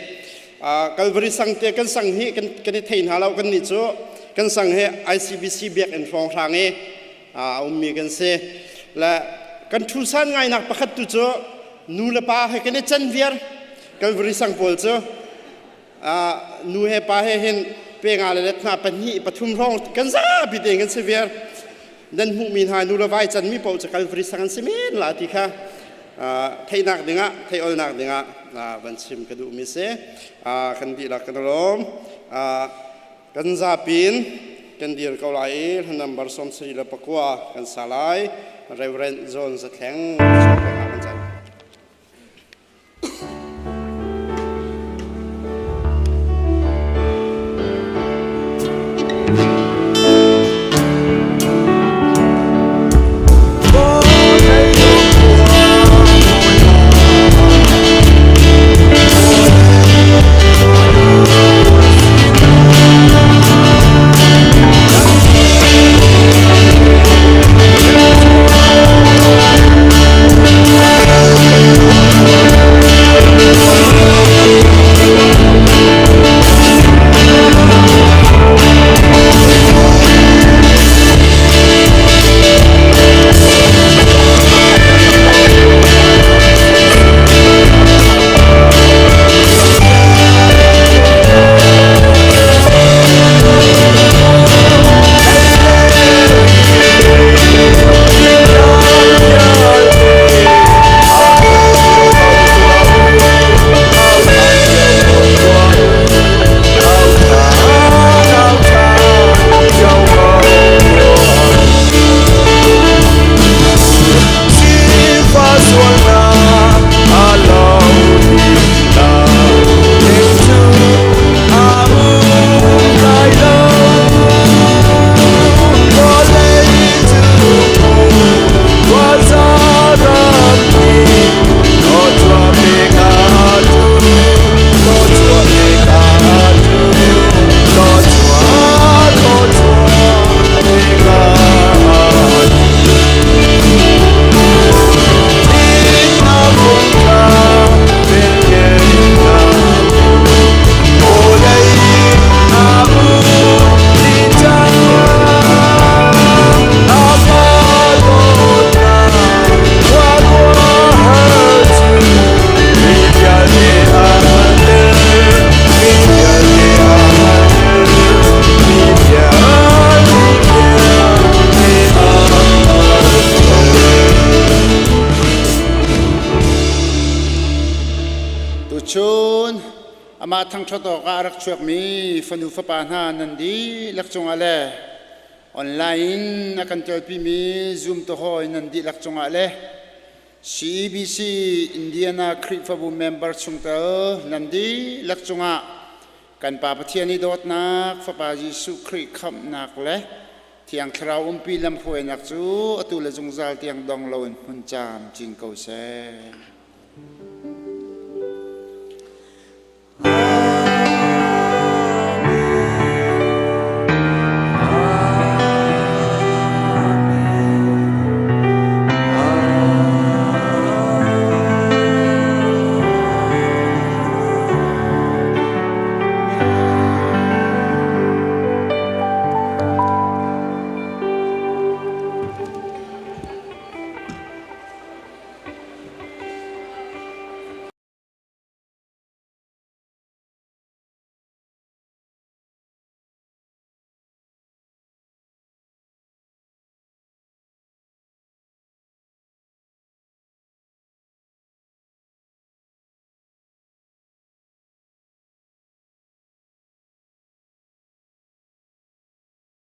Calvary sang te kan sang hi kan kan i thei hna lo kan nih cu kan sang hi ICBC biakinn hrawnghrang i a ummi kan si. Le kan ṭhusan ngainak pakhat tu cu nu le pa he kan i can viar. Calvary sang pawl cu nu he pa he hin pe nga le let hna pahnih pathum hrawng kan zapi tein kan si viar. Nan hmuhmi hna nu le vai canmi paoh cu Calvary sang an si men la ti kha theihnak dingah theih-olnak dingah van chim ka duhmi si. Kan dihlak kan lawm. Kan zapi in kan dir ko lai i hla number 79 kan sa lai. Reverend John Zathleng kan chan. Tuchun amah thangṭhat awkah a rak chuakmi fanu fapa hna nan dihlak cungah le online in a kan telpimi Zoom tuhawi nan dihlak cungah le CEBC Indiana Khrihfabu member chungtel nan dihlak cungah kan Pa Pathian i dawtnak, Fapa Jesuh Khrih khamhnak le Thiang Thlarau umpi lamhruainak cu atu le zungzal tiang dong loin hmun camcin ko seh.